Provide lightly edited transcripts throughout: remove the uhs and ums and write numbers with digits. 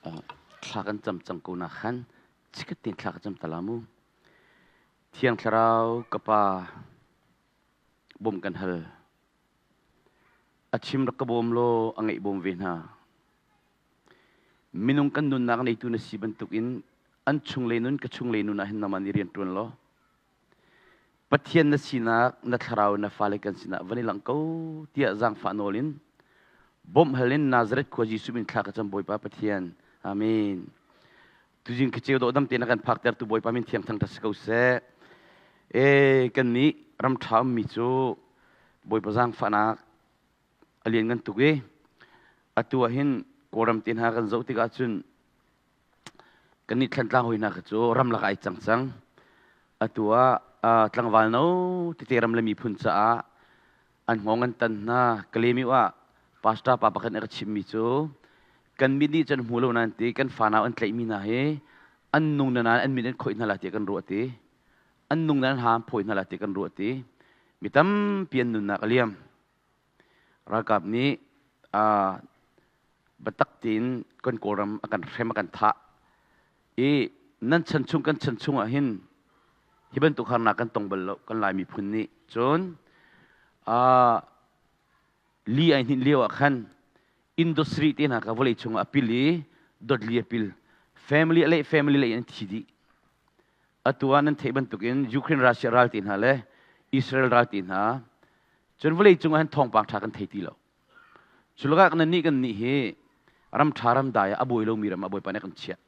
Thla kan cam cang ko na khan chikat tein thla ka cam ta la mu. Thiang Thlarau ka Pa bawm kan hal. A chim rak ka bawm law a ngaih bawm ve hna. Minung kan nunnak neitu na si bantukin an chung le nun ka chung le nun ah hin nangmah nih rian ṭuan law Pathian na sinak na thlarau na fale kan sinah van i langh ko tiah zaangfah nawl in bawmh hal in Nazareth khua Jesuh min thla ka cam Bawipa Pathian. Amen. Tuzing kaceu dawh dam te na kan phaktertu Bawipa min thiang thang si ko seh. E kan nih ram ṭha ummi cu Bawipa zaangfahnak a lian ngan tuk i atu ah hin Kawlram te hna kan zoh tikah cun Kannih Thlantlang hawi hna kha cu ramlak ai cang cang. Atu ah tlangval no tete ram le miphun caah an hngawng an tan hna. Kalemiu ah pastor pa pakhat nih a ka chimmi cu kan mit nih cun hmu lo nain ti kan fanau an tlaihmi hna hi an nung na nain an mit an khoih hna lai tiah kan ruah ti. An nung na an ha an phawi hna lai tiah kan ruah ti. Mi tampi an nunnak a liam. Ralkap nih biatak tein kan Kawlram a kan hrem a kan thah i nan chan chung kan chan chung ah hin hi bantuk harnak kan tong bal lo kan Lai miphun nih. Cun li ai hninh lio ah khan industry te hna kha vawlei chung ah a pil i dotli a pil. Family le family lei an thi dih. Atu ah nan theih bantukin Ukraine Russia ral te hna le Israel ral te hna cun vawlei cung ah hin thawngpang ṭha kan thei ti lo. Cu lakah nan nih kan nih hi ram ṭha ram dai ah a buai lomi ram ah Bawipa nih a kan chiah.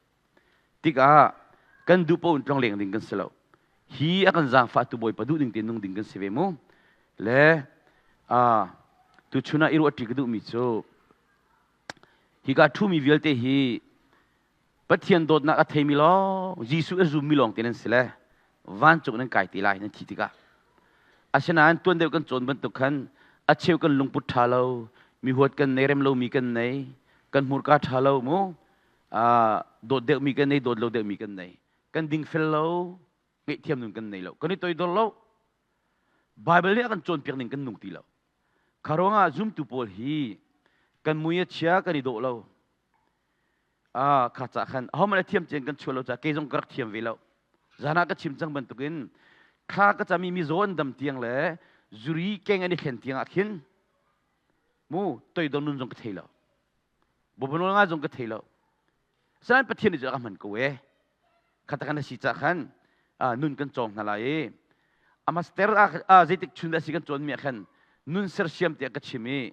Tikah kan duh paoh in tlongleng ding kan si lo. Hi a kan zaangfahtu Bawipa duh ning tein nung ding kan si ve mu. Le tuchun ah i ruahṭi ka duhmi cu hika ṭhumi vialte hi Pathian dawtnak a theimi lawng, Jesuh a zummi lawng te nan si le vancung nan kai te lai nan thi tikah. Asinain tuan deuh kan cawn bantuk khan a cheu kan lungput ṭha lo, mi huat kan nei, rem lomi kan nei, kan hmurka ṭha lo mu, dawt deuhmi kan nei, dawt lo deuhmi kan nei. Kan dingfel lo, ngaihthiam nun kan nei lo, kan i toidor lo. Bible nih a kan cawnpiak ning kan nung ti lo. Kha ruangah zumtu pawl hi kan mui a chia, kan i dawh lo. Kha ca khan ahohmanh a thiam cen kan chuah lo caah kei zong ka rak thiam ve lo. Zan ah ka chim cang bantukin thla ka cam i mizaw an dam tiang le zuri keng an i thlen tiang ah khin mu toidor nun zong ka thei lo, bawbanawl nga zong ka thei lo. Asinain Pathian nih cu a ka hman ko e. Khata kan si ca khan nun kan cawng hna lai i a master ah zeitik chun dah si kan cawn mi ah khan nun sersiam tiah ka chim i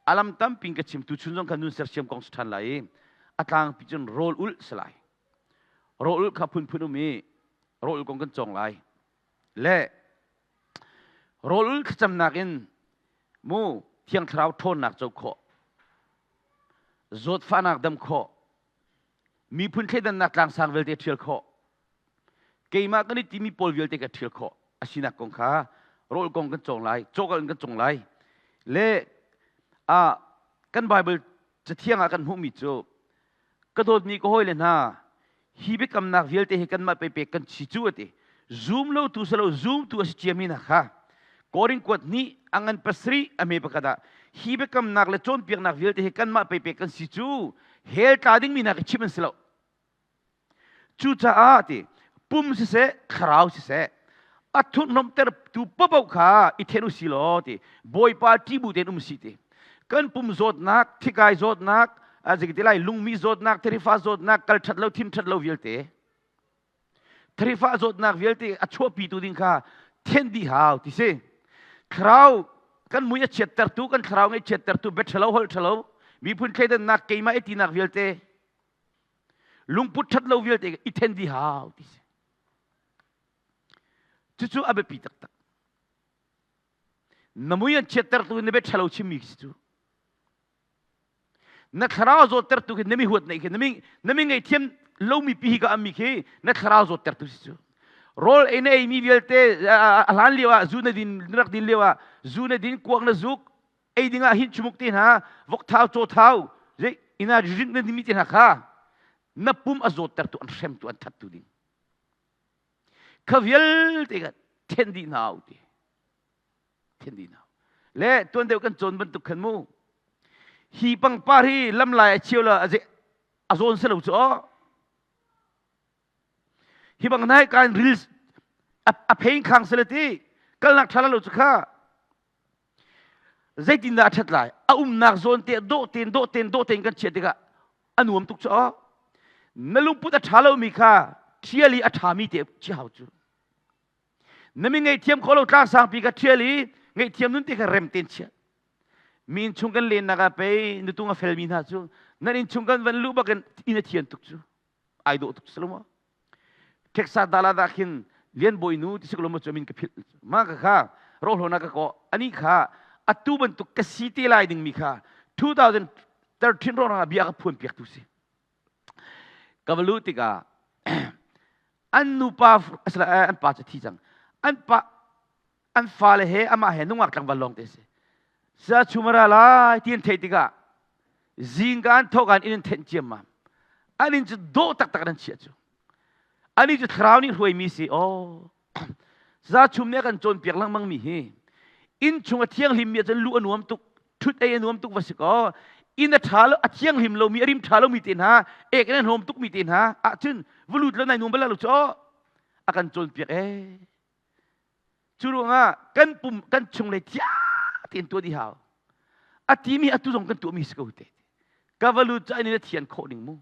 a lam tampi in ka chim. Tu chun zong khan nun sersiam kong si ṭhan lai i a tlangpi cun rawl ulh si lai. Rawl ulh kha phunphun um i rawl ulh kong kan cawng lai le rawl ulh thlacamnak in mu Thiang Thlarau ṭhawnnak co khawh, zawtfahnak dam khawh, miphun thleidannak tlangsang vialte ṭhial khawh, keimah kan i timi pawl vialte ka ṭhial khawh a sinak kong kha rawl kong kan cawng lai, cawkal in kan cawng lai. Le a kan Bible cathiang ah kan hmuhmi cu ka dawtmi ka hawile hna, hi biakamnak vialte hi kanmah pei pek kan si cu ati. Zum lo tu salo zum tu a si ciami na kha Korin kuat hnih a ngan 7 a hme pakhat ah hi biakamnak le cawnpiaknak vialte hi kanmah pei pek kan si cu, hell tla dingmi hna ka chim an si lo. Cucaah ti pum siseh, thlarau siseh, a thurhnomtertu paoh kha i then u si law ti Bawipa ṭih tein um si ti. Kan pum zawtnak, thikai zawtnak, ti lai lungmi zawtnak, thirifa zawtnak, kal ṭhat lo, thin ṭhat lo vialte, thirifa zawtnak vialte a chuahpitu ding kha then dih hau ti si. Thlarau kan mui a chiattertu, kan thlarau ngai chiattertu, bia ṭhalo, holh ṭhalo, miphun thleidannak, keimah i tinak vialte, lungput ṭhat lo vialte i then dih hau ti si. Cucu a biapi taktak. Na mui an chiattertu na bia ṭhalo chimmi khi cu na thlarau zawttertu khi na mi huat nei khi na mi ngaihthiam lomi pi hi ka ammi khi na thlarau zawttertu si cu. Rawl ei na eimi vialte, a hlan lio ah zu na din, na rak din lio ah zu na din, kuak na zuk, ei ding ah hin chumuk te hna, vok thau, caw thau, zei ina drink na dimi te hna kha na pum a zawttertu, an hremtu, an thattu ding kha vialte kha then dih hna u ti, then dih hna. Le tuan deuh kan cawn bantuk khan mu, hi pangpar hi lamlai a cheu la a. A zawn si lo cu aw. Hi bang nai kan ril a phein khang sele ti kalnak ṭha lo cu kha zeitindah a ṭhat lai a umnak zawn te dawh ten dawh ten dawh ten kan chiah tikah a nuam tuk cu aw na lungput a ṭha lomi kha ṭhial i a ṭhami te chia hau cu na mi ngaihthiam kho lo tlang sangpi kha ṭhial i ngaihthiam nun te kha rem ten chia mi inn chung kan lennak ah pei nutung a felmi hna cu nan inn chung kan van luh bakin inn a thian tuk cu ai dawh tuk si lo maw Texas dala dah khin lian bawi nu ti sik lo maw cu min ka philh ma ka kha rohlona ka ko ani kha atu bantuk ka si te lai ding mi kha 2013 ro rang bia ka phuan piak tu si ka va lu tikah an nupa an pa cu thi cang an pa an fale he amah he nungak tlangval lawng te si sa chumara lai ti an theih tikah zingka an thokan in an thenh ciammam an inn cu dawh taktak an chiah cu ani cu thlarau nih hruaimi si oh za chum nih a kan cawnpiak lengmang mi hi inn chung a thianghlim mi ahcun luh a nuam tuk ṭhut ei a nuam tuk va si kaw inn a ṭha lo a thianghlim lomi a rim ṭha lomi te hna ek in a hnawm tuk mi te hna ahcun va lut lo nai nuam bal lo cu a kan cawnpiak ee Cu ruangah kan pum kan chunglei thia tein tuah dih hau. A timi atu zong kan tuahmi si ko te. Ka va lut cu an in a thian khawh ding mu.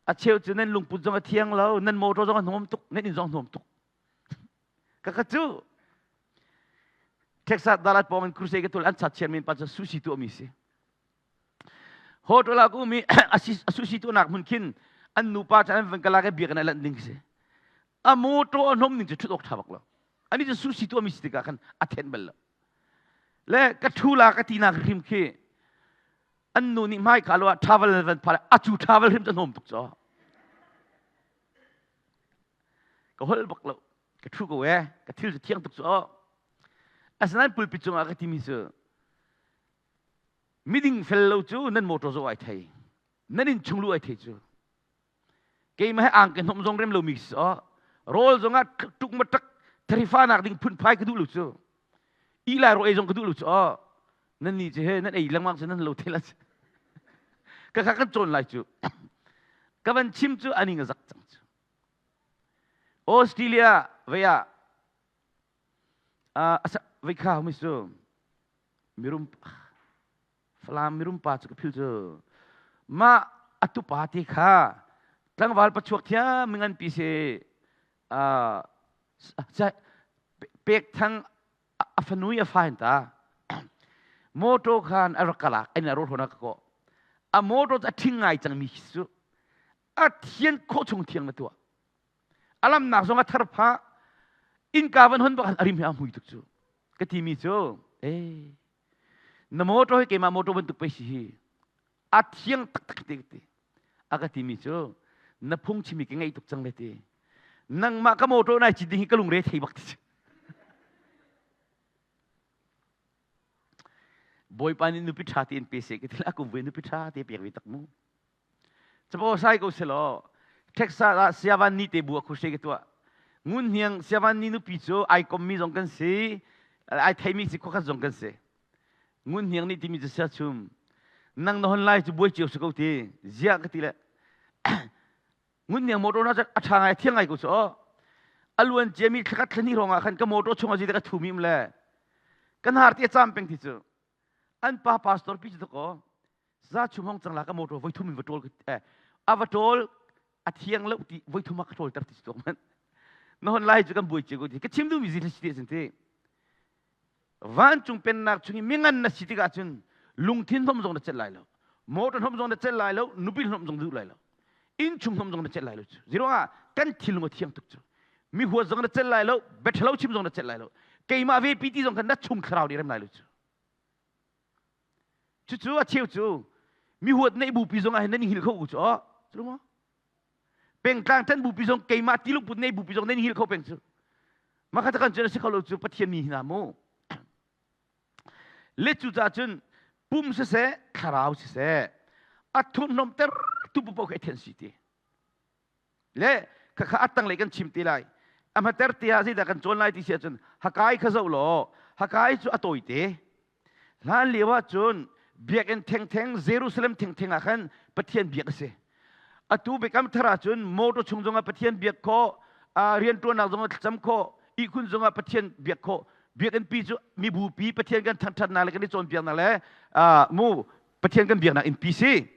A cheu cu nan lungput zong a thiang lo, nan motor zong a hnawm tuk, nan inn zong a hnawm tuk. Ka ka cu Texas Dallas pawng in crusade ka tul an chat chian men pa cu sushi tuahmi si. Hotel ah ka um i a sushi tuahnak hmun khin an nupa cu an van ka lak i biakinn ah lanh ding si. A motor a hnom ning cu ṭhut awk ṭha bak lo. Ani cu sushi tuahmi si tikah khan a thenh bal lo. Le ka ṭhu la ka tinak hrim khi an nu nih hmai ka lo ah travel van pha a cu travel hrim cu hnom tuk caw. Ka holh bak lo. Ka ṭhu ko e. Ka thil cu thiang tuk cu aw. Asinain pulpit cungah ka timi cu miding fel lo cu nan motor zoh ai thei nan inn chung lu ai thei cu keimah he angke hnawm zong rem lomi si aw rawl zong ah tuk ma tak tharifa nak ding phunphai ka duh lo cu i lai ro ei zong ka duh lo cu aw nan ni cu he nan ei lengmang cu nan lo thel ka kha kan cawn lai cu ka van chim cu aning a zak cang cu Australia vei ah vei kha mi cu mirum Falam mirum pa cu ka phil cu mah a tupa te kha tlangval pachuak thiam mi nganpi si pek thang a fanui a fa hin ta motor khan a rak kalak in a ro hona ka ko a motor a thing ngai cang mi cu a thian khawh chung thiang na tuah a lamnak zong a thar pha innka van hon bak a rim he a mui tuk cu ka ti mi cu eh na motor hi keimah motor bantuk pei si hi a thiang taktak te ti a ka ti mi cu na phung chimi ka ngeih tuk cang le ti nangmah ka motor nai cit ding hi ka lungre thei bak ti Bawipa nih nupi ṭha tein pe seh ka ti la kum voi nupi ṭha te pek ve tak mu Capo sai ko selaw Texas ah Siavan ni te bu a khushe ka tuah. Ngun hniang Siavan ni nupi cu ai kommi zong kan si, ai theimi si khuakhat zong kan si. Ngun hniang nih timi cu sia chum. Nang na hon lai cu buai cio si ko ti. Ziah ka ti le. Ngun hniang motor na a ṭha ngai thiang ngai ko cu aw. A luan ciami thlakhat thlani hrawng ah khan ka motor chung ah zeidah ka thumi um le. Kan har ti a cam peng ti cu. An pa pastor pi cu ko za chum hong cang la ka motor voi thum in va ṭawl a va ṭawl a thiang lo ti voi thum a ka ṭawl ter ti si man na hon lai cu kan buai che ko ti ka chim duhmi zi si ti sin ti vancung pennak chung i mingan na si tikah cun lungthin hnom zong na celh lai lo motor hnom zong na celh lai lo nupi hnom zong duh lai lo inn chung hnom zong na celh lai lo cu ziruangah kan thilung a thiang tuk cu mi huat zong na celh lai lo biaṭhalo chim zong na celh lai lo keimah ve pi ti zong khan na chung thlarau nih rem lai lo cu Cucu a cheu cu mi huat neih bupi zong ah hin nan i hngilh kho cu aw. Cu maw? Pengtlang tan bupi zong keimah ti lungput nei bupi zong nan i hngilh kho peng cu. Makha kan cun a si kho lo cu Pathian mi hna mu. Le cu ca cun pum siseh thlarau siseh a thurhnawm ter tu paoh khi a thian si ti. Le khakha a tanglei kan chim te lai. A hmater te ah zeidah kan cawn lai ti si ahcun Hakai kha zoh law Hakai cu a tawite. Hlan lio ah cun biakinn thengtheng Jerusalem thengtheng ah khan Pathian biak a si. Atu Biakam Thar ahcun motor chung zongah Pathian biak khawh, rianṭuannak zongah thlacam khawh, ihkhun zongah Pathian biak khawh. Biakinn pi cu mibupi Pathian kan thangṭhatnak le kan i cawnpiaknak le mu Pathian kan biaknak innpi si.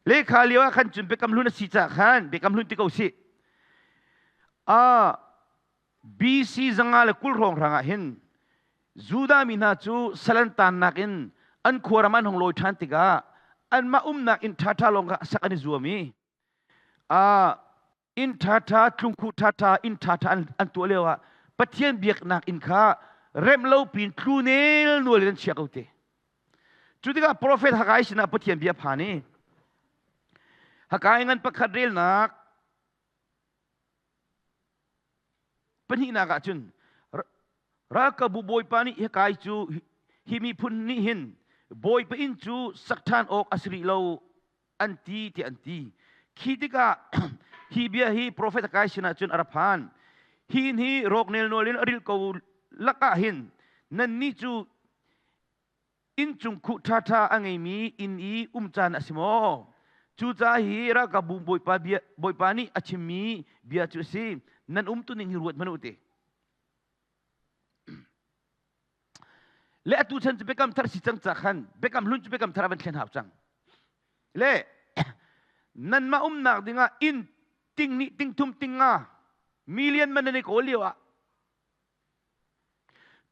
Lehkha lio ah khan cun Biakam Hlun a si caah khan Biakam Hlun ti ko sih. BC 120 hrawnghrang ah hin Judah mi hna cu sal an taannak in an khuaram an hung lawi ṭhan tikah anmah umnak inn ṭhaṭha lawng kha sak an i zuam i inn ṭhaṭha tlungkhuh ṭhaṭha inn ṭhaṭha an tuah lioah Pathian biaknak inn kha remh lo pin tlu nelnual in an chia ko te. Cu tikah profet Haggai sinah Pathian bia phan i Haggai ngan pakhat relnak Pahnihnak ah cun ralkapbu bawipa nih hikai cu hi miphun nih hin bawipa inn cu sak ṭhan awk a si rih lo an ti tiah an ti. Khi tikah hi bia hi profet Haggai sinah cun a ra phan. Hi inn hi rawk nelnual in a rilh ko lakah hin nannih cu Inncung khuh ṭhaṭha a ngeimi inn i um caan a si maw? Cucaah hi ralkapbu Bawipa, bia, Bawipa nih a chimmi bia cu a si. Nan umtuning hi ruat hmanh u ti. Le atu chan cu biakam thar si cang ca khan biakam hlun cu biakam thar a van thlen hau cang. Le nanmah umnak dingah inn ting nih ting thum ting nga million man nan i kawl lio ah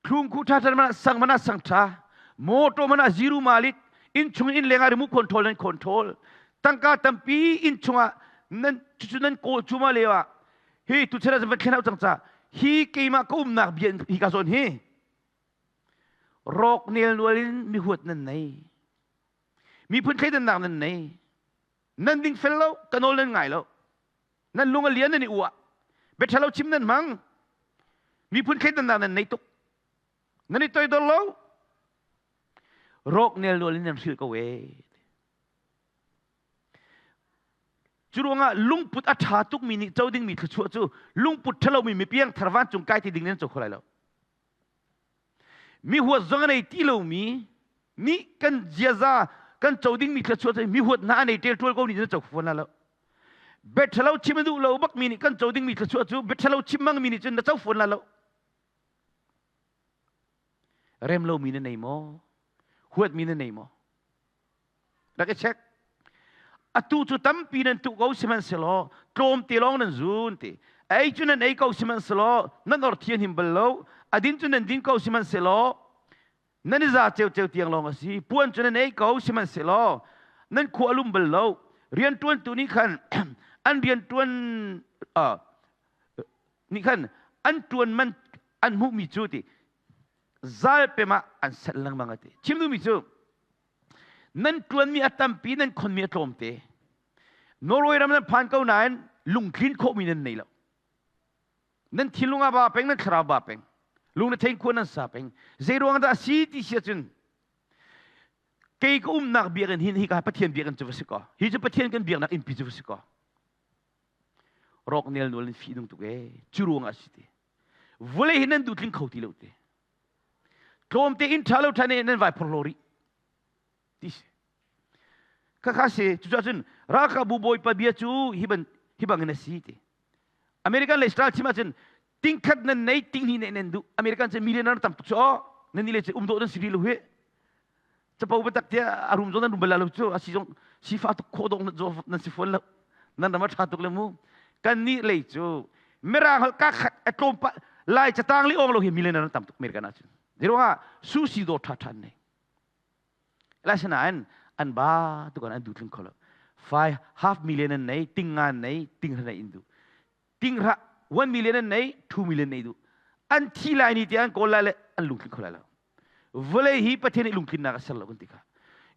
Thlungkhu ṭha ṭha mana sang mana sang ṭha motor mana zero malit inn chung in lengah remote control nan control tangka tampi inn chungah nan cucu nan kawl cuma leo ah hi tu chera van thlen cang ca hi keimah ka umnak bia hi ka zawn hi rawk nel nual in mi huat nan nei miphun thleidannak nan nei nan ding fel lo ka nawl nan ngai lo Nan lung a lian nan i uah. Biaṭhalo chim nan hmang. Miphun thleidannak nan nei tuk. Nan i toidor lo. Rawk nelnual in nan hrilh ko ee. Cu ruangah lungput a ṭha tukmi nih co dingmi thluachuah cu lungput ṭhalomi mipiang thar vancung kai ti ding nan co kho lai lo. Mi huat zong a nei ti lomi nih kan ziaza kan co dingmi thluachuah cu mi huat hna a nei ṭelṭual ko nih nan co kho fawn lai lo. Biaṭhalo chim a duh lo bakmi nih kan co dingmi thluachuah cu biaṭhalo chim hmangmi nih cun na co fawn lai lo. Rem lomi na nei maw? Huatmi na nei maw? Rak i check. Atu cu tampi nan tuh ko sihmanhsehlaw tlawmte lawng nan zun ti. Ei cu nan ei ko sihmanhsehlaw nan or thian him bal lo. A din cu nan din ko sihmanhsehlaw nan i za ceuceu tiang lawng a si. Puan cu nan ei ko sihmanhsehlaw nan khua a lum bal lo. Rianṭuantu nih khan an rianṭuan nih khan an ṭuan man an hmuhmi cu ti zalpem ah an selh lengmang a ti. Chim duhmi cu nan ṭuanmi a tampi nan khonmi a tlawmte. Norway ram nan phan ko nain lungtlin khawhmi nan nei lo. Nan thinlung ah ba peng, nan thlarau ba peng. Lung na thein khua nan sa peng. Zei ruang dah a si ti si ahcun kei ka umnak biakinn hin hi ka Pathian biakinn cu va si kaw. Hi cu Pathian kan biaknak innpi cu va si kaw. Rawk nel nual in fih nung tuk ee. Cu ruang ah a si ti. Vawlei hi nan duh tling kho ti lo te. Tlawmte inn ṭha lo ṭha ne nan vai phorhlaw rih. Ti si. Khakha si cucaah cun ralkapbu bawipa bia cu hi ban hi bangin a si ti. American le Israel chim ahcun tingkhat nan nei tinghnih ne nan duh American cu millionaire tam tuk cu aw nan ni le cu um dawh nan si rih lo hi capo biatak tiah a rum zong nan rum bal lo cu a si zong sifa tuk khawh dawh nan si fawn lo nan ram a ṭha tuk le mu kan nih lei cu mirang hal ka khat a tlawm pa lai catang li ong lo hi millionaire tam tuk American ahcun ziruangah susi dawr ṭha ṭhan nei Asinain an ba tuk an duh tling kho lo. Five half million an nei, ting nga an nei, ting hra nei in duh. Ting hra 1 million an nei, 2 million nei duh. An thi lai ni tiang kawl lai le an lungtling kho lai lo. Vawlei hi Pathian nih lungtlinnak a ser lo kan ti kha.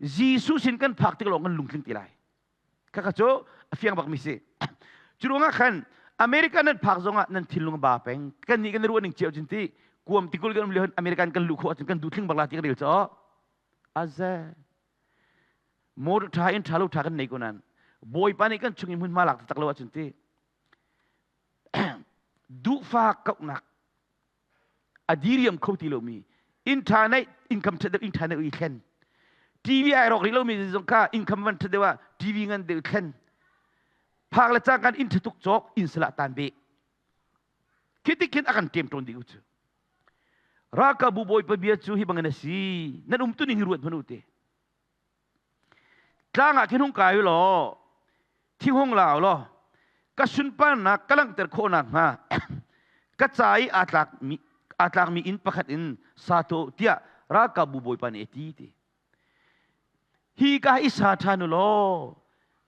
Jesuh sin kan phak tik lawng kan lungtling ti lai. Khakha cu a fiang bak mi si. Cu ruangah khan America nan phak zongah nan thinlung ba peng. Kan nih kan ruah ning cio cun ti kuam tikul kan um lio American kan luh khawh ahcun kan duh thling bak la ti kan rel caw. Aze. Motor tha in tha lo tha kan nei ko nan. Bawipa nih kan chung i hmunhma lak tak lo ahcun ti duhfa kauhnak a diriam kho ti lomi internet income ṭhat deuh internet i thlen TV ai rawk rih lomi zong kha income van ṭhat deuh ah TV ngan deuh thlen. Phak le cangkan inn ṭhatuk cawk inn salah tan beh. Khi tik khin a kan ṭem ṭawn dih u cu. Ralkapbu bawipa bia cu hi bangin a si. Nan um tuning hi ruat hmanh u te. Tlang ah khin hung kai u law thinghung la u law ka sunparnak ka langhter khawh nakhnga ka ca i aa tlakmi aa tlakmi inn pakhat in sa tuah u tiah ralkapbu bawipa nih a ti ti. Hi ka i sa ṭhan u law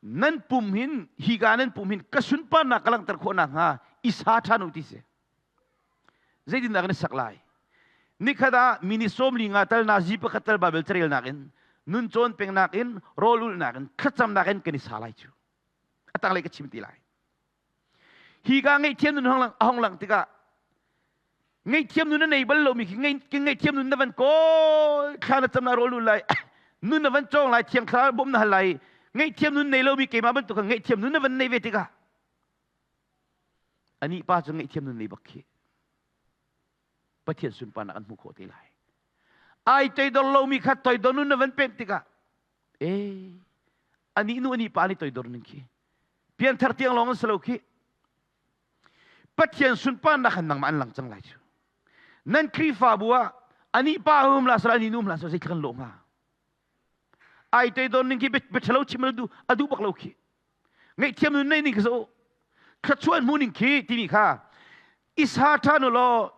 nan pum hin hi ka nan pum hin ka sunparnak ka langhter khawh nakhnga i sa ṭhan u ti si. Zeitindah kan i sak lai? Nikhat ah mi 45 tal nazi pakhat tal Baibal carelnak in nun cawn pengnak in rawl ulhnak in thlacamnak in kan i sa lai cu. A tanglei ka chim ti lai. Hi ka ngaihthiam nun a hong lang tikah ngaihthiam nun a nei bal lomi khi ngaihthiam nun na van kawl thla na cam na rawl ul lai nun na van cawng lai thiang thlarau bawm na hal lai ngaihthiam nun nei lomi keimah bantuk kha ngaihthiam nun na van nei ve tikah Anih pa cu ngaihthiam nun nei bak khi. Pathian sunparnak an hmuh khawh te lai. Ai toidor lomi kha toidor nun na van pemh tikah eh anih nu anih pa nih toidor ning khi pianthar tiang lawng an si lo khi. Pathian sunparnak han nangmah an lang cang lai cu. Nan Khrihfabu ah anih pa um la sala anih nu um la sala zeitluk an lawh hnga. Ai toidor ning khi bia ṭhalo chim a duh bak lo khi. Ngaihthiam nun nei ning khi so thluachuah hmu ning khi timi kha isa ṭhan u law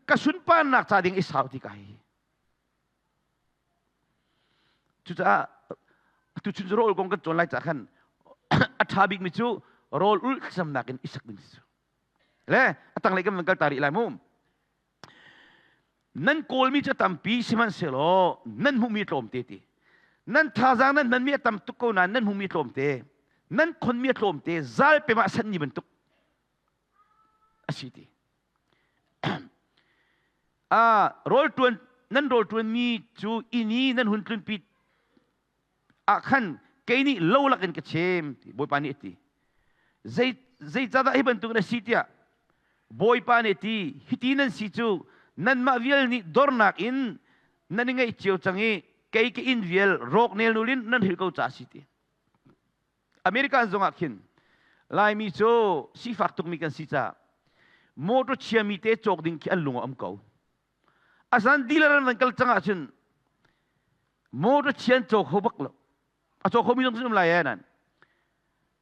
ka sunparnak ca ding i sau ti ka hi. Cucaah tuchun cu rawl kong kan cawn lai cah khan a ṭha bikmi cu rawl ulh thlacamnak in i sak ding si cu. Le a tanglei kan van kal ta rih lai mu. Nan kawlmi cu a tampi sihmanhsehlaw nan hmuhmi a tlawmte ti. Nan thazaang nan hmanmi a tam tuk ko nain nan hmuhmi a tlawmte. Nan khonmi a tlawmte zal pem ah sanni bantuk a si ti. Ah, rawl ṭuan nan rawl ṭuanmi cu inn i nan hun tlunpi ah khan kei nih lo lakin ka chem ti Bawipa nih a ti. Zei zeicahdah hi bantuk na si tiah Bawipa nih a ti hiti nan si cu nanmah vial nih dornak in nan i ngeih cio cang i kei ka inn vial rawk nelnul in nan hrilh ko ca a si ti. American zongah khin Laimi cu sifak tukmi kan si caah motor chiami te cawk ding khi an lung a um ko. Asan dealer an van kal cang ahcun motor chian caw kho bak lo. A caw khomi zong um lai eh nan.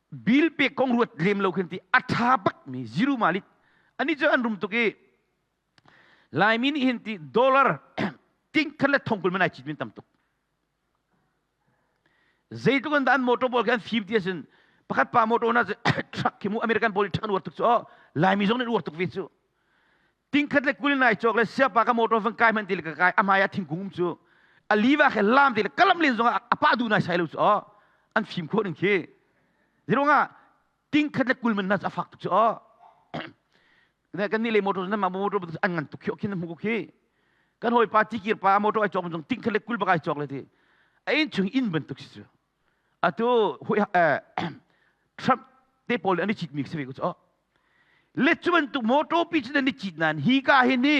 Bill pek kong ruat lem lo khin ti a tha bak mi zero malit. Ani cu an rum tuk i Laimi nih hin ti dollar ting khat le thong kul man ai cit min tam tuk. Zeitluk in dah an motor pawl khi an fim ti ahcun pakhat pa motor na truck khi mu American pawl truck an uar tuk cu oh Laimi zong nih an uar tuk ve cu. Tingkhat le kul nai cawk le siapa ka motor van kai hmanh ti le ka kai a hmai ah thingkung um cu a liva khe lam ti le kalam len zong ah a pah duh nai sai lo cu oh an fim khawh ning khi. Zirungah tingkhat le kul man na a fak tuk cu oh kan nih le motor nan mah motor an ngan tuk khi khin hmu khi kan hawi pa tikir pa motor ai cawk zong tingkhat le kul bak ai cawk le ti a in chung inn bantuk si cu atu hui Trump te pawl an i cit mi si ve ko cu oh le cu bantuk motor pi cu nan i cit nan hi ka hi ni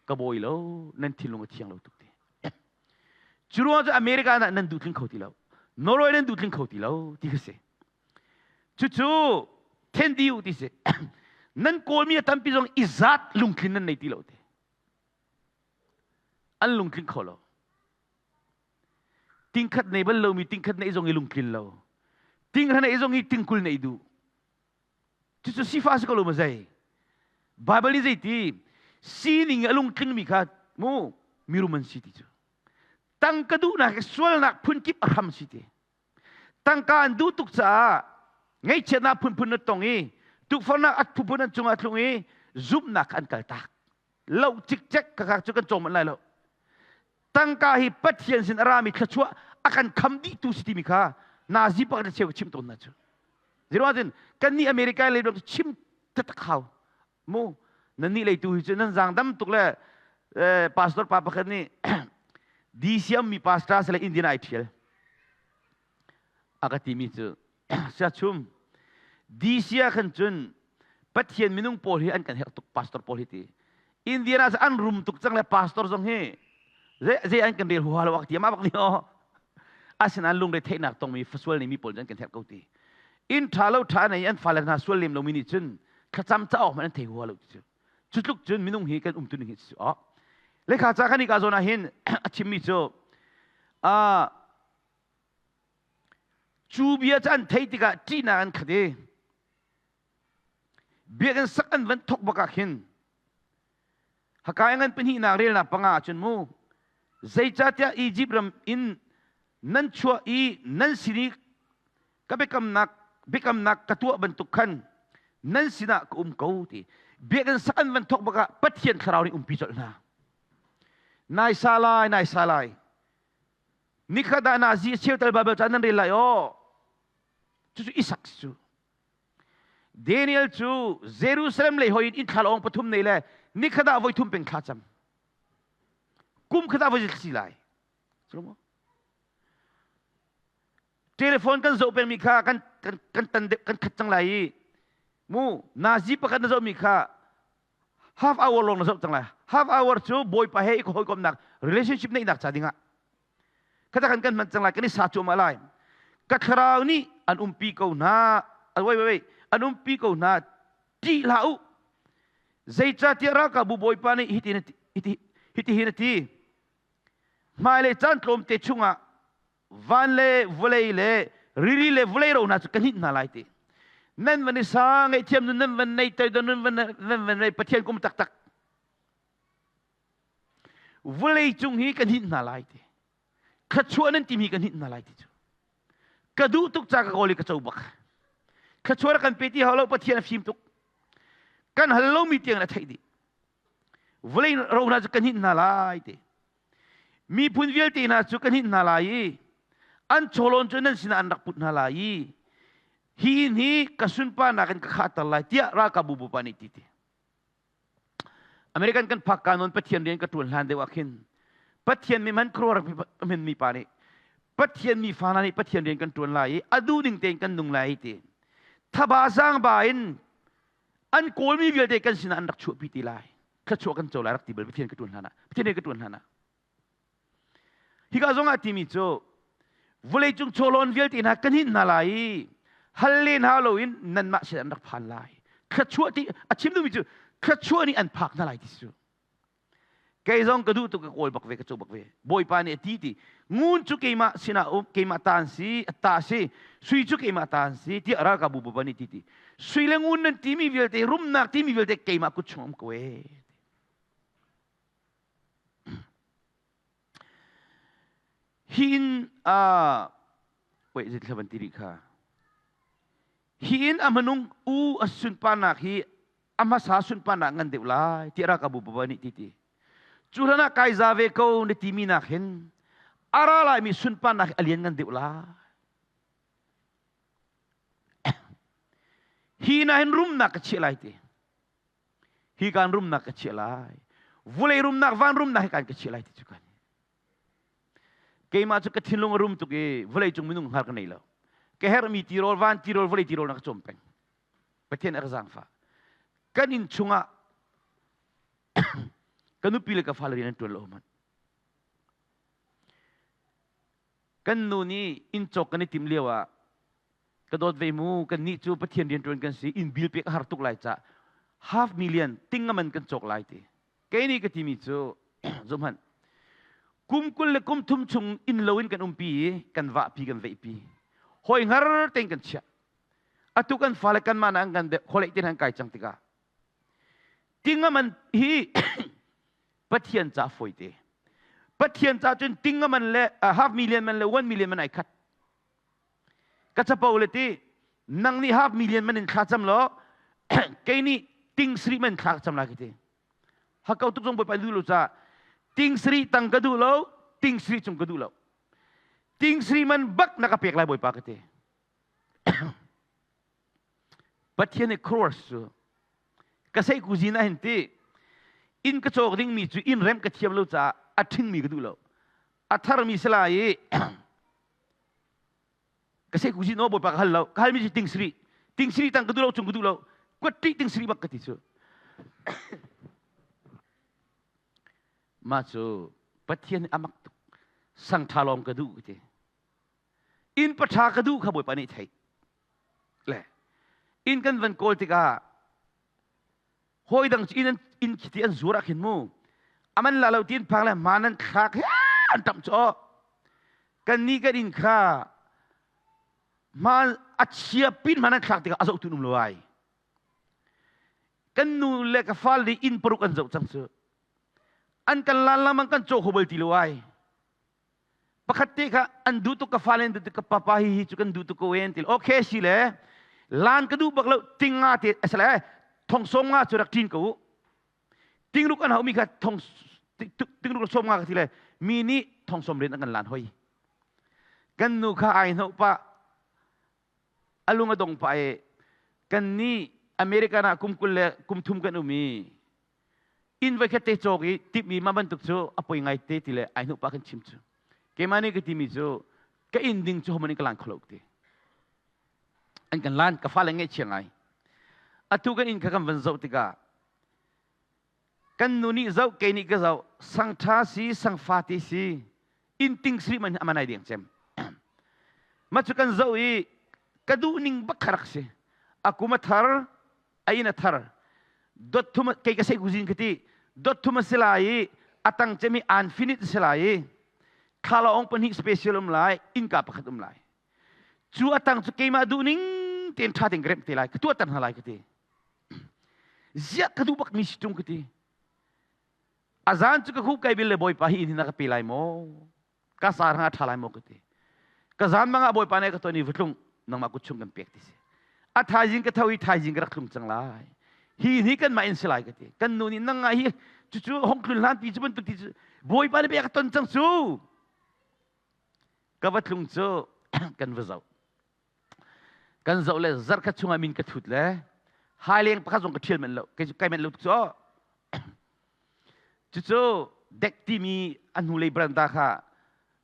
ka bawi lo nan thinlung a thiang lo tuk ti cu ruang cu America ah nan duh tling kho ti lo Norway nan duh tling kho ti lo ti ka si cucu then di u ti si nan kawlmi a tampi zong i zat lungthlin nan nei ti lo ti an lungtling kho lo tingkhat nei bal lomi tingkhat nei zong i lungtlin lo tinghra nei zong i tingkul nei duh Cucu sifa si ko lo ma zei? Bible nih zeiti sining a lungtlingmi kha mu mirum an si ti cu. Tangka duhnak sualnak phunkip a hram si ti. Tangka an duh tuk caah ngaihchiatnak phunphun na tong i tukforhnak at phunphun an cungah tlung i zumhnak an kaltak. Lo cikcek ka cu kan cawm manh lai lo. Tangka hi Pathian sin a rami thluachuah a kan kham dihtu si timi kha nazi pakhat le cheu ka chim tawn hna cu. Zeruangah kan nih America lei cu chim taktak hau. Mu nan nih leitu hi cu nan zaang dam tuk le pastor pa pakhat nih DCM mi pastor sale Indian ai thial. A ka timi cu siachum DC ah khan cun Pathian minung pawl hi an kan herh tuk pastor pawl hi ti Indian ah an rum tuk cang le pastor zong hi zei an kan rel huha lo ak ti ama bak ni o. Asinain lungre theihnak tongmi fasual neimi pawl cu an kan herh ko ti. Inn ṭha lo ṭha nei an fale hna sual lem lomi nih cun thlacam cauk hmanh an thei hua lo ti cu. Cu tluk cun minung hi kan umtu ning hi cu awk. Lekha ca kan ika zawn ah hin a chimmi cu cu bia cu an theih tikah ṭihnak an khat i biakinn sak an van thawk bak ah khin Hakai ngan pahnihnak relnak panga ahcun mu zeicahtiah Izipt ram in nan chuah i nan sin i ka biakamnak biakamnak ka tuah bantuk khan nan sinah ka um ko ti. Biakinn sak an van thawk bak ah Pathian thlarau nih umpi colh hna. Nai sa lai, nai sa lai. Nikhat ah nazi a cheu tal Bible ca nan rel lai aw. Cucu Isak cu. Daniel cu Jerusalem lei hoi in inn thlalawng pathum nei le nikhat ah voi thum peng thla cam. Kum khat ah voi si lai. Telephone kan zoh pengmi kha kan kan kan tan kan khat cang lai i mu nazi pakhat na zohmi kha half hour lawng na zoh cang lai. Half hour cu bawipa he i hawikomnak relationship neihnak ca dingah khata kan kan hman cang lai, kan i sa cuahmah lai. Ka thlarau nih an umpi ko hna, wait wait wait, an umpi ko hna, ṭih hlah u, zeicahtiah ralkapbu bawipa nih hiti hiti hin a ti: hmailei caan tlawmte chungah van le vawlei le rili le vawlei ro hna cu ka hninh hna lai ti. Nan van i sa ngaihthiam nun nan van nei, toidor nun van van nei, Pathian kum taktak vawlei cung hi kan hinh hna lai ti, thluachuah nan timi kan hinh hna lai ti cu ka duh tuk ca ka kawl i ka co bak. Thluachuah kan pe ti hau lo, Pathian a fim tuk, kan hal lomi tiang a theih dih. Vawlei ro hna cu kan hinh hna lai ti, miphun vialte hna cu kan hinh hna lai i an chawlawn cu nan sinah an rak put hna lai i hi inn hi ka sunparnak in ka khahter lai tiah ralkapbu Bawipa nih ti ti. American kan phak ka nawn Pathian rian ka ṭuan hlan deuh ah khin Pathian mi hman khuaruahar mi pa nih, Pathian mi fa hna nih Pathian rian kan ṭuan lai i a duh ning tein kan nung lai ti thaba zaangba in an kawlmi vialte kan sinah an rak chuahpi ti lai, thluachuah kan co lai rak ti bal. Pathian ka ṭuan hlan ah, Pathian rian ka ṭuan hlan ah. Hika zong ah timi cu vawleicung chawhlawn vialte hna kan hinh hna lai i hal len hau loin nanmah sin an rak phan lai. Thluachuah ti a chim duhmi cu thluachuah nih an phak hna lai ti cu. Kei zong ka duh tuk, ka kawl bak ve, ka cu bak ve. Bawipa nih a ti ti. Ngun cu keimah sinah um, keimah ta an si, ta si, sui cu keimah ta an si tiah ralkapbu Bawipa nih ti ti. Sui le ngun nan timi vialte, rumnak timi vialte keimah kut chung um ko ee. Hi inn ah wait zeitlak van ti rih kha. Hi inn a hmanung u a sunparnak hi a hmasa sunparnak ngan deuh lai tiah ralkapbu Bawipa nih ti ti. Cu hlan ah kai za ve ko na timi nak hin a ra laimi sunparnak hi a lian ngan deuh lai. Hi na hin rumnak ka chiah lai ti. Hi kan rumnak ka chiah lai, vulei rumnak, van rumnak hi kan ka chiah lai ti cu kan keimah cu ka thinlung a rum tuk i vawlei cung minung hngar ka nei lo. Ka herhmi tirawl, van tirawl, vawlei tirawl na ka cawm peng. Pathian a ka zaangfah. Kan inn chungah ka nupi le ka fale rian an ṭuan lo hmanh kan nu nih inn cawk kan i tim lio ah, ka dawt ve mu, kan nih cu Pathian rianṭuan kan si, inn bil pek a har tuk lai ca half million ting man kan cawk lai ti. Kei nih ka timi cu, zohhmanh, kum 23 chung inn lo in kan umpi i kan vahpi, kan veihpi, hoi hngar tein kan chiah. Atu kan fale kanmah na an kan khualei te an kai cang tikah tingaman hi Pathian ca fawi te. Pathian ca cun tingaman le half million man le 1 million man ai khat. Ka capo le ti, nang nih half million man in thla cam law kei nih ting sarih man thla ka cam lai ka ti. Hakau tuk zong Bawipa duh lo ca ting sarih tang ka duh lo, ting sarih cung ka duh lo, ting sarih man bak na ka pek lai Bawipa ka ti. Pathian i cross cu ka sei kuzin ah hin ti inn ka cawk dingmi cu inn rem ka thiam lo caah a ṭhingmi ka duh lo, a tharmi si lai i ka sei kuzin aw Bawipa ka hal lo. Ka halmi cu ting sarih, ting sarih tang ka duh lo, cung ka duh lo, kuat ṭih ting sarih bak ka ti cu. Mah cu Pathian amak tuk. Sang ṭha lawng ka duh ka ti. Inn paṭha ka duh kha Bawipa nih theih. Le inn kan van kawl tikah hawi dang cu inn inn khiti an zuar ah khin mu aman la lo tin phang le hmaan an thlak he an ṭamh cu aw. Kan nih kan inn kha hmaan a chia pin hmaan an thlak tikah a zoh tu um lo ai. Kan nu le ka fale nih inn paruk an zoh cang cu. An kan lan lengmang kan caw kho bal ti lo ai. Pakhat te kha an duh tuk ka fale an duh tuk ka papa hi hi cu kan duh tuk ko en ti okay si le lan ka duh bak lo ting nga te asale thong som nga cu rak ṭin ko u tingruk an haumi kha thong tingruk som nga ka ti le mi nih thong som ren an kan lan hoi kan nu kha ai hno pa alung a dong pa e kan nih American ah kum kul le kum thum kan um i inn voi khat te cawk i tipmi mah bantuk cu a poi ngai te ti le ai hnuh pa kan chim cu keimah nih ka timi cu ka inn ding cu homan in ka lan kholo ti an kan lan ka fale ngaihchia ngai atu kan inn kha kan van zoh tikah kan nu nih zoh kei nih ka zoh sangtha si sangfa ti si inn ting sri man aman ai deng cem ma cu kan zoh i ka duh ning bak kharak si akum a thar a inn a thar dot thum kei ka sei kuzin ka ti dot thum a si lai i a tang cemi an finit a si lai i thlalaawng pahnih special um lai innka pakhat um lai cu a tang cu keimah duh ning tein ṭha tein ka remh te lai ka tuahter hna lai ka ti ziah ka duh bak mi si ṭung ka ti a zan cu ka khup kai bil le bawipa hi inn hi na ka pe lai maw ka sar hna ṭha lai maw ka ti ka zan mang ah bawipa nih ka ton i va tlung nangmah kut chung kan pek ti si a thaizing ka tho i thaizing ka rak tlung cang lai hi hi kan mah in si lai ka ti kan nu nih nang ngai hi cucu hong tlun hlan pi cu bantuk ti cu bawipa nih bia ka ton cang cu ka va tlung cu kan va zoh kan zoh le zarkhat chungah min ka thut le haileng pakhat zong ka ṭhial manh lo kei cu kai manh lo tuk cu cucu dek timi a hnulei branda kha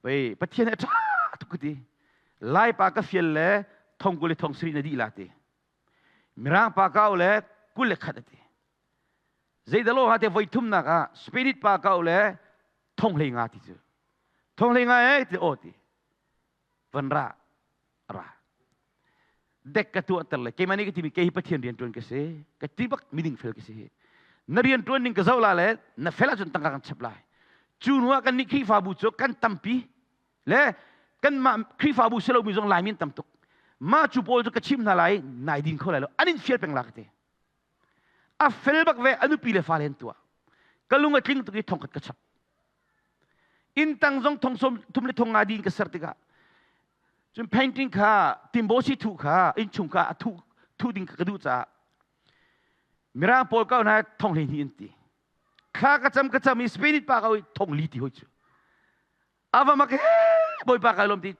wei pathian a ṭha tuk ka ti laipa ka fial le thong kul le thong sarih na dih la ti mirang pa kau le kul le khat a ti zeidalo ha te voi thumnak ah spirit pa kau le thong hlei nga ti cu thong hlei nga e ti aw ti van ra ra dek ka tuah ter le keimah nih ka timi kei hi Pathian rian tuan ka si ka ti bak miding fel ka si na rian tuan ning ka zoh la le na fel ahcun tangka kan chap lai cu hnu ah kan nih Khrihfabu cu kan tampi le kanmah Khrihfabu si lomi zong Laimi an tam tuk mah cu pawl cu ka chim hna lai nai din kho lai lo an in fial peng la ka ti a fel bak ve a nupi le fale an tuah ka lung a tling tuk i thongkhat ka chap inn tang zong thong som thum le thong nga din ka ser tikah cun painting kha timbo si thu kha innchung kha a thu thu ding ka duh caah mirang pawl ka hna thong hlei hnih an ti thla ka cam ka cam i Spain pa ka thong li ti hoi cu ava mak he bawipa kai lom ti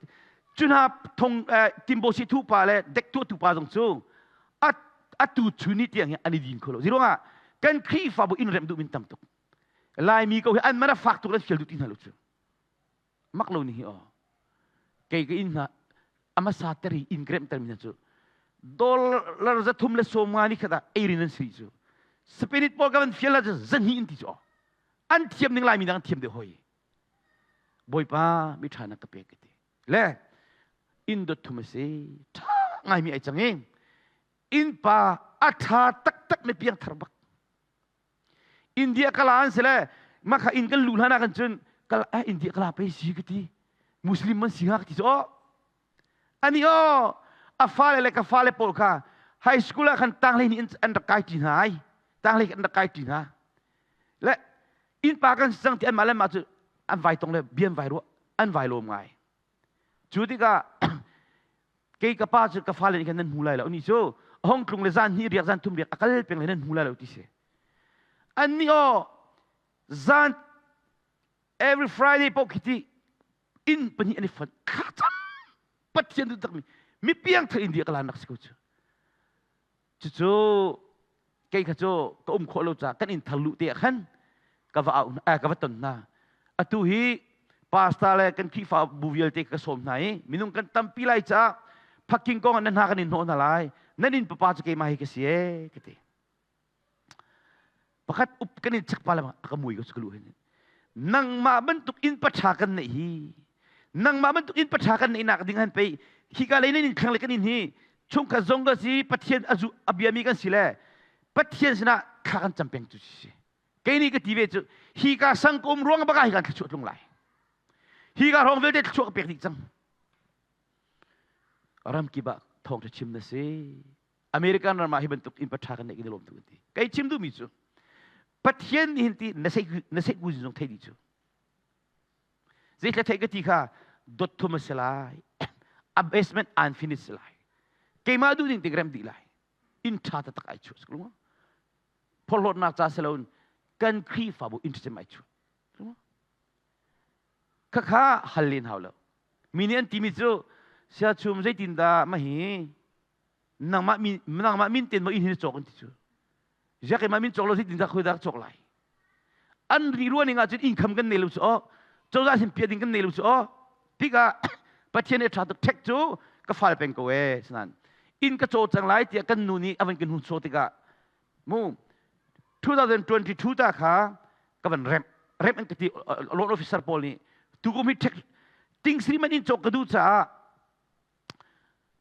cu hna thong timbo si thu pa le dek tu tu pa zong cu atu chu ni tiang hi an i din kho lo ziruangah kan Khrihfabu in rem duh min tam tuk Laimi ko hi an man a fak tuk an fial duh ti hna lo cu mak lo ni hi aw kei ka inn hna amasa teri in grem ter mi hna cu dollar za thum le som nga ni khat ah eirin an si cu Spanish pawl ka van fial la cu zahnih in ti cu aw an thiam ning Laimi dang thiam deuh hoi Bawipa mi ṭha na ka pek ka ti le inn dot thum a si ṭha ngaimi ai cang i innpa a ṭha taktak mi piang thar bak India kala an si le makha inn kan luh hlan ah kan cun kal eh India kala pe si ka ti Muslim an si hnga ka ti cu ani aw a fale le ka fale pawl kha high school ah khan tanghlei nih an rak kai ṭi hna ai tanghlei an rak kai ṭi hna le innpa kan si cang ti anmah le mah cu an vai tong le bia an vai ruah an vai lawm ngai Cu tikah kei ka pa cu ka fale nih khan nan hmu lai lo. Ani cu a hong tlung le zan hnih riak zan thum riak a kal peng le nan hmu lai lo ti si. Annih aw zan every Friday paoh khi ti inn pahnih an i fonh thlacam Pathian duh takmi mi piangthar India ka lan rak si ko cu. Cucu kei kha cu ka um khawh lo caah kan inn thar luh te ah khan ka va au ka va ton hna. Atu hi pastor le kan Khrihfabu vialte ka sawm hna i minung kan tampi lai caah phakking kong ah nan hna kan in hnawh hna lai. Nan inn papa cu keimah hi ka si ee ka ti. Pakhat up kan in chek pa le a ka mui ko cu ka lu hin. Nangmah bantuk inn paṭha kan neih hi. Nangmah bantuk in paṭha kan neihnak ding han pei hika lei nan in thlang le kan in hi chungkhat zong ka si Pathian a zu a biami kan si le Pathian sinah thla kan cam peng cu si. Kei nih ka ti ve cu hika sang ka um ruang baka hi kan thluachuah tlung lai. Hika hrawng vialte thluachuah ka pek dih cang. Ram kip ah thawngṭha chim na si. American ram ah hi bantuk inn paṭha kan neih kan i lawm tuk an ti. Kei chim duhmi cu Pathian nih hin ti na sei na sei ku zong thei dih cu. Zeitle thei ka ti kha dot thum a si lai. A basement unfinished si lai. Keimah duh ding tik rem dih lai. Inn ṭha taktak ai chuah si Phorhlawtnak ca si loin kan Khrihfabu inn ṭha ai chuah. Khakha hal len hau lo. Mi nih an timi cu siachum zeitindah mahi nangmah min nangmah min ten maw inn hi na cawk an ti cu. Ziak keimah min cawk lo zeitindah khoi dah cawk lai. An ri ruah ning ahcun income kan nei lo cu aw. Cozah sin pia ding kan nei lo cu aw. Tikah Pathian nih ṭha tuk ṭhek cu ka fal peng ko ee sinan inn ka caw cang lai tiah kan nu nih a van kan hun saw tikah mu 2022 ta kha ka van remh remh an ka ti loan officer pawl nih tukum hi ṭhek ting sri man in cawk ka duh caah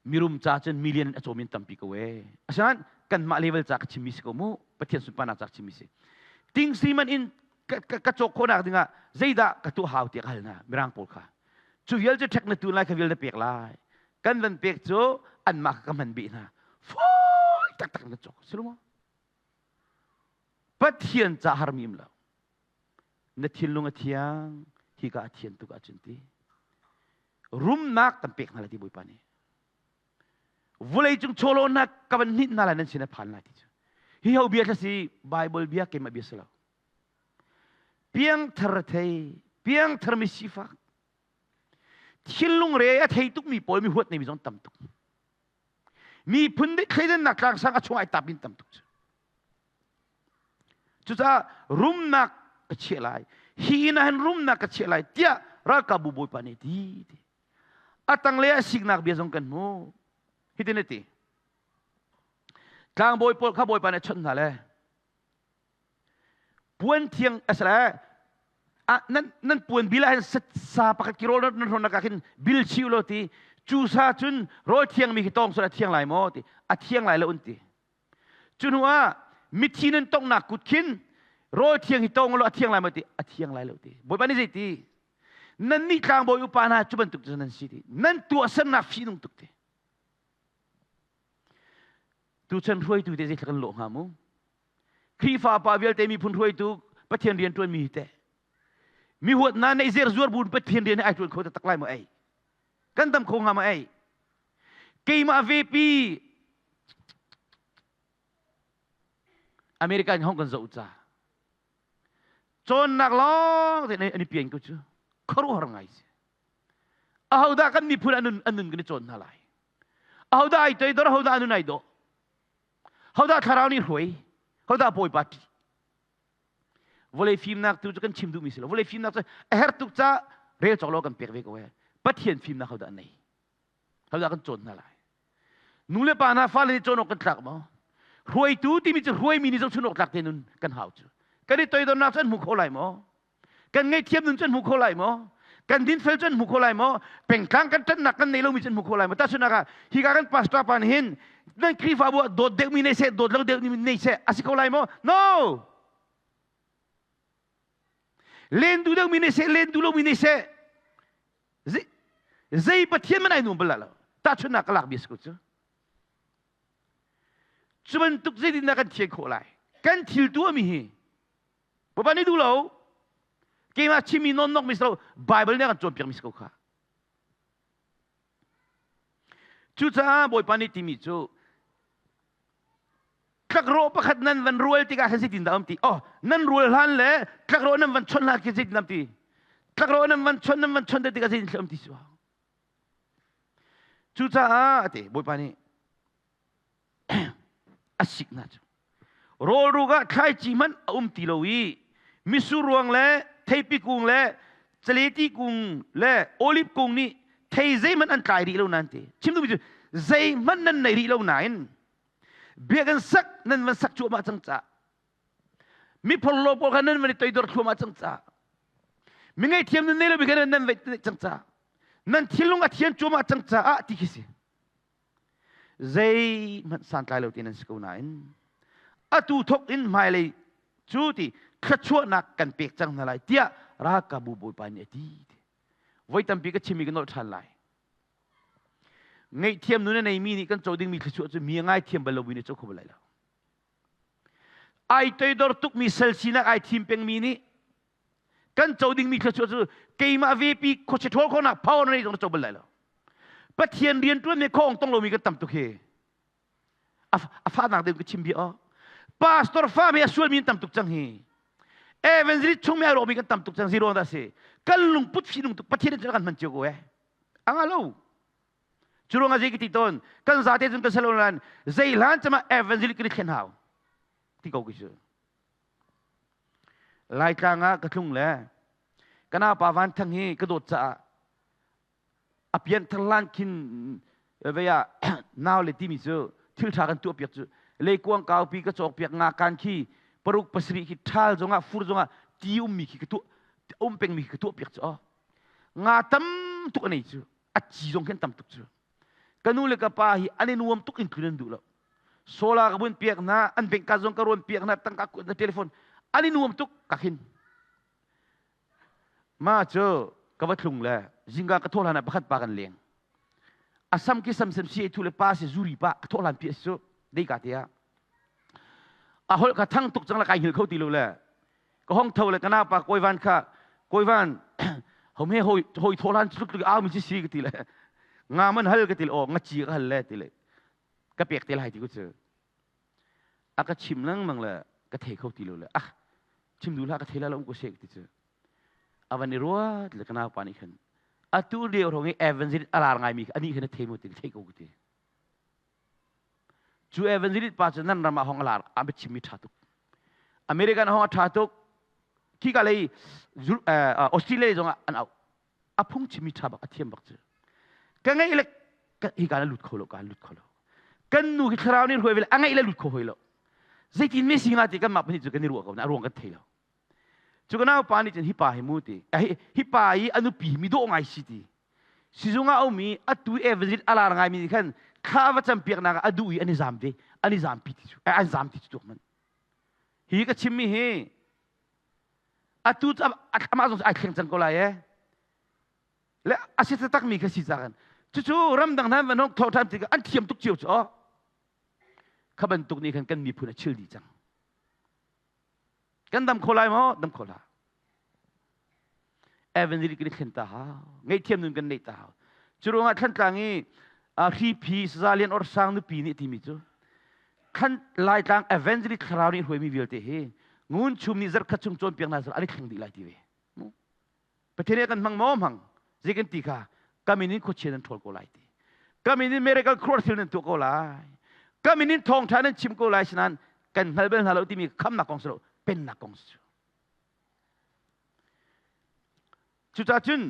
mirum ca cun million a cawmi an tampi ko ee asinain kanmah level ca ka chimmi si ko mu Pathian sunparnak ca ka chimmi si ting sri man in ka cawk khawhnak dingah zeidah ka tuah hau tiah ka hal hna mirang pawl kha cu vial cu ṭhek na tu lai kha vial na pek lai kan van pek cu anmah kha ka hman bih hna fawi taktak in kan cawk si lo maw Pathian ca harmi um lo na thinlung a thiang hika a thian tuk ahcun ti rumnak kan pek hna lai ti Bawipa nih vulei cung chawlawnak ka van hninh hna lai nan sin a phan lai ti cu hi ho bia si Bible bia keimah bia si lo piangthar thei piangthar mi sifak thinlung re a thei tuk mi pawl mi huat nei mi zong tam tuk miphun nih thleidannak tlangsang a chung ai tap in tam tuk cu Cucaah rumnak ka chiah lai, hi inn ah hin rumnak ka chiah lai tiah ralkapbu bawipa nih a ti. ti. A tanglei ah siknak bia zong kan hmu. Hitin a ti. Tlangbawi pawl kha bawipa nih a chawnh hna le puan thiang a si le nan nan puan bil ah hin sa pakhat ki rawl nan hrawn nak ah khin bil chi u law ti cu sa cun rawl thiangmi khi tawng sual a thiang lai maw ti a thiang lai lo un ti Cu hnu ah mithi nan tonghnak kut khin rawl thiang hi tong law a thiang lai maw ti a thiang lai lo ti Bawipa nih zei ti nannih tlangbawi upa hna cu bantuk cu nan si ti nan tuahsernak fihnung tuk ti tuchan hruaitu te zeitluk kan lawh hnga mu Khrihfa pa vialte miphun hruaitu Pathian rian ṭuan mi te mi huatna neih zer zuar bun Pathian rian ai ṭuan kho taktak lai maw ei kan dam kho hnga maw ei Keimah vepi America in hong kan zoh ca. Cawnnak lawng te an i pian ko cu. Khuaruahhar ngai si. Ahodah kan miphun an nun kan i cawn hna lai. Ahodah ai toidor, ahodah a nun ai dawh. Hodah thlarau nih hruai, hodah Bawipa ṭih. Vawlei fimnak tu cu kan chim duhmi si lo. Vawlei fimnak cu a herh tuk ca rel cawk lo kan pek ve ko ee. Pathian fimnak hodah an nei. Hodah kan cawn hna lai? Nu le pa hna fale nih cawn awk kan tlak maw? Hruaitu timi cu hruaimi nih zohchun awk tlak te nun kan hau cu. Kan i toidornak cu an hmu kho lai maw? Kan ngaihthiam nun cu an hmu kho lai maw? Kan dinfel cu an hmu kho lai maw? Pengtlang kan ṭanhnak kan nei lomi cu an hmu kho lai maw? Tahchunhnak ah hika kan pastor pa nih hin nan Khrihfabu ah dawt deuhmi nei seh, dawt lo deuhmi nei seh a si kho lai maw? No! Len duh deuhmi nei seh, len duh lomi nei seh Zei pathian man ai nuam bal lo. Tahchunhnak ka lak bia si ko cu. Cu bantuk zeitindah kan thian khawh lai? Kan thil tuahmi hi Bawipa nih duh lo. Keimah chimmi nawnnok mi si lo, Bible nih a kan cawnpiak mi si ko kha. Cucaah Bawipa nih timi cu tlakrawh pakhat nan van rual tikah khan zeitindah um ti oh nan rual hlan le tlakrawh nan van chawnh hlan khi zeitindah um ti tlakrawh nan van chawnh nan van chawnh tikah zeitindah um ti su cucaah ati bawipa nih a sik hna cu rawlruk ah thlaici hmanh a um ti lo i misur ruang le theipi kung le caleti kung le oliv kung nih thei zeihmanh an tlai rih lo nan ti chim duhmi cu zeihmanh nan nei rih lo nain biakinn sak nan van sak cuahmah cang ca mi phorhlaw pawl kha nan van i toidor thluahmah cang ca mi ngaihthiam nan nei lo mi kha nan van cang ca. Nan thinlung a thian cuahmah cang caah ti khi si. Zeihmanh santlai lo ti nan si ko nain atu thok in hmailei cu ti thluachuahnak kan pek cang hna lai tiah ralkapbu bawipa nih a ti. Voi tampi ka chimmi ka nolh ṭhan lai. Ngaihthiam nun a neimi nih kan co dingmi thluachuah cu mi a ngaithiam bal lomi nih co kho bal lai lo. Ai toidor tukmi sal sinak ai thim pengmi nih kan co dingmi thluachuah cu keimah vepi khuachia ṭhawl khawhnak power na nei zong na co bal lai lo. Pathian rian ṭuan mi khawng tong lomi kan tam tuk hi. A fahnak deuh ka chim bia aw. Pastor fa mi a sualmi an tam tuk cang hi. Evangelist chung mi a rawmi kan tam tuk cang zero dah si. Kan lungput fi tuk Pathian cu kan hman cio ko eh. Anga lo. Cu ruangah zei ka ti tawn kan zate cun kan salo lan zei hlan cama evangelist kan i thlen hau ti ko ki cu. Laitlang ah ka tlung le kana pa van thang hi ka dawt caah a pianthar hlan khin vei ah nau le timi cu thil ṭha kan tuah piak cu leikuang kaupi ka cawk piak nga kan khi paruk pasarih khi ṭhal zongah fur zongah ti ummi khi ka tuah um pengmi khi ka tuah piak cu aw nga tam tuk anei cu a ci zong khin tam tuk cu ka nu le ka pa hi an i nuam tuk in tlun an duh lo solar ka buin piak hna an bank ka zong ka ruan piak hna tangka na telephone an i nuam tuk ka khin Ma cu ka va tlung le zingka ka thawh hlan ah pakhat pa kan leng. A sam ki sam sem si thu le pa si zuri pa ka thawh hlan pi a si cu dei ka te ah. A holh kha thang tuk cang la kai hngilh kho ti lo le ka hong tho le ka nau pa kawi van kha kawi van hom he hoi hoi thawh hlan tluk tluk au mi si si ka ti le nga man hal ka ti le aw nga ci ka hal le ti le ka pek te lai ti ku cu a ka chim lengmang le ka thei kho ti lo le ah chim duh hlah ka thei la lo um ko seh ti cu a van i ruat le ka naupa nih khan atu lio rong i evangelist a lar ngaimi kha anih khan a thei mu ti thei ko ti cu evangelist pa cu nan ram ah hong a lar a chimmi ṭha tuk American hong a ṭha tuk khi ka lei Australia zong ah an auh a phung chimmi ṭha bak a thiam bak cu ka ngeih le hi ka lut kho lo ka lut kho lo kan nu hi thlarau nih hruai ve a ngeih le lut kho hoi lo zeitin me si nga ti kan mah pahnih cu kan i ruah ko na a ruang kan thei lo cu ka nau pa nih cun hi pa hi mu ti hi pa i a nupi mi dawh ngai si ti sizung ah um i atu evangelist a lar ngai mi nih khan thla va campiak nak a duh i an i zam ve an i zampi ti cu an zam ti cu tuk man hi ka chimmi hi atu cu amah zong ai thleng cang ko lai e le a si taktak mi kha si cakan cucu ramdang hna van hong thawh ṭhan tikah an thiam tuk cio cu aw kha bantuk nih khan kan miphun a chil dih cang kan dam kho lai maw dam kho la evangelist kan i thlen ta hau ngaihthiam nun kan neih ta hau cu ruangah thlantlang i hriphi saza lian or sang nupi nih timi cu Khan Laitlang evangelist thlarau nih hruaimi vialte hi ngun chum nih zarhkhat chung cawnpiak hna an i thleng dih lai ti ve. Pathian nih kan hmang maw hmang? Zei kan ti kha ka min in khuachia nan ṭhawl ko lai ti. Ka min in miracle khuar thil nan tuah ko lai. Ka min in thawngṭha nan chim ko lai sinan kan hngal bal hna lo timi khamnak kong si lo pennak kong si. Cucaah cun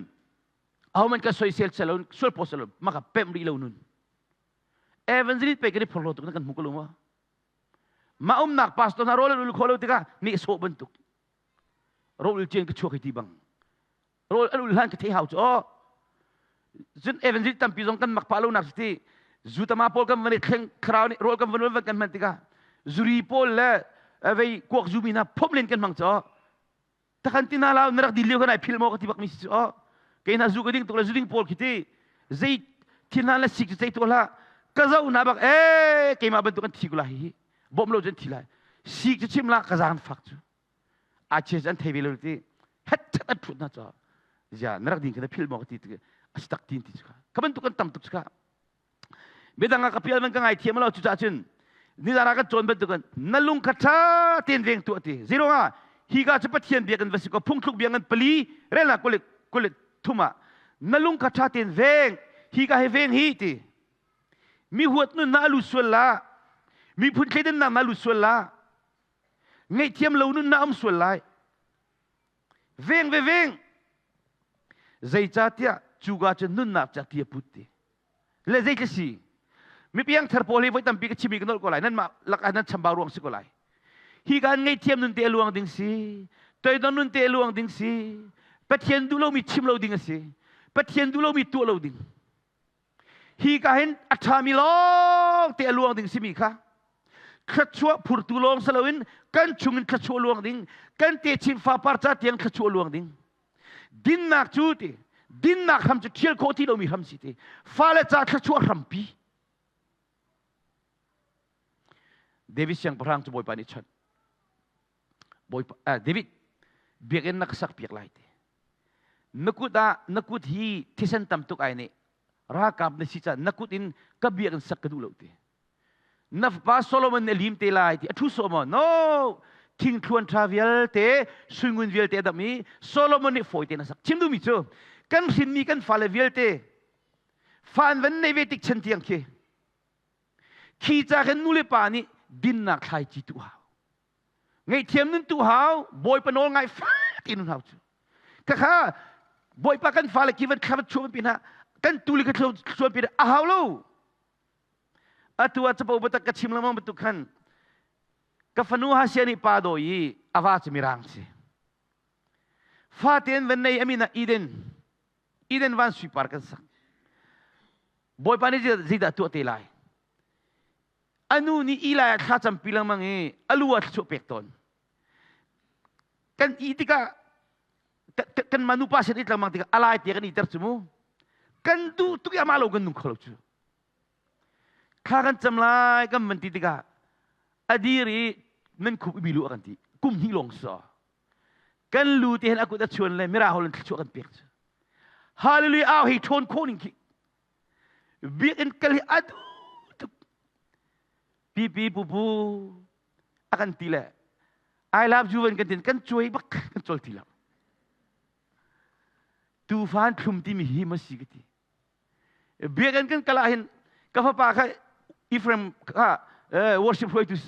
ahohmanh ka soisel selo sual paw selo maka pemh rih lo nun. Evangelist pe kan i phorhlaw tuk na kan hmu ko lo maw? Mah umnak pastor hna rawl an ul khawh lo tikah nehsawh bantuk rawl ul cian ka chuak hi ti bang rawl an ul hlan ka thei hau cu aw cun evangelist tampi zong kan mak pah lo nak si ti zutama pawl kan van i thleng thlarau nih rawl kan van van kan hman tikah zuri pawl le vei kuak zumi hna phom len kan hmang cu takhan ti na lau na rak dil lio kan ai phil maw ka ti bak mi si cu oh kei hna zu ka ding tuk le zu ding pawl khi ti zei thil hna le sik cu zei tu hlah ka zoh hna bak e keimah bantuk an thi ko lai hi bawm lo cun thi lai sik cu chim la ka zang fak cu a che an thei ve lo ti het chat an thut na cho zia na rak ding kha na phil maw ka ti a si tak tin ti cu kha ka bantuk an tam tuk cu kha Midang ah ka pial man ka ngaithiam lo cucaah cun nizan ah kan cawn bantukin na lung kha ṭha tein veng tuah ti. Zeiruang ah hi ka cu Pathian bia kan va si ko phungthluk bia ngan pali relnak kulit kulit thum ah na lung kha ṭha tein veng hi ka he veng hi ti. Mi huat nun na alu sual la miphun thleidannak na alu sual la ngaihthiam lo nun na um sual lai veng ve veng zeicahtiah cuka cu nunnak ca ti a put ti le zei si mi piangthar pawl hi voi tampi ka chimi ka nolh ko lai nan mah lakah nan chambau ruang si ko lai hi kan ngaihthiam nun te a luang ding si toidon nun te a luang ding si pathian duh lomi chim lo ding a si. Pathian duh lomi tuah lo ding. Hi ka hin a ṭhami lawng te a luang ding simi kha thluachuah phurtu lawng si loin kan chungin thluachuah luang ding, kan techin fapar ca tiang thluachuah luang ding. Dinnak cu ti, dinnak hram cu ṭhial khawh ti lomi hram si ti. Fale ca thluachuah hrampi. David siangpahrang cu Bawipa nih chawnh. Bawipa David biakinn na ka sak piak lai ti. Na kut ah na kut hi thisen tam tuk ai nih ralkap na si ca na kut in ka biakinn sak ka duh lo ti. Na fapa Solomon nih a lim te lai ti a thu sawh maw? No! Thingthluan ṭha vialte, suingun vialte a dam i Solomon nih fawi tein a sak. Chim duhmi cu kan hrinmi kan fale vialte fa an van nei ve tik chan tiang khi khi ca khin nu le pa nih dinnak thlaici tuh hau. Ngaihthiam nun tuh hau, Bawipa nawl ngai fak in nun hau cu. Khakha Bawipa kan fale ki van thla chuah pi hna kan tu le ka thluan pi a hau lo. Atu ah capo batak ka chim lengmang bantuk khan ka fanu Hasia nih pa dawi i a va cu mirang si. Fatein van nei amin ah Eden Eden van suipar kan sak. Bawipa nih zeidah tuah te lai? Anu nih Eli ah thla campi lengmang i a lu ah thluachuah pek tawn. Kan i tikah kan mah nupa sin i lengmang tikah alai te kan iter cu mu. Kan duh tuk i amah lo kan nung kho lo cu. Thla kan cam lai kan van ti tikah a dir i nan khup i bilu a kan ti. Kum hnih lawng sa. Kan lu te hin a kut a chuan le mira hol in thluachuah kan pek cu. Hallelujah au hei ṭhawn khawh ning khi. Biakinn kal hi a duh tuk. Pipi pupu a kan ti le I love you van kan tin kan cuai bak kan col ti lo. Tufan thlum timi hi ma si ka ti. Biakinn kan kal ah hin ka fapa kha Ephraim kha worship hruaitu si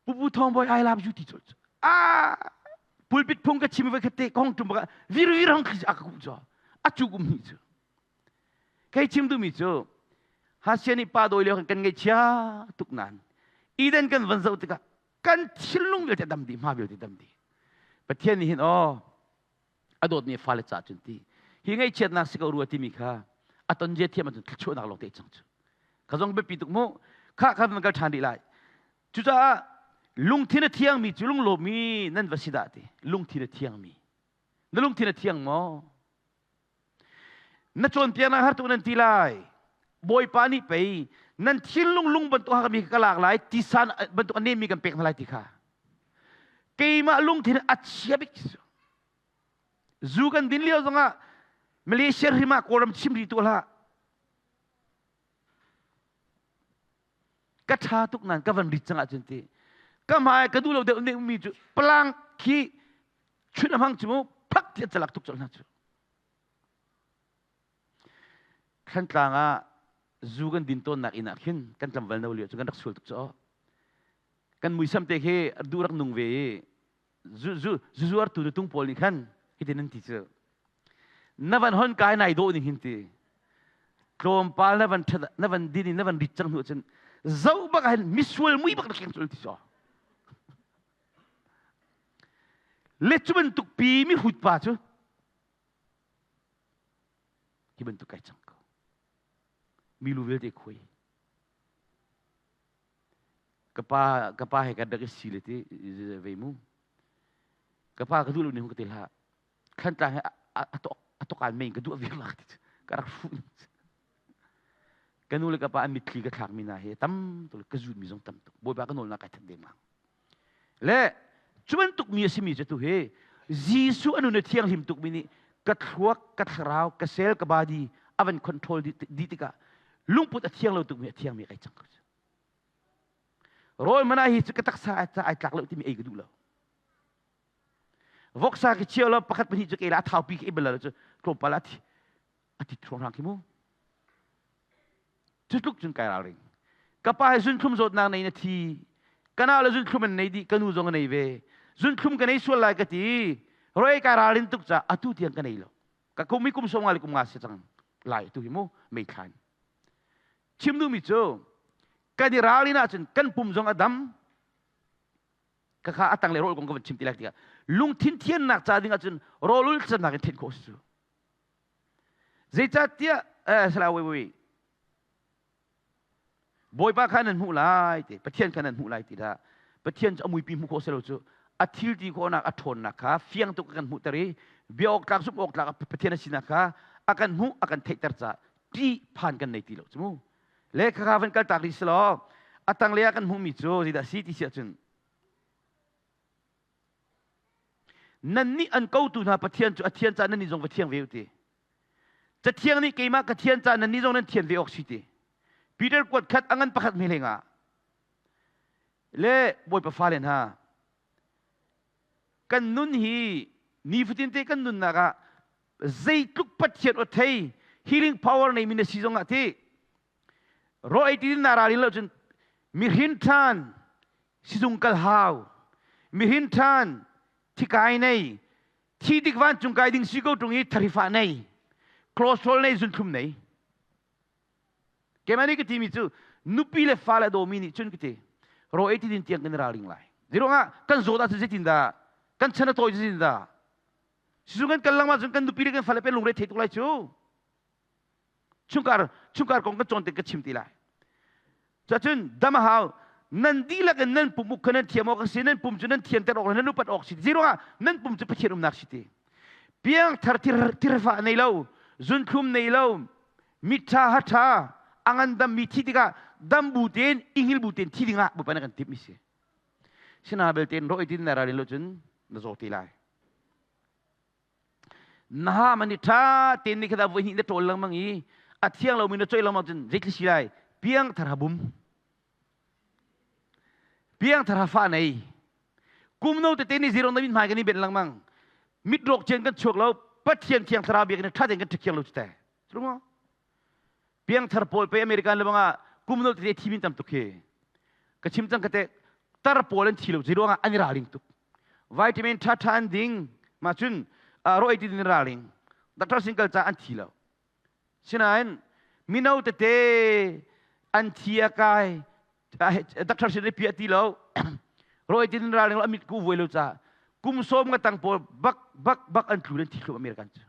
Pupu Thawng Bawi I love you ti cu ah pulpit phung ka chim vai khatte kong tum baka vir vir hong khi a ka kuh cho a cu kum hnih cu kei chim duhmi cu Hasian nih pa dawi lio kan ngaihchia tuk nan Eden kan van zoh tikah kan thinlung vialte dam dih hma vialte dam dih Pathian nih hin aw a dawtmi fale ca cun ti hi ngaihchiatnak si ko rua timi kha a ton zia thiam ahcun thluachuahnak lawng te cang cu kha zong biapi tuk mu kha kha van kal ṭhan rih lai cucaah lungthin a thiangmi cu lunglawmmi nan va si dah ti lungthin a thiangmi na lungthin a thiang maw na cawnpiaknak har tuk nan ti lai bawipa nih pei nan thinlung lung bantuk hakmi ka lak lai tisan bantuk a nemmi kan pek hna lai ti kha keimah lungthin a chia bik zu kan din lio zongah Malaysia rim ah Kawlram chim rih tu hlah ka ṭha tuk nan ka van rit cang ahcun ti ka hmai ka duh lo deuh ne mi cu palang khi chun a hmang cu mu phak ti an calak tuk colh hna cu Thlantlang ah zu kan din tawnnak inn ah khin kan tlangval no lio cu kan rak sual tuk cu kan muisam te khi duh rak nung ve i zu zu zu zuartu nutung pawl nih khan hitin an ti cu na van hon kai nai dawh ning hin ti tlawmpal na van ṭhat na van din in na van rit cang hnu cun zoh bak ah hin misual mui bak na keng cul ti so le cu bantuk pi mi hut pa cu hi bantuk kai cang ko mi lu vialte khuai ka pa ka pa he kan rak i si le ti ve mu ka pa ka duh lo ni hung ka ti hlah Thlantlang he a tokan mei ka duh viar lak ti ka rak fuh ka nu le ka pa an mitthli ka thlak mi hna hi tam tuk ka zut mi zong tam tuk bawipa ka nawlnak kai that dengmang le cu bantuk mi a simi cu tu hi Jesuh a nun a thianghlim tuk mi nih ka thluak ka thlarau ka sel ka body a van control dih tikah lungput a thiang lo tuk mi a thiang mi kai cang ko rawl mana hi cu ka taksa ai tlak lo timi ei ka duh lo Voksa ki chia lo pakhat pahnih cu kela thaupi ki bal cu tlawmpal a thi a ti thluang khi mu. Cu tluk cun kai ralring. Ka pa he zunthlum zawtnak nei na thi. Ka nau le zunthlum an nei dih ka nu zong a nei ve. Zunthlum ka nei sual lai ka ti. Roi kai ralrin tuk ca atu tiang ka nei lo. Ka kum i kum som nga le kum nga si cang lai tu hi mu mei thlan. Chim duhmi cu kan i ralrin ahcun kan pum zong a dam Khakha a tang le rawl kong ka van chim ti lai tikah lungthin thiannak ca ding ahcun rawlul cannak in thenh khawh si cu. Zeicahtiah eh sala wei wei Bawipa kha nan hmuh lai ti Pathian kha nan hmuh lai ti dah Pathian cu a muipi hmuh khawh si lo cu a thil ti khawhnak a ṭhawnnak kha fiang tuk a kan hmuhter i bia awk tlak zumh awk tlak Pathian a sinak kha a kan hmuh a kan theihter caah ṭih phan kan nei ti lo cu mu le khakha van kal tak rih si law a tanglei ah kan hmuhmi cu zeidah si ti si ahcun nannih an kotu hna Pathian cu a thian caah nannih zong va thiang ve u ti Cathiang nih keimah ka thian caah nannih zong nan thian ve awk si ti. Peter kuat khat a ngan pakhat hme hleng ah le Bawipa fale hna kan nun hi nifatin te kan nunnak ah zeitluk Pathian aw thei healing power nei mi na si zong ah ti ro ei ti na ralin lo cun mihrin ṭhan sizung kal hau mihrin ṭhan thikai nei thi tik vancung kai ding si ko ṭung i tharifa nei cholesterol nei zunthlum nei keimah nih ka timi cu nupi le fale dawmi nih cun ka ti ro ei ti din tiang kan i ralring lai zeiruangah kan zawt ahcun zeitindah kan chan a tawi zeitindah sizung kan kal lengmang cun kan nupi le kan fale pe lungre thei tuk lai cu chungkar chungkar kong kan cawn tik ka chim ti lai Cacun dam a hau. Nan dihlak in nan pum uk kha nan thiam awk a si, nan pum cu nan thianter awk le nan upat awk si. Zeiruangah nan pum cu Pathian umnak si ti. Piangthar thirfa nei lo, zunthlum nei lo, mitṭha haṭha, a ngandammi thi tikah dam bu tein, i hngil bu tein thi dingah Bawipa nih a kan timhmi si. Sina belte in rawh i din na ral in lo cun na zaw te lai. Na ha man i ṭha tein ni khat ah voi hnih na ṭawl lengmang i a thiang lomi na coih lengmang cun zeithil si lai? Piangthar ha bum. Piangthar ha fa nei. Kum no tete ni zero na min hmai kan i benh lengmang. Mit rawk cian kan chuak lo. Pathian thiang thlarau biakinn ṭha tein kan ṭha lo cu te. Cu Piangthar pawl pe American le bangah kum no tete thi min tam tuk hi. Ka chim cang kate tar pawl an thi lo zei ruangah an i ralring tuk. Vitamin ṭha ṭha an ding ma cun ro ei ti din ralring. Doctor single ca an thi lo. Sinain mino tete an thi a kai doctor sin pia ti lo ro ei ti din ralring lo amit ku vuai lo ca kum som nga tang pawl bak bak bak an tlu an thi thlu American cu.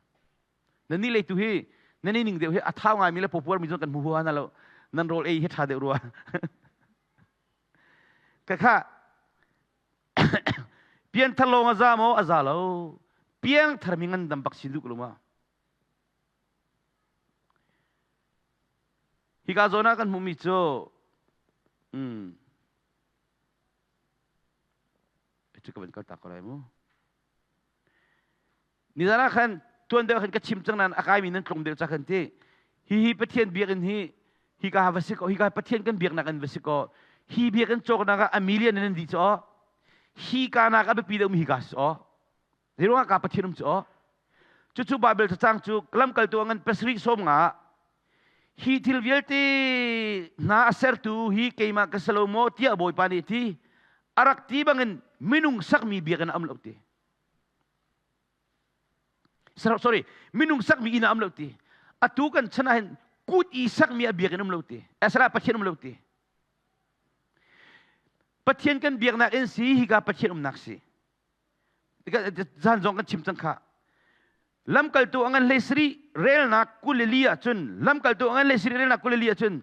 Na ni lei tu hi na ni ning deuh hi a thau ngaimi le popuar mi zong kan hmu hua na lo nan rawl ei hi ṭha deuh rua ka kha pianthar lawng a za maw a za lo piangthar mi ngandam bak sin duh ko ma hika zawn ah kan hmuhmi cu cu ka van kal tak ko lai mu Nizan ah khan tuan deuh khan ka chim cang nain a kaimi nan tlung deuh ca khan ti. Hihi Pathian biakinn hi hika va si ko hika Pathian kan biaknak in va si ko. Hi biakinn cawknak ah a million in an dih cu aw. Hi ka nak a biapi deuhmi hika si aw. Zeiruangah ka Pathian um cu aw. Cucu Bible cacang cu lamkaltu a ngan pasarih sawm nga hi thil vialte hna a sertu hi keimah ka si lo maw tiah Bawipa nih a ti. A rak ti bangin minung sakmi biakinn a um lo ti. Sorry, minung sakmi inn ah um lo ti. Atu kan chan ah hin kut i sakmi a biakinn um lo ti. Ezra Pathian um lo ti. Pathian kan biaknak in si hika Pathian umnak si. Zan zong kan chim cang kha. Lamkaltu angan hlei sari relnak kulili ahcun lamkaltu angan hlei sari relnak kulili ahcun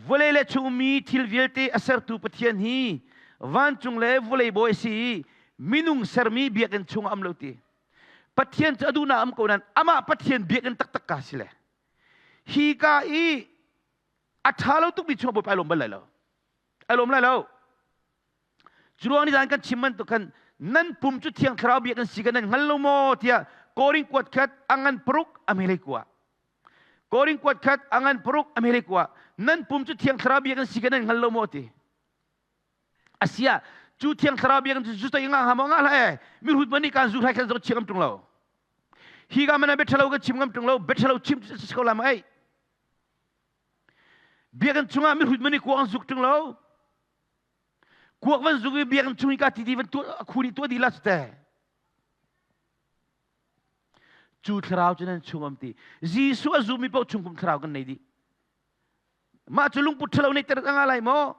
Vawlei le chungmi thil vialte a sertu Pathian hi vancung le vawlei bawi a si i minung sermi biakinn chung ah um lo ti. Pathian cu a duhnak um ko nain amah Pathian biakinn taktak ka si le hi ka i a ṭha lo tukmi chung ah Bawipa ai lawm bal lai lo. Ai lawm lai lo. Cu ruang nih kan chim bantuk khan nan pum cu Thiang Thlarau biakinn si kan nan hngal lo maw tiah Korin kuat khat a ngan paruk a hmelei kua. Korin kuat khat a ngan paruk a hmelei kua. Nan pum cu Thiang Thlarau biakinn si kan nan hngal lo maw ti. Asia cu Thiang Thlarau biakinn cu zu nga ha maw nga hlah e mihrut man nih kan zu hrai khan zong chim ngam ṭung lo. Hi ka mana bia ṭhalo ka chim ngam ṭung lo bia ṭhalo chim si ko la ma ei. Biakinn chungah mihrut man nih kuang zuk ṭung lo. Kuak van zuk i biakinn chung i ka ti ti van tuah khu nih tuah dih la te. Cu thlarau cu nan chung am ti. Jesuh a zummi paoh chungkum thlarau kan nei dih. Mah cu lungput ṭhalo nih ter anga lai maw?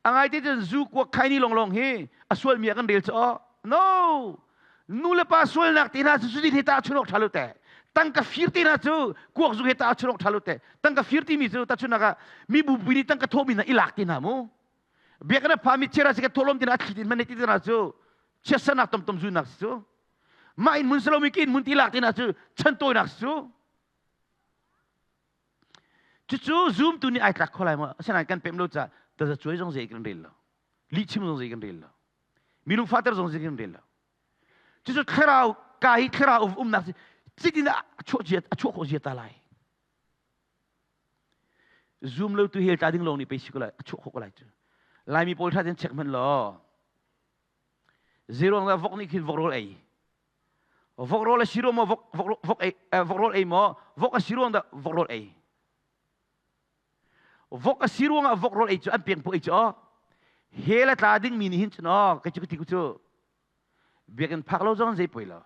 A ngai te cun zu kuak khai ni longlong hi a sualmi ah kan rel cu aw. No! Nu le pa sualnak te hna cu cuti he ta chunok ṭha lo te. Tangka fir te hna cu kuak zung he ta chunok tha lo te. Tangka fir timi cu tachunak ah mi bupi nih tangka thawhmi hna i lak te hna mu. Biakinn a phami chera si ka thawhlawm te hna a thli tin man ti te hna cu chiatsernak tomtom zunak si cu. Mah inn mun salomi ki inn mun ti lak te hna cu chantawinak si cu. Cucu zumtu nih ai tlak kho lai maw? Asinain kan pem lo caah tazacuai zong zei kan rel lo. Lihchim zong zei kan rel lo. Mi lungfahter zong zei kan rel lo. Cucu thlarau ka hi thlarau umnak si citin a chuah zia a chuah khawh zia ta lai. Zum lo tu hel tla ding lawng nih pei si ko lai a chuah khawh ko lai cu. Laimi pawl tha ten check hmanh law. Zeruang dah vok nih khin vok rawl ei. Vok rawl a si ruang maw vok vok vok ei vok rawl ei maw vok a si ruang dah vok rawl ei. Vok a si ruangah vok rawl ei cu an peng pu ei cu aw. Hell a tla dingmi nih hin cun aw kei cu ka ti ku cu biakinn phak lo zong zei poi lo.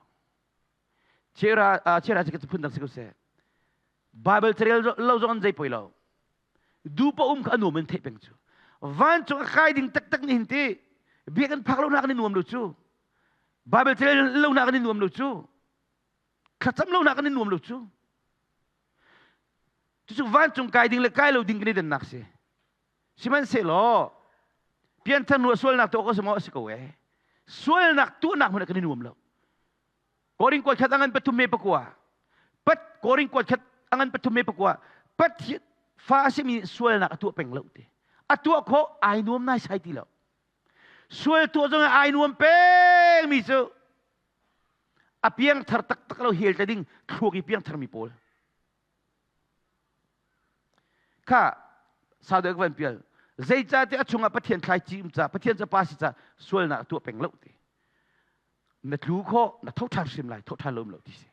Chera chera cu phun dang si ko seh. Bible carel lo zong zei poi lo. Du pa um kha a nuam in theih peng cu. Vancung a kai ding taktak nih hin ti biakinn phak lo nak in nuam lo cu. Bible carel lo nak in nuam lo cu. Thlacam lo nak in nuam lo cu. Cucu vancung kai ding le kai lo ding kan i dannak si. Sihmanhsehlaw pianthar hnu ah sualnak tuah ko si maw a si ko ee. Sualnak tuahnak hmanh ah kan i nuam lo. Korin kuat khat angan pathum me pakua. Pat Korin kuat khat angan pathum me pakua. Pathian fa a simi sualnak a tuah peng lo te. A tuah khawh ai nuam nai sai ti lo. Sual tuah zong ai nuam peng mi cu a piangthar taktak lo hel te ding thluak i piangthar mi pawl kha sau deuh van pial zeicahtiah a chungah Pathian thlaici um ca Pathian ca pa si ca sualnak a tuah peng lo ti na tlu khawh na tho ṭhan hrim lai tho ṭhan lo um lo ti si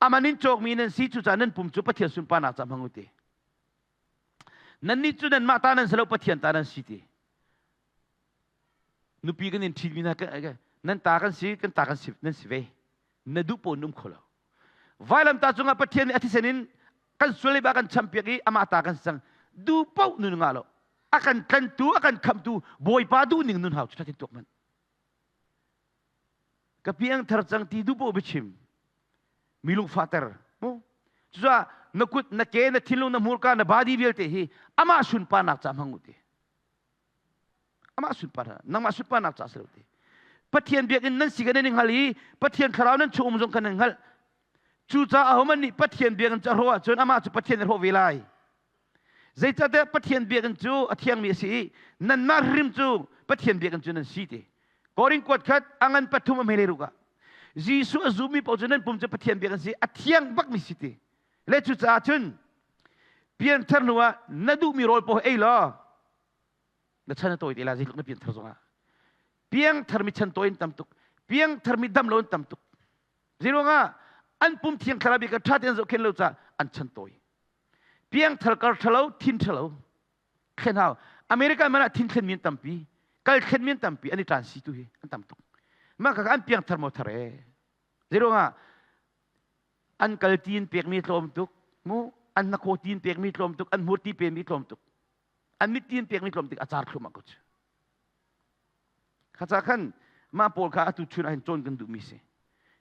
aman in cawkmi nan si cucaah nan pum cu Pathian sunparnak ca hmang u ti nannih cu nanmah ta nan si lo Pathian ta nan si ti Nupi kan in ṭhitmi hna nan ta kan si, kan ta kan si, nan si ve. Na duh paoh in um kho lo. Vailamtah cungah Pathian nih a thisen in kan sual le ba kan champiak i amah ta kan si cang. Duh paoh nun ngah lo. A kan tlantu, a kan khamtu Bawipa duh ning nun hau cu ṭhatin tuak hmanh. Ka piang thar cang ti duh paoh biachim. Mi lungfahter. Mu. Cucaah na kut, na ke, na thinlung, na hmurka, na body vialte hi amah sunparnak ca hmang u ti. Amah sunparnak, nangmah sunparnak ca si lo ti. Pathian biakinn nan si kan in hngal i Pathian thlarau nan chung um zong kan in hngalh. Cucaah ahohmanh nih Pathian biakinn cu a hrawh ahcun amah cu Pathian a hrawh ve lai. Zeicahtiah Pathian biakinn cu a thiangmi a si i nanmah hrim cu Pathian biakinn cu nan si ti. Korin kuat khat a ngan pathum a hmele ruk ah Jesuh a zummi paoh cu nan pum cu Pathian biakinn si a thiang bakmi si ti. Le cucaah cun pianthar hnu ah na duhmi rawl paoh ei law na chan a tawi te lai zeitluk na pianthar zongah piangthar mi chan tawi in tam tuk piangthar mi dam lo in tam tuk zeiruangah an pum thiang thlarau bik ṭha tein zohkhen lo caah an chan tawi piangthar kar ṭhalo thin ṭhalo thlen hau America man ah thin thlen mi an tampi kal thlen mi an tampi an i ṭan si tu hi an tam tuk mah kha an piangthar maw thar e zeiruangah an kal ti in pekmi tlawm tuk mu an hnakhaw ti in pekmi tlawm tuk an hmur ti pekmi tlawm tuk an mit ti in pekmi tlawm tik a car thluahmah ko cu kha ca khan mah pawl kha atu chun ahhin cawn kan duhmi si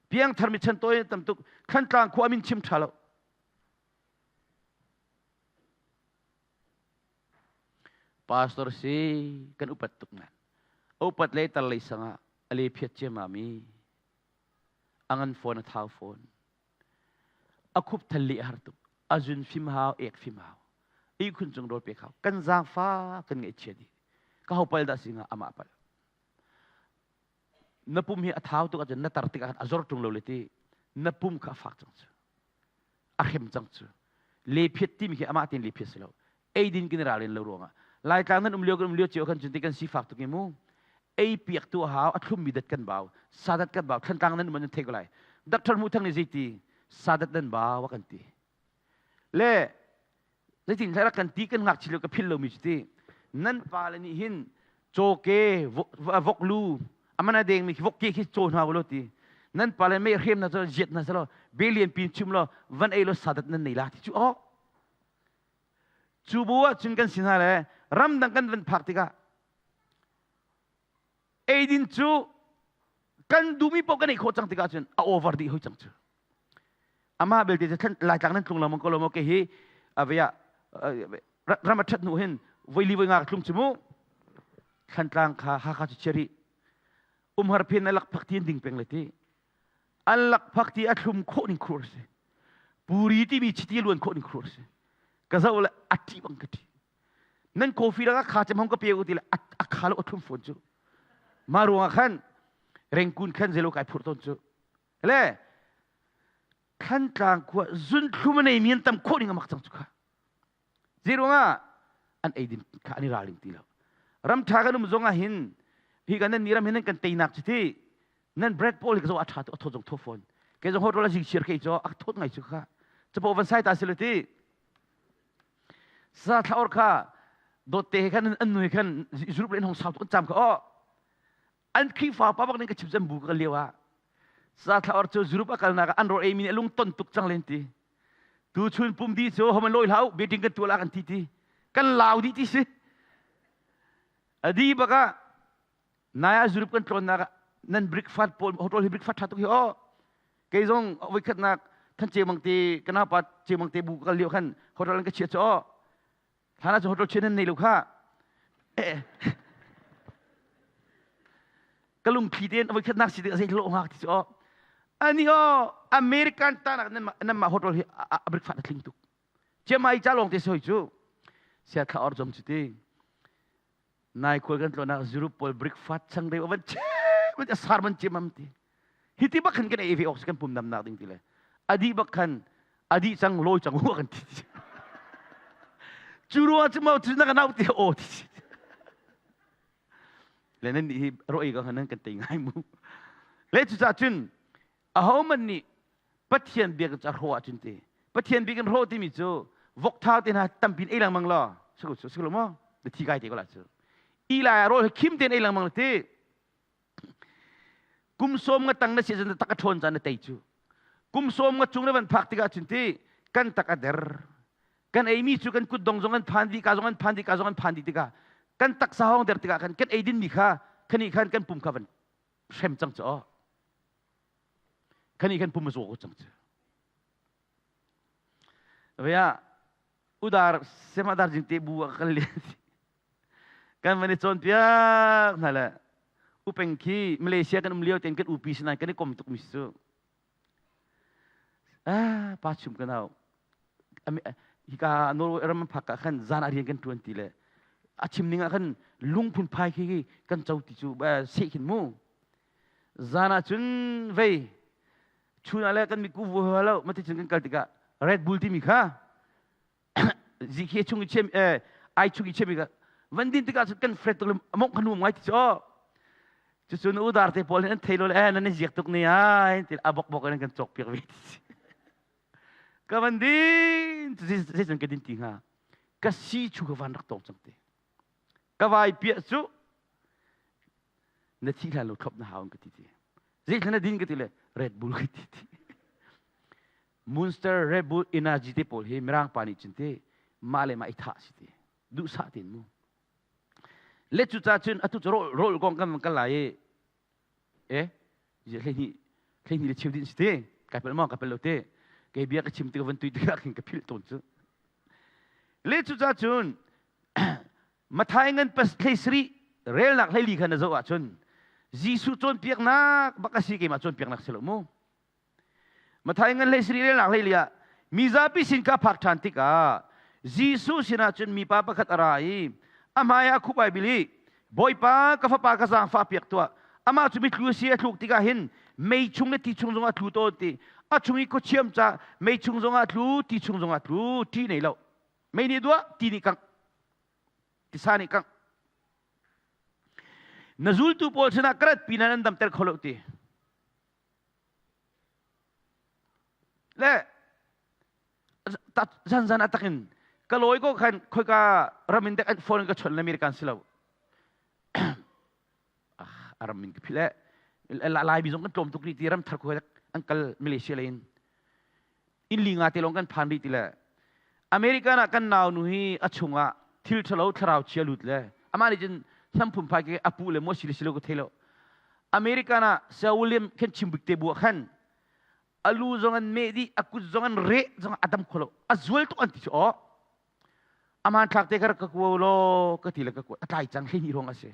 piangthar mi chan tawi tam tuk Thantlang khua min chim ṭha lo pastor si kan upat tuk nan upat le tar lei sangah a le phiat ciamami a ngan fawn a thau fawn a khup thal li a har tuk a zun fim hau ek fim hau ihkhun cung rawl pek hau kan zaangfa kan ngaihchia dih ka ho pal dah si nga amah pal na pum hi a thau tuk ahcun na tar tikah a zor ṭung lo le ti na pum kha a fak cang cu a hrem cang cu lephiat timi khi amah tein lephiat si lo eidin kan i ralrin lo ruangah Laitlang nan um lio kan um lio cio khan cun ti kan sifak tuk i mu ei piak tu a hau a thlummi dat kan bau sadat kan bau Thlantlang nan um nan thei ko lai Doctor Hmuh Thang nih zeiti sadat nan bau a kan ti le zeitin rak kan ti kan ngakchia lio ka philh lomi cu ti nan pa le nih hin cawke voklu aman a dengmi khi vokke khi caw hna ulaw ti nan pa le mei hrem na cu ziat na selo belian pin chim law van ei law sadat nan nei la ti cu oh cu bu ah cun kan si hna le ramdang kan van phak tikah eidin cu kan duhmi paoh kan ei khawh cang tikah cun a over dih hoi cang cu. Amah belte cu Laitlang nan tlung lengmang ko lo maw ke hi avea ram a ṭhat hnu hin voili voi nga ka tlung cu mu. Thlantlang kha Hakha cu chia rih. Umhar phen na lakphak ti an ding peng le ti. An lakphak ti a thlum khawh ning khur si. Puri timi chiti luan khawh ning khur si. Ka zoh le a ṭih bang ka ṭih. Nan coffee rang a kha cem hong ka pe u ti le a kha lo a thlum fawn cu. Mah ruangah khan Rengkun khan zelo kai phurh tawn cu. Le Thlantlang khua zunthlum a neimi an tam khawh ning a mak cang cu kha. Zeiruangah an eidin kha an i ralring ti lo. Ram ṭha kan um zong ah hin hi kan nan ram hin nan kan teinak cu ti nan bread pawl hi ka zo a ṭha tu a thawt zong thaw fawn. Kei zong hotel a zing siar kei cu a thawt ngai cu kha. Capo van sai ta si lo ti. Sa thla or kha dawt te he khan an nu he khan Europe le in hong sau tuk an cam kha oh an Khrihfa pa bak ning ka chim cem bu ka lio ah sa thla or cu Europe a kalnak ah an ro ei mi nih a lung ton tuk cang len ti. Tu chun pum di cu homan loi hlau meeting kan tuah la kan ti ti kan lau dih ti si adi baka nai ah Europe kan tlawnnak ah nan breakfast pawl hotel hi breakfast tha tuk hi o kei zong voi khatnak than che mang te kana pa che mang te bu ka lio khan hotel an ka chia cho Hlan ah cun hotel chia nan nei lo kha. Ka lungthli tein voi khatnak si ding a zei hlawh ngak ti cu aw. Ani aw American tanak nan mah hotel hi a breakfast a tling tuk. Chiamai ca lawng te soi cu. Sia thla or jom cu ti. Nai khual kan tlawnah Europe pawl breakfast chang deu van che van sar man che mam ti. Hi ti bak khan kan ei ve awk si kan pum dam nak ding ti le. Adi bak khan adi cang loi cang hu kan ti. Cu ruang cu mau cu na kan au ti o ti. Le nan nih hi ro ei ka nan kan tei ngai mu. Le cu ca cun aho man nih Pathian bia kan hrawh ahcun ti Pathian bia kan hrawh timi cu vok thau te hna tampin ei lengmang law si ko si lo maw na thi kai te ko la cu i lai ah rawl khim tein ei lengmang ti kum sawm nga tang na si cun tak a ṭhawn caan na tei cu kum sawm nga cung na van phak tikah cun ti kan tak a der kan eimi cu kan kut dong zong an phan dih ka zong an phan dih ka zong an phan dih tikah kan taksa hawng der tikah khan kan ei dinmi kha khani khan kan pum kha van hrem cang cu aw Khani kan pum a zaw ko cang cu. Vea udar semadar jing te bu kan le kan van i cawn piak hna le upeng khi Malaysia kan um lio ten kan upi sinai kan i kom tuk mi cu ah pa chum kan hau hika Norway ram phak ah khan zan ah rian kan tuan ti le a chim ning ah khan lungphun phai khi kan co ti cu seh khin mu Zan ah cun vei chun ah le kan miku vu lo mati cun kan kal tikah Red Bull timi kha zikhe chung i chem eh ai chung i chem i van din tikah cun kan fret tuk le mong kha nuam ngai ti cu cucun udar te pawl nih an thei lo le eh nan i ziak tuk ni ai ti a bok bok in kan cawk piak ve ti ka van din zeicun ka din ti hnga ka si chu ka van rak tong cang te ka vai piah cu na thi hlan lo thlop na hau ka ti ti zeithlan na din ka ti le Red Bull ka ti ti Monster Red Bull energy te pawl hi mirang pa nih cun te mah le mah i thah si ti duhsah tein mu le cu ca cun atu cu rol rol kong kan kan lai i e hlei hleihnih le cheu din si te kai pel maw ka pel lo te kei bia ka chim tik van tui tikah khin ka philh tawn cu le cu ca cun Mathai ngan pas hlei sarih relnak hleili kha na zoh ahcun Jesuh cawnpiaknak bak a si keimah cawnpiaknak si lo mu. Mathai ngan hlei sarih relnak hleili ah mizapi sin ka phak ṭhan tikah Jesuh sinah cun mipa pakhat a ra i a hmai ah khup ai bil i Bawipa ka fapa ka zaangfah piak tuah amah cu mitlu a si a tluk tikah hin mei chung le ti chung zongah a tlu tawn ti a chung i khuachiam ca mei chung zongah a tlu ti chung zongah a tlu ṭih nei lo mei nih duah ti nih kangh tisa nih kangh na zultu pawl sinah ka rat pi nan damter kho lo ti le zan zan atakin ka lawi ko khan khoika ramin dek an phone ka chon American si lo a ram min ka philh eh lai mi zong kan tlawm tuk rih ti ram thar ko an kal Malaysia lei in inn li nga te lawng kan phan rih ti le American ah kan nau nu hi a chungah thil ṭhalo thlarau chia lut le amah nih cun hnam phunphai ke a pu le mo si le si lo ka thei lo American ah Sir William khen chim bik te bu ah khan. A lu zong an meh dih, a kut zong an reh zong a dam kho lo. A zual tuk an ti cu aw. A hmanthlak te ka rak ka kuo law ka ti le ka kuat. A tlai cang 12 hrawng a si.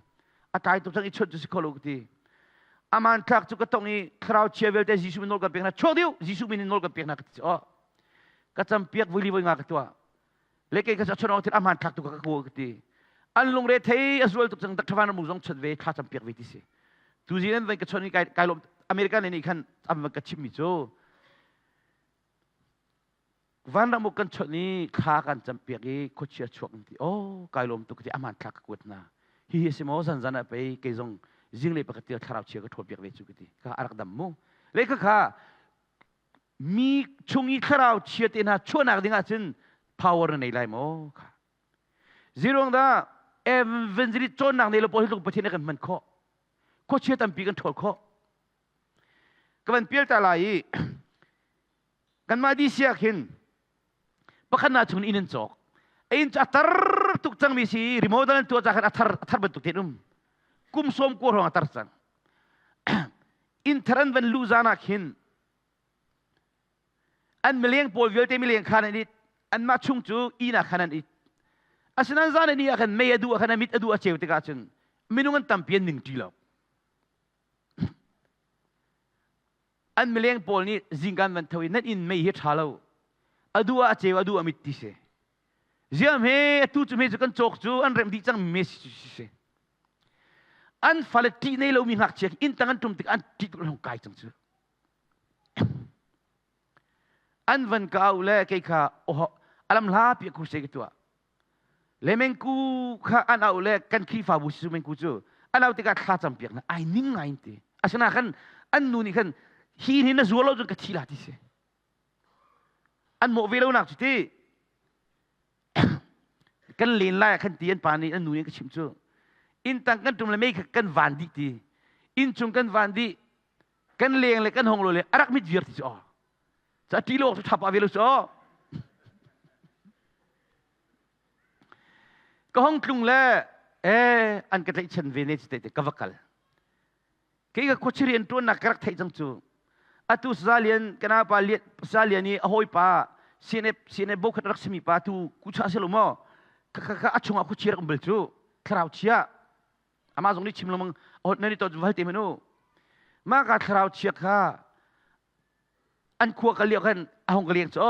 A tlai tuk cang i chawnh cu si kho lo ka ti. A hmanthlak cu ka tong i thlarau chia vialte Jesuh min nawl kan pek hna. Chuak dih Jesuh min in nawl kan pek hna ka ti cu aw. Ka campiak vui li voi nga ka tuah. Le kei ka chawnh thil a hmanthlak tu ka ka kuo ka ti. An lungre thei a zual tuk cang Dr. Van Ramu zong chawnh ve thla campiak ve ti si. Tu zing an van ka chawnh i kai kai lawm American nih khan an van ka chimmi cu vanram kan chawnh i thla kan campiak i khuachia chuak an ti. Oh kai lawm tuk ti a hmanthlak ka kuat hna. Hihi si maw zan zan ah pei kei zong zinglei pakhat tia thlarau chia ka ṭhawl piak ve cu ka ti. Ka a rak dam mu. Le kha kha mi chung i thlarau chia te hna chuahnak ding ahcun power na nei lai maw kha. Ziruang dah evangelist cawnnak nei lo pawl hi tluk Pathian kan hman khawh. Khuachia tampi kan ṭhawl khawh. Ka van pial ta lai i kanmah DC ah khin pakhat na chung inn an cawk. Inn cu a tar tuk cangmi si remodel an tuah ca khan a thar a thar bantuk tein um. Kum sawm kua hrawng a tar cang. Inn thar an van luh zan ah khin an mileng pawl vialte mileng khan an it. Anmah chung cu inn ah khan an it. Asinain zan an ih ah khan mei a duh ah khan a mit a duh a ceu tikah cun minung an tampi an ning ṭi lo. An mileng pawl nih zingkan van tho i nan inn mei hi ṭha lo. A duh ah a ceu, a duh a mit ti si. Ziam he atu cu me cu kan cawk cu an remh dih cang mi si si. An fale ṭih nei lomi ngakchia inn tang an ṭum tik an ṭih tuk hong kai cang cu. An van ka au le kei kha oh alam hla pi khu se ka tuah. Le mengku kha an au le kan Khrihfabu si mengku cu an au tikah thla cam piak na ai ning ngai in ti. Asina khan an nu nih khan hi ni na zual lo cun ka thi la ti si. An mawh ve lo nak cu ti. Kan len lai ah khan ti an pa nih an nu nih ka chimh cu. Inn tang kan ṭum le mei kha kan van dih ti. Inn chung kan van dih. Kan leng le kan hong lo le a rak mit viar ti cu aw. Ca ṭi lo awk cu ṭha pah ve lo cu aw. Ka hong tlung le eh an ka tlaihchan ve ne te ka va kal. Kei ka khuachiri an ṭuannak ka rak theih cang cu. Atu Salian kana pa lian Salian i a hawipa CNF CNF bokhat rak simi pa tu kucha si lo maw ka ka ka a chungah khuachia rak um bal cu thlarau chia amah zong nih chim lengmang a nan i to valte manu mah ka thlarau chia kha an khua ka lio khan a hong ka leng cu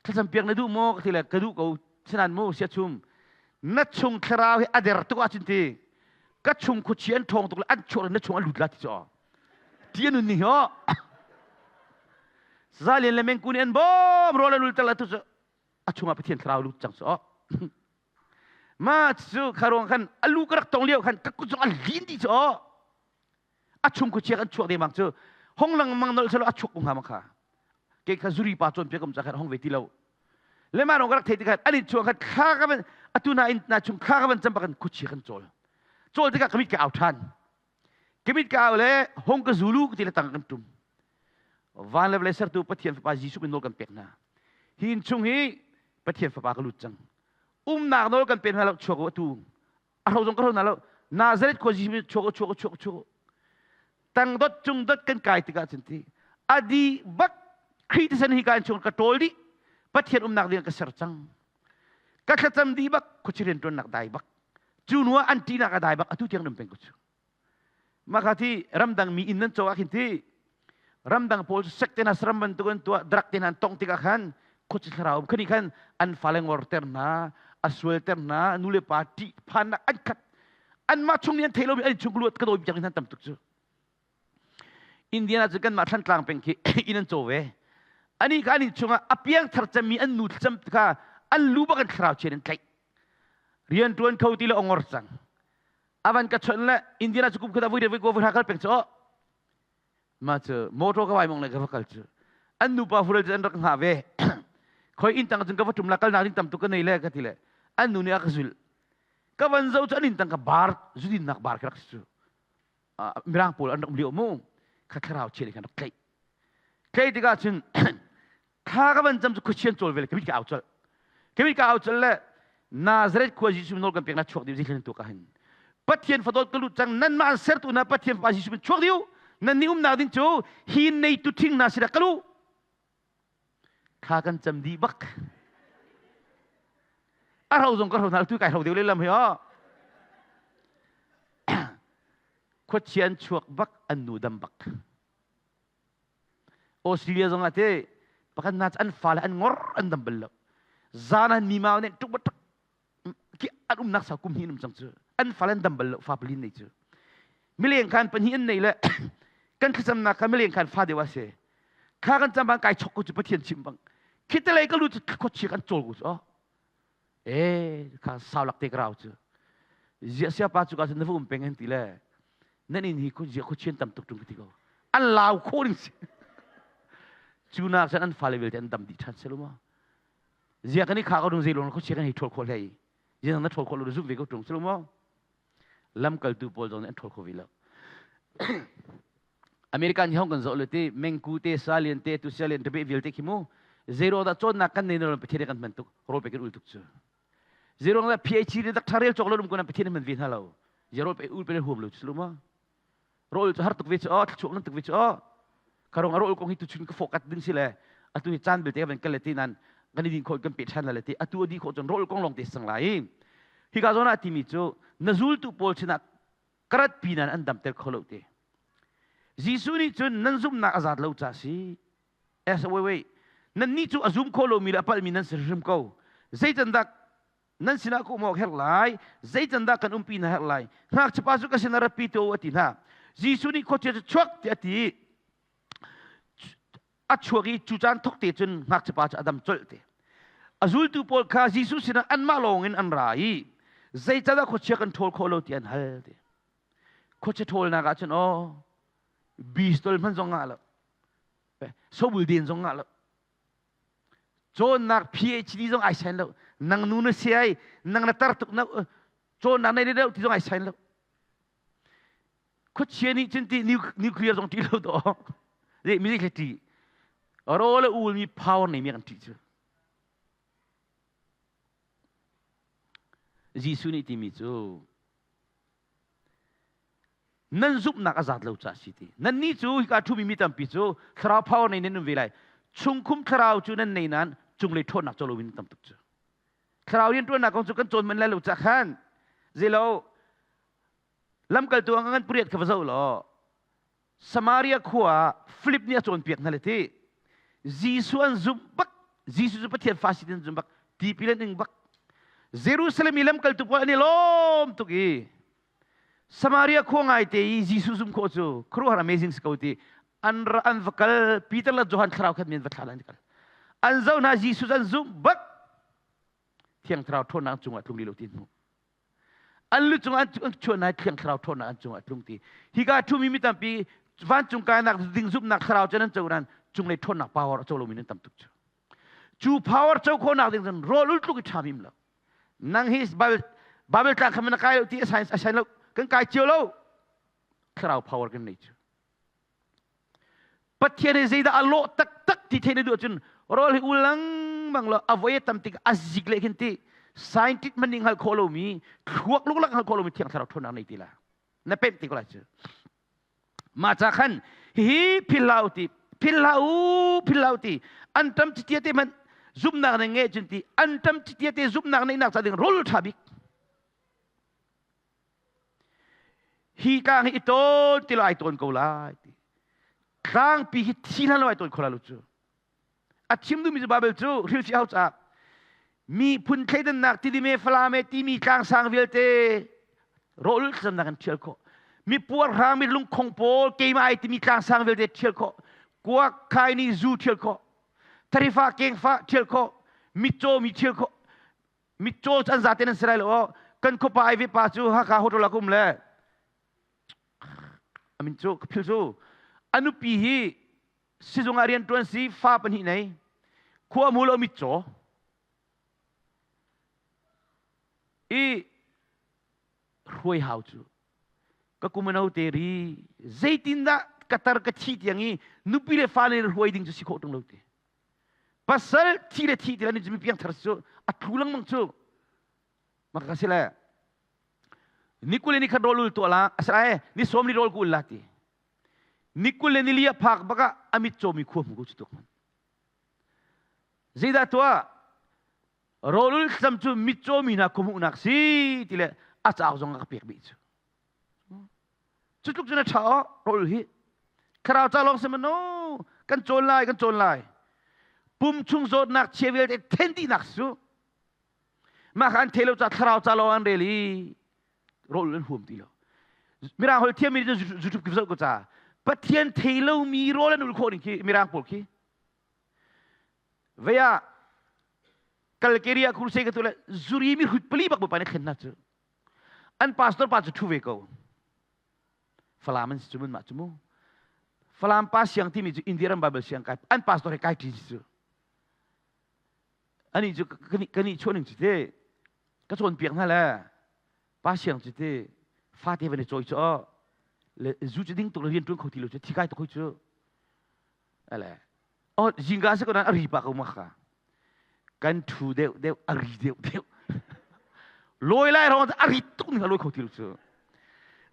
thlacam piak na duh maw ka ti le ka duh ko sinan mu sia chum na chung thlarau hi a der tuk ahcun ti ka chung khuachi an ṭhawng tuk le an chuak na chung an lut la ti cu ti an nun ni ho zalian le mengku nih an bawm rawl an ul tal atu cu a chungah Pathian thlarau lut cang cu ma cu kharuang khan a lu ka rak tong lio khan ka kut zong a lin dih cu a chung khuachia kan chuak dengmang cu hong lengmang nolh selo a chuak ko hnga ma kha ke kha zuri pa cawn piak um ca khan hong ve ti lo le ma rong ka rak thei tikhan an in chuak khan thla ka van atu na in na chung thla ka van cam bakan khuachia kan cawl cawl tikah ka mit ka au than ka mit ka au le hong ka zulu ka ti le tang kan tum van le vawlei sertu Pathian fapa Jesuh min nawl kan pek hna hi in chung hi Pathian fapa ka lut cang umnak nawl kan pe hna lo chuak u atu a hro zong ka hro na lo Nazareth khua Jesuh chuak chuak chuak chuak tang dot cung dot kan kai tikah cun ti adi bak Khrih thisen hi ka in chung ka ṭawl dih Pathian umnak ding ka ser cang ka thlacam dih bak khuachi rian ṭuannak dai bak cu hnu ah an ṭihnak a dai bak atu tiang num peng ko cu Mah thi ramdang mi inn nan caw ah khin thi ramdang pawl cu sek te hna saram bantuk an tuah drug te hna an tong tikah khan khuaci thlarau khani khan an fale ngorter hna a sualter hna nu le pa ṭih phannak an khat anmah chung nih an thei lomi an chung luat ka dawi biak in tam tuk cu Indiana cu kanmah Thlantlang peng khi inn an caw ve ani kha ani chungah a piang thar cemmi an nu thlacam kha an lu bak an thlarau chian an tlaih rian ṭuan kho ti le ongor cang avan ka chon le Indiana cu kum khat vui vui ko vui kal peng chu ma cu motor ka vai mong le ka va kal chu an nupa hurel cu an rak ngah ve khoi in tang cun ka va tum la kal na ding tam tu ka nei le ka ti le an nu nih a ka zul ka van zo cu an in tang ka bar zudin nak bar ka rak si cu mirang pawl an rak um lio mu kha thlarau chia nih khan rak tlaih tlaih tikah cun thla ka van cam cu khuachian cawl ve le ka mit ka au colh ka mit ka au colh le Nazareth khua Jesuh nawl kan pek na chuak dih zihlen tu ka hin Pathian fadawt ka lut cang nanmah an sertu na Pathian fapa Jesuh min chuak diu. Nan nih umnak ding cu hi neitu ṭhing hna sinah kal u. Thla kan cam dih bak. A hro zong ka hro hna tu kai hro deuh lehlam hi aw. Khuachia an chuak bak an nu dam bak. Australia zong ah te pakhat hna an fale an ngor an dam bal lo. Zan an mi mau nih tuk tuk ki an umnak sau kum hnih an um cang cu. An fale an dam bal lo fa pali nei cu. Mileng khan pahnih an nei le kan thlacamnak kha mileng khan fa deuh a si. Kha kan cam bang kai chok ko cu Pathian chim bang. Khitalei ka lu cu khuachia kan cawl ko cu. Oh. E kha sau lak te ka rau cu. Zia sia pa cu ka na va um peng an ti le nan in hi khu zia khuachian tam tuk tung ka ti ko. An lau kho ding si. Cu nak cun an fale vialte an dam dih ṭhan selu ma. Zia kan i kha ko ding zei lawng khuachia kan hei ṭhawl khawh hlei. Zia na ṭhawl khawh lo zumh ve ko ṭung selu maw. Lamkaltu pawl zong nih an ṭhawl kho ve lo. American hi hong kan zoh le ti mengku te salian te tu sialian tabe vialte khi mu zero dah cawnnak kan nei na Pathian kan hman tuk rawl pe kan ul tuk cu zero dah PhD le dak rel cawk lo um ko na Pathian hman ve hna lo zero pe ul pe huam lo chu ma rawl cu har tuk ve chu o thluak nan tuk ve chu o karong a rawl kong hi tu chun ka fokat ding si le atu hi caan belte kan kal le ti nan kan i din khawh kan pe ṭhan la le ti atu adi khawh cun rawl kong lawng te sang lai hi ka zawn ah timi cu na zultu pawl sinah karat pi nan an damter kho lo te Jesuh nih cun nan zumhnak a zat lo ca si as wait wait nan nih cu a zum kho lomi le a palhmi nan si hrim ko zeicandah nan sinah ka um awk herh lai zeicandah kan umpi hna herh lai ngakchiapa cu ka sinah ratpi to a ti hna Jesuh nih khuachia cu chuak tiah a ti a chuak i cu caan thok te cun ngakchiapa cu a dam colh te. A zultu pawl kha Jesuh sinah anmah lawng in an ra i zeicahdah khuachia kan ṭhawl khawh lo ti an hal ti. Khuachia ṭhawlnak ah cun aw bistol hmanh zong ngah lo sobul den zong ngah lo cawnnak PhD zong ai sain lo nang nu na si ai nang na tar tuk na cawnnak nei deuh ti zong ai sain lo Khuachia nih cun ti nuclear zong ṭih lo dawh. Zei mi zei ṭih. Ro le ul mi power nei mi kan ṭih cu. Jesuh nih timi cu nan zumhnak a zat lo ca si ti. Nannih cu hika ṭhumi mi tampi cu thlarau power nei nan um ve lai. Chungkhum thlarau cu nan nei nain cunglei ṭhawnnak co loin tam tuk cu. Thlarau rianṭuannak kong cu kan cawn manh lai lo ca khan zeilo Lamkaltu a ngan pariat kha va zoh law Samaria khua ah Filip nih a cawnpiak hna le ti Jesuh an zumh bak Jesuh cu Pathian fa si an zumh bak tipil an ing bak Jerusalem i lamkaltu pawl an i lawm tuk i Samaria khua ngai te i Jesuh zumh khawh cu khuaruahhar amazing si ko ti an ra an va kal Peter le Johan thlarau khat men va thla an kal an zoh hna Jesuh an zumh bak Thiang Thlarau ṭhawnnak cungah tlung li lo ti hmuh An lu cungah an chuan lai thiang thlarau ṭhawnnak an cungah a tlung ti. Hika ṭhumi mi tampi vancung kainak ding zumhnak thlarau cu nan co nan cunglei ṭhawnnak power a co lomi nan tam tuk cu. Cu power co khawhnak ding cun rawl ul tluk i ṭha mim lo. Nang hi Bible Bible tlang kha na kai lo ti a sign a sign lo kan kai cio lo. Thlarau power kan nei cu. Pathian hi zeidah a lawh taktak ti theih na duh ahcun rawl hi u lengmang law a voi a tam tik a zik leh khin ti scientist hmanh nih hngalh khawh lomi thluak luklak hngalh khawh lomi thiang thlarau ṭhawnnak nei ti la na pemh ti ko lai cu mah ca khan hihi phil hlah u ti phil hlah u phil hlah u ti an ṭam chitia te hmanh zumhnak na ngeih cun ti an ṭam chitia te zumhnak neihnak ca ding rawl ṭha bik Hi tlang hi i tawn ti lo ai tawn ko lai ti. Tlangpi hi thi hlan lo ai tawn kho lai lo cu. A chim duhmi cu Bible cu hrilhfiah hau caah miphun thleidannak tidime Falam timi tlangsang vialte rawlul thlacamnak in ṭhial khawh. Mi puarhrang mi lungkhong pawl keimah ai timi tlangsang vialte ṭhial khawh. Kuak khai nih zu ṭhial khawh. Tharifa kengfa ṭhial khawh. Mitcaw mi ṭhial khawh. Mitcaw cu an zaten an si lai lo aw. Kan khuapa ai ve pa cu Hakha hotel ah ka um le amin cu ka phil cu a nupi hi sizung ah rian ṭuan si fa pahnih nei khua mu lo mitcaw i hruai hau cu ka kum ano te ri zeitindah ka tar ka thi tiang i nupi le fa le hruai ding cu si khawh ṭung lo te Pasal thi le thi ti le mi piangthar cu a thu lengmang cu maka si le ni kul ni khat rawl ul tuah la asai ni som ni rawl ku ul la ti. Ni 20 le nili a phak bak ah a mit cawmi khua hmu ko cu tuk hmanh. Zeidah tuah? Rawlul thlacam cu mitcawmi hna khuahmuhnak si ti le a cauk zong a ka pek bih cu. Cu tluk cun a ṭha aw rawl hi. Thlarau ca lawng si no kan cawn lai kan cawn lai. Pum chung zawtnak chia vialte then dihnak su. Mah kha an thei lo ca thlarau ca lawng an rel i rawl an huam ti lo. Mirang holh thiammi cu YouTube kip zoh ko ca. Pathian thei lomi rawl an ul khawh ning khi mirang pawl khi. Vei ah Kalkeria crusade ka tu le zuri mi hrut pali bak bawipa nih thlen hna cu. An pastor pa cu ṭhu ve ko. Falam an si cu mun mah cu mu. Falam pa siang timi cu India ram Bible siang kai an pastor he kai ṭi cu. Ani cu kani chuah ning cu te ka cawnpiak hna le pa siang cu te fate van i cawi cu le zu cu ding tuk le rian ṭuan kho ti lo cu thi kai tuk hoi cu. Ale oh zingka se ko nan a ri pa ko ma kha. Kan ṭhu deuh deuh a ri deuh deuh. Lawi lai rong a ri tuk ning a lawi kho ti lo cu.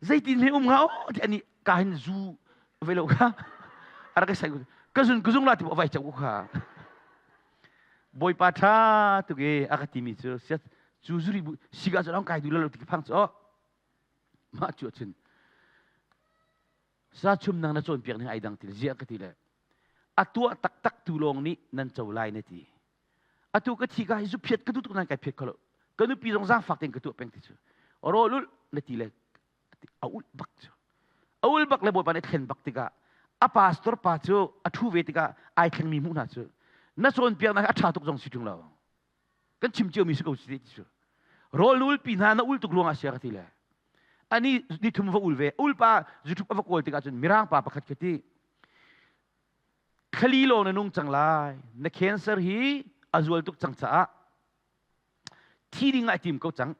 Zeitin he um hnga o ti ani ka hin zu ve lo kha. A rak sai ka zun ka zung la ti vai chau kha. Bawipa ṭha tuk e a ka timi cu siat cu zuri bu siga cu kai du lo ti phang cu mah cu cun sa chum nang na cawnpiak ning ai dang ti ziah ka ti le a tuah taktak tu lawng nih nan co lai na ti atu ka thi ka hi zu phiat ka duh tuk nan kai phiat kholo ka nupi zong zaangfak tein ka tuah peng ti cu rawl ul na ti le a ul bak cu a ul bak le bawipa nih thlen bak tikah a pastor pa cu a thu ve tikah ai thlengmi hmuh hna cu na cawnpiaknak a ṭha tuk zong si ṭung lo kan chim cio mi si ko si ti cu rawl ul pi hna na ul tuk ruangah sia ka ti le ani ni thum va ul ve ul pa zuṭhup a va kawl tikah cun mirang pa pakhat ka ti khali lawng na nung cang lai na cancer hi a zual tuk cang caah thi ding ah tim ko cang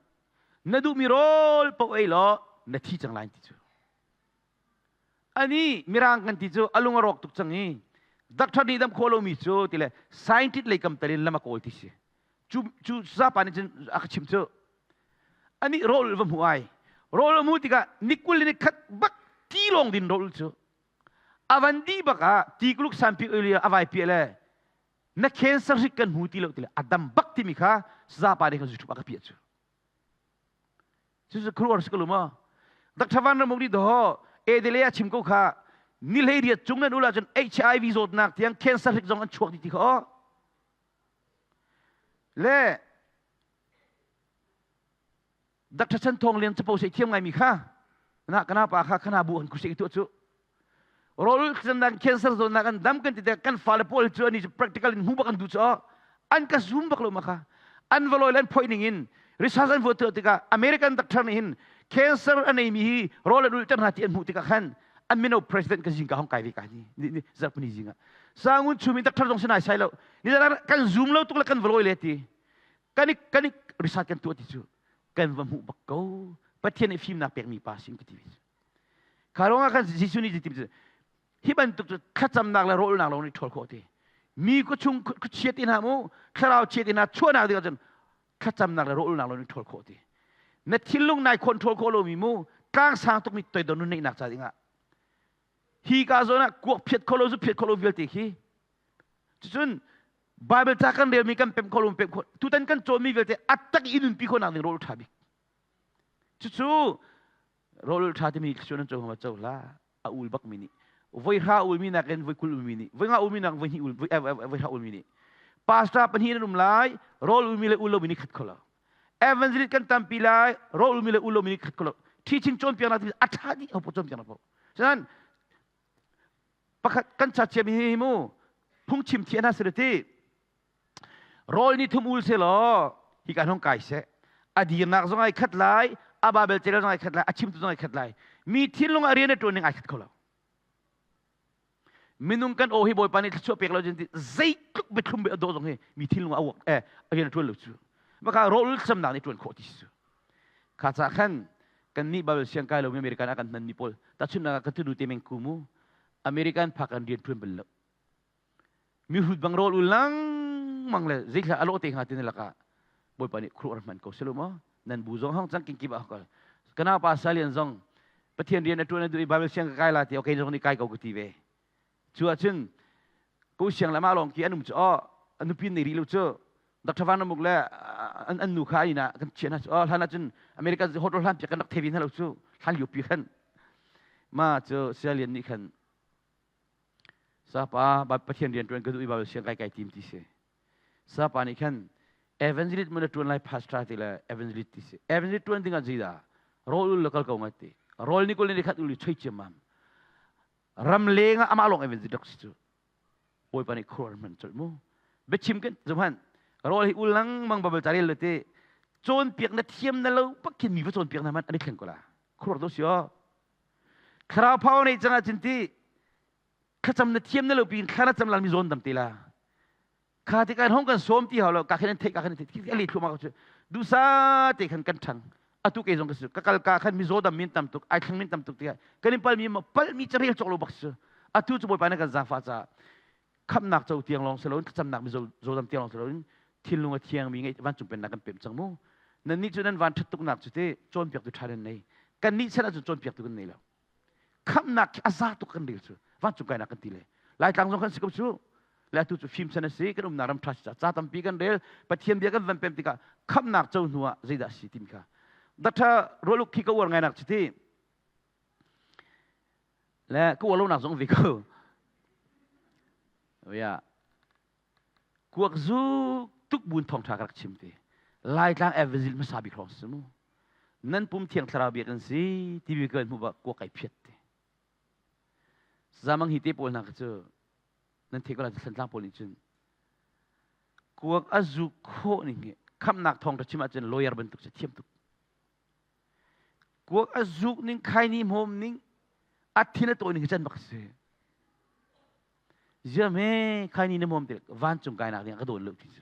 na duhmi rawl paoh ei law na thi cang lai ti cu Ani mirang kan ti cu a lung a rawk tuk cang i doctor nih dam khawh lomi cu ti le scientist lei kam tal in lam a kawl ti si. Cu cu sapa nih cun a ka chimh cu. Ani rawl va hmu ai. Rawl a hmu tikah ni 20 ni khat bak ti lawng din rawl cu. A van di bak ah ti kuluk sanpi oil a vai pi le na cancer hrik kan hmu ti lo ti le a dam bak timi kha sapa nih khan YouTube a ka piah cu. Cucu khuaruahhar si ko lo maw? Dr. Van Ramuk nih daw edele a chim ko kha ni 18 cung nan ul ahcun HIV zawtnak tiang cancer hrik zong an chuak dih ti kha aw. Le Dr. Chan Thawng Lian capo sei thiam ngaimi kha na kana pa kha khana bu han khusik tu cu rawl cannak cancer zawtnak an dam kan ti te kan fale pawl cu ani cu practical in hmu bak an duh cu an ka zoom bak lo ma kha an valoi le an phoi ning in research an vuah tikah American doctor nih hin cancer a neimi hi rawl an ulter hna ti an hmuh tikah khan an mino president ka zingka hong kai ve ka ni ni zarhpini zingah sangun chumi doctor zong sinai sai lo ni kan zoom lo tuk le kan valoi le ti kan i kan i research kan tuah ti cu kan va hmuh bak ko Pathian nih fimnak pekmi pa sin ka ti ve Kha ruangah khan Jesuh nih zeitin hi bantuk cu thlacamnak le rawlnak lawng nih ṭhawl khawh ti. Mi khuachung khuachia ti hna mu, thlarau chia ti hna chuahnak ding ahcun thlacamnak le rawlnak lawng nih ṭhawl khawh ti. Na thinlung nai control khawh lomi mu, tlang sang tukmi toidor nun neihnak ca dingah hi ka zawn ah kuak phiat kho lo zu phiat kho lo vialte khi cucun Bible ca kan relmi kan pemh kho lo pemh kho tutan kan cawnmi vialte a tak i nunpi khawhnak ding rawl ṭha bik cucu Rawl ṭha timi cu nan co co hlah. A ul bakmi nih voi hra ulmi nakin voi 20 ulmi nih voi nga ulmi nakin voi hnih ul voi hra ulmi nih pastor pahnih nan um lai rawl ulmi le ul lomi nih khat kho lo evangelist kan tampi lai rawl ulmi le ul lomi nih khat kho lo teaching cawnpiaknak a ṭha dih ho cawnpiaknak paoh cunan pakhat kan cha chiami hi mu phungchim thian hna sila ti Rawl ni thum ul selaw hi kan hong kai seh. A dirnak zong ai khat lai, a Bible carel zong ai khat lai, a chimtu zong ai khat lai. Mi thinlung ah rian a ṭuan ning ai khat kho lo. Minung kan aw hi Bawipa nih thluachuah pek lo cun zeitluk biathlum be dawh zong hi mi thinlung ah a uak eh rian a ṭuan lo cu. Maka rawl camnak nih ṭuan khawh ti si cu. Kha ca khan kan nih Bible siang kai lomi American ah kan hman mi pawl tahchunhnak ah ka tunu te meng ku mu American phak an rian ṭuan bal lo. Mihrut bang rawl ul lengmang le zeithla a lawh te hnga ti na lakah Bawipa nih khuaruah hman ko silo maw nan bu zong hong cang kingkip ah kal kana pa salian zong. Pathian rian a ṭuan a duh i Bible siang ka kai la ti okay zong nih kai ko ka ti ve. Cu ahcun ko siang le mah lawng ki an um cu oh a nupi nei rih lo cu Dr. Van Ramuk le an nu kha inn ah kan chiah hna cu oh hlan ahcun America hotel hlan piak kan rak thei ve hna lo cu hlan lio pi khan ma cu Sialian nih khan sapa Pathian rian ṭuan ka duh i Bible siang kai kai tim ti si. Sapa nih khan evangelist mun ṭuan lai pastor ti le evangelist ti si. Evangelist ṭuan ding ah zeidah rawl ul le kal ko ngai ti. Rawl ni kul ni khat ul i choi ciammam. Ram leng ah amah lawng evangelist rak si cu. Bawipa nih khuar hman colh mu. Biachim kan zuman rawl hi ul lengmang babal carel le te cawnpiak na thiam na lo pak khin mi va cawnpiak na man an i thleng ko la. Khuar do si o. Thlarau power nei cang ah cun ti thlacam na thiam na lo pin thla na cam lan mi zawn dam te la kha ti kan hong kan sawm ti hau lo ka khan theih ka khan theih ali thluma ka chu dusa te khan kan thang atu ke zong ka su ka kal ka khan mi zo dam min tam tuk ai thlang min tam tuk ti kan in pal mi pal mi carel chok lo bak su atu chu bawipa na kan zafa cha khamnak cho tiang long selo thlacamnak mi zo dam tiang long selo thinlung a thiang mi ngai vancung pennak kan pem cang mu nan nih cu nan van that tuk nak chu te cawnpiak tu tha nan nei kan nih chan ahcun cawnpiak tu kan nei lo khamnak khi a za tuk kan rel cu vancung kainak kan ti le laitlang zong kan si ko cu le atu cu fim chan a si kan umnak ram ṭha si ca tampi kan rel pathian bia kan van pem tikah khamnak co hnu ah zeidah si timi kha datha rualuk khi ka uar ngai nak cu ti le ka uar lonak zong ve ko ya kuak zu tuk bun thawngṭha ka rak chim ti laitlang evangelist hmasa bik hrawng si mu nan pum thiang thlarau biak an si ti bi kan hmu ba kuak kai phiat ti zamang hi te pawl hna cu nan theih ko lai thlantlang pawl nih cun kuak a zu khawh ning hi khamnak thawngṭha chim ahcun lawyer bantuk cu thiam tuk Kuak a zuk ning, khaini hmawm ning, a thin a tawi ning can bak si. Ziam he khaini na hmawm te vancung kainak ding ka dawn lo ti cu.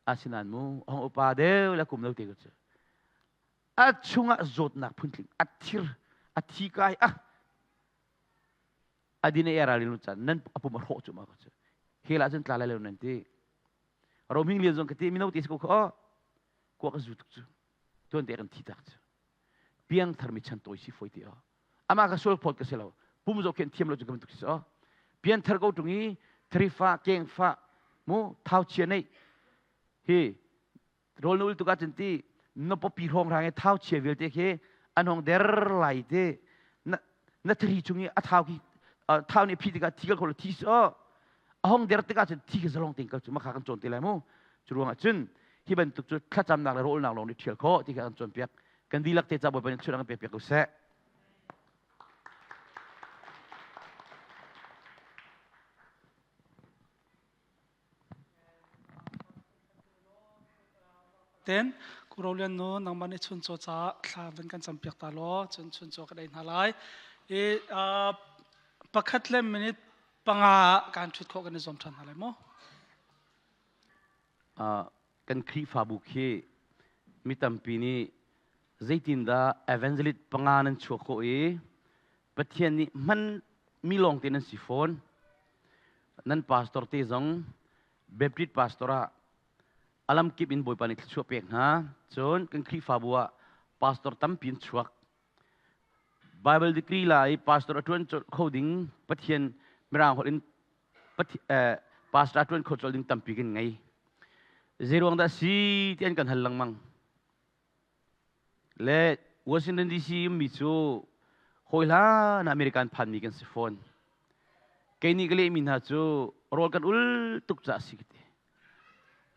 Asinain mu hong upa deuh le kum lo te ko cu. A chungah zawtnak phuntling a thir a thi kai a adin a era lin chan nan apum a hrawh cu ma ko cu. Hela cun tla lai lo nan ti. Rohming lian zong ka ti mino ti si ko kho kuak a zu tuk cu tuan te kan thi tak cu piangthar mi chan tawi si foi ti o ama ka sual phot ka si lo pum zo khen thiam lo cu ka bantuk si o pianthar ko tung i thrifa kengfa mu thau chia nei hi rol nul tuka cun ti na popi hrawng rang i thau chia vialte khi an hong der lai te na na thri chung i a thau ki thau nih phi tikah thi kal kho lo thi si o a hong der tikah cun thi khi zalong tein kal cu makha kan cawn te lai mu cu ruangah cun hi bantuk cu thlacamnak le rawlnak lawng nih ṭhial khawh ti kha kan cawnpiak kan dihlak te ca Bawipa nih thluachuah kan pek piak ko seh. Ten Kurolian nu nangmah nih chuncaw caah thla van kan campiak ta law cun chuncaw ka dei hna lai. I pakhat le minute panga kan ṭhut khawh kan i zuam ṭhan hna lai maw? Kan Khrihfabu khi mi tampi nih zeitindah evangelist panga nan chuah khawh i Pathian nih hman mi lawng te nan si fawn. Nan pastor te zong Baptist pastor ah alam kip in Bawipa nih thluachuah pek hna. Cun kan Khrihfabu ah pastor tampi in chuak. Bible degree la i pastor a ṭuan kho ding Pathian mirang holh in pastor a ṭuan kho colh ding tampi kan ngei. Zeiruang dah si ti an kan hal lengmang. Le Washington DC ummi cu hawi hlan American phanmi kan si fawn. Kei nih ka lehmi hna cu rawl kan ul tuk caah si ka ti.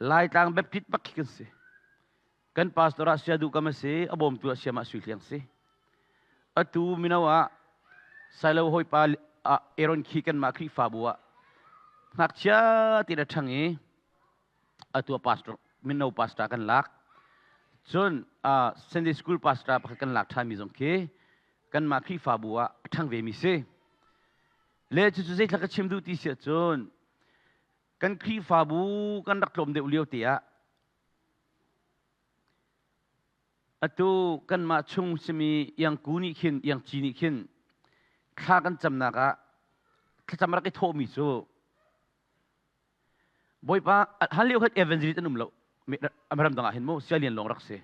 Laitlang Baptist bak khi kan si. Kan pastor ah sia duh kam a si, a bawmtu ah siam ah sui hliang si. Atu mino ah Sailo hawipa Aaron khi kanmah Khrihfabu ah ngakchia ti na ṭhang i atu pastor mino pastor kan lak. Cun Sunday school pastor pakhat kan lak ṭhanmi zong khi kanmah Khrihfabu ah a ṭhang vemi si. Le cucu zeithla ka chim duh ti si ahcun kan Khrihfabu kan rak tlawm deuh lio te ah Atu kanmah chung simi Iangku nih khin Iangci nih khin thla kan camnak ah thlacam rak i thawhmi cu Bawipa hlan lio khan evangelist an um lo ram dang ah hin mu sialian lawng rak si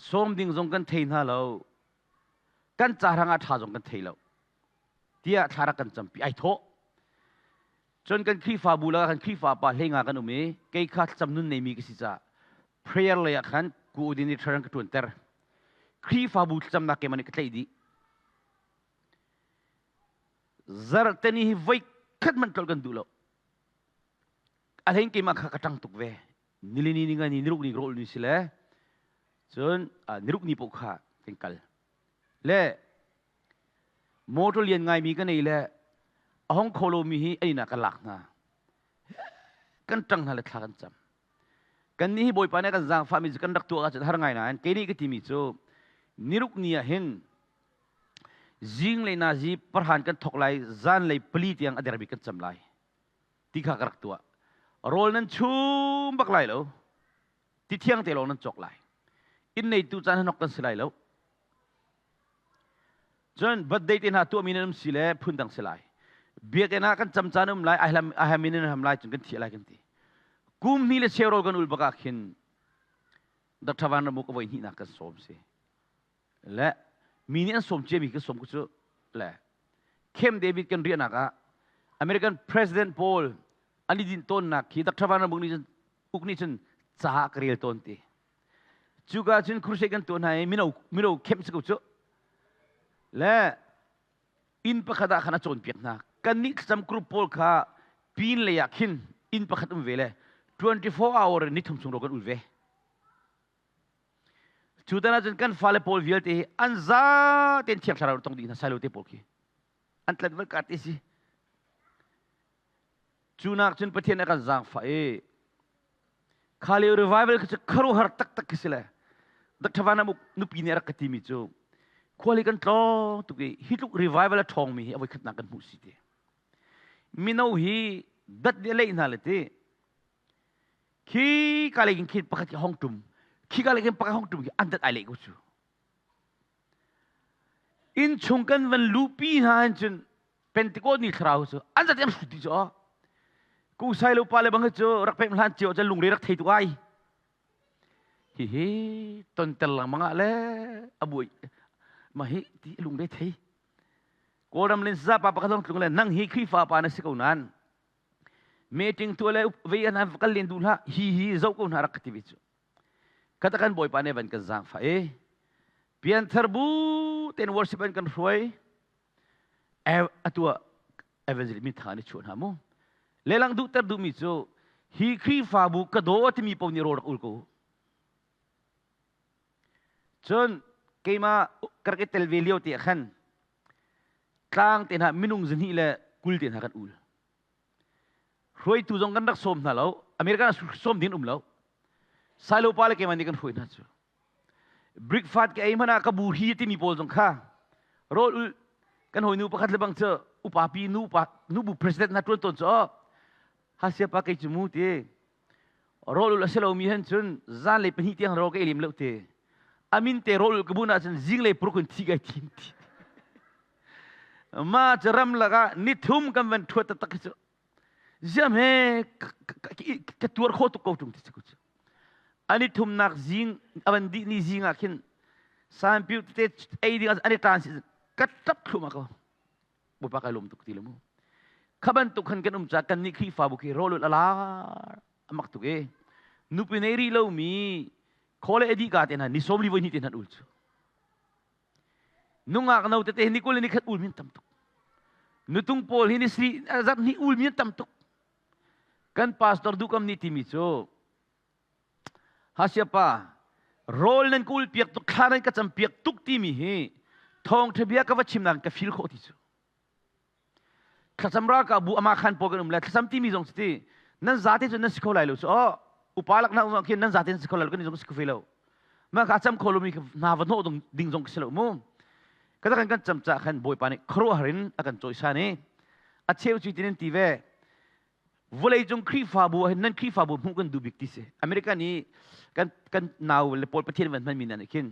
sawm ding zong kan thei hna lo. Kan ca hrang ah ṭha zong kan thei lo. Tiah thla rak kan campi ai thawh. Cun kan Khrihfabu lakah kan Khrihfa pa hleinga kan um i kei kha thlacam nun neimi ka si caah prayer lei ah khan coordinator an ka ṭuanter. Khrihfabu thlacamnak keimah nih ka tlaih dih. Zarhteni hi voi khat hmanh tlolh kan duh lo. A hlei in keimah kha ka ṭang tuk ve. Nilini ni nga ni niruk ni rawl ni si le cun niruk ni paoh kha kan kal. Le motor lian ngaimi ka nei le a hong kho lomi hi an inn ah ka lak hna. Kan ṭang hna le thla kan cam. Kan nih hi Bawipa nih a kan zaangfahmi cu kan rak tuah ahcun har ngai nain kei nih ka timi cu niruk ni ah hin zinglei nazi parhan kan thok lai zanlei pali tiang a dermi kan cam lai ti kha ka rak tuah. Rawl nan chum bak lai lo. Ti thiang te lawng nan cawk lai. Inn neitu caan hanok kan si lai lo. Cun birthday te hna tuahmi nan um si le phundang si lai. Biakinn ah kan cam caan um lai, ai ham in nan ham lai cun kan thiah lai kan ti. Kum hnih le cheu rawl kan ul bak ah khin Dr. Van Ramuk a voi hnihnak kan sawm si. Le mi nih an sawm ciami kan sawm ku cu le Camp David kan riahnak ah American President pawl an i dinh tawnnak khi Dr. Van Ramuk nih cun uk nih cun ca ka rel tawn ti. Cuka cun crusade kan tuah hna i mino mino camp si ko cu. Le inn pakhat ah khan a cawnpiak hna. Kannih thlacam group pawl kha pin lei ah khin inn pakhat um ve le 24 hour in nithum chung ro kan ul ve. Cu tan ahcun kan fale pawl vialte hi an za tein thiang thlarau tong dih hna sailo te pawl khi. An tlat val ka ti si. Cu nak cun Pathian a kan zaangfah i kha lio revival kha cu khuaruahhar taktak khi si le Dr. Van Amuk nupi nih a rak ka timi cu khual hi kan tlawng tuk i hi tluk revival a ṭhawngmi hi a voikhatnak kan hmuh si ti. Mino hi dat nih a leih hna le ti khi ka lei khin pakhat khi hong ṭum khi ka lei khin pakhat hong ṭum khi an dat ai leh ko cu. Inn chung kan van luhpi hna hin cun Pentecost ni thlarau cu an zat an hrut dih cu ku sai lo pa le bang cu rak pek hlan cio cun lungre rak thei tuk ai hihi tonter lengmang ah le a buai ma hi ti lungre thei Kawlram lin sa pa pakhat tlung le nang hi Khrihfa pa na si ko nan meeting tu le vei an kal len duh hlah hi hi zo ko hna rak ka ti ve cu Kata kan Bawipa nih van kan zaangfah i pianthar bu tein worship an kan hruai atu ah evangelist min thang an i chuah hna mu lelang duhter duhmi cu hi Khrihfabu ka daw timi paoh nih rawl rak ul ko cun keimah ka rak i tel ve lio te ah khan tlang te hna minung zahnih le kul te hna kan ul Hruaitu zong kan rak sawm hna lo. American ah sawm ding um lo. Silo pa le keimah nih kan hruai hna cu. Breakfast ka ei hmanh ah ka bu hi timi pawl zong kha rawl ul kan hawinu pakhat le bang cu upa pi nu pa nu bu president na tuan tawn cu hasia pa kei cu mu ti rawl ul a si lomi hen cun zan lei pahnih tiang rawl ka ei lem lo ti amin te rawl ul ka bun ahcun zing lei puruk in thi kai thim ti Ma cu ram lakah nithum kan van ṭhuat taktak hi cu ziam he ka tuar khawh tuk ko ṭung ti cu ani thumnak zing avan dih ni zing ah khin sanpiu tete ei ding an i ṭan si ka ṭap thluahmah ko Bawipa kai lawm tuk ti lo mu kha bantuk khan kan um ca kan nih Khrihfabu khi rawlul a lar a mak tuk e nupi nei rih lomi khawle a dih ka te hna ni sawm li voi hnih te hna ul cu Nungak no tete hi ni kul ni khat ul min tam tuk. Nutung pawl hi ni sri zarh hnih ul min tam tuk. Kan pastor duhkam nih timi cu Hasiapa rawl nan ka ul piak tuk thla nan ka cam piak tuk timi hi thawngṭha bia ka va chim nak ka feel khawh ti cu. Thlacam ralkapbu ama khan pawl kan um le thlacam timi zong ti nan zate cu nan si kho lai lo cu oh upa lak nak zong khin nan zate nan si kho lai lo kan zong si kho ve lo ma ka cam kho lomi hna va hnawh ding zong si lo mu ka kan kan cam ca khan bawipa nih khuaruahhar in a kan cawisan i a cheu cu tin ti ve vawlei cung Khrihfabu ah hin nan Khrihfabu hmuh kan duh bik ti si American i kan kan nau le pawl Pathian van hmanmi nan khin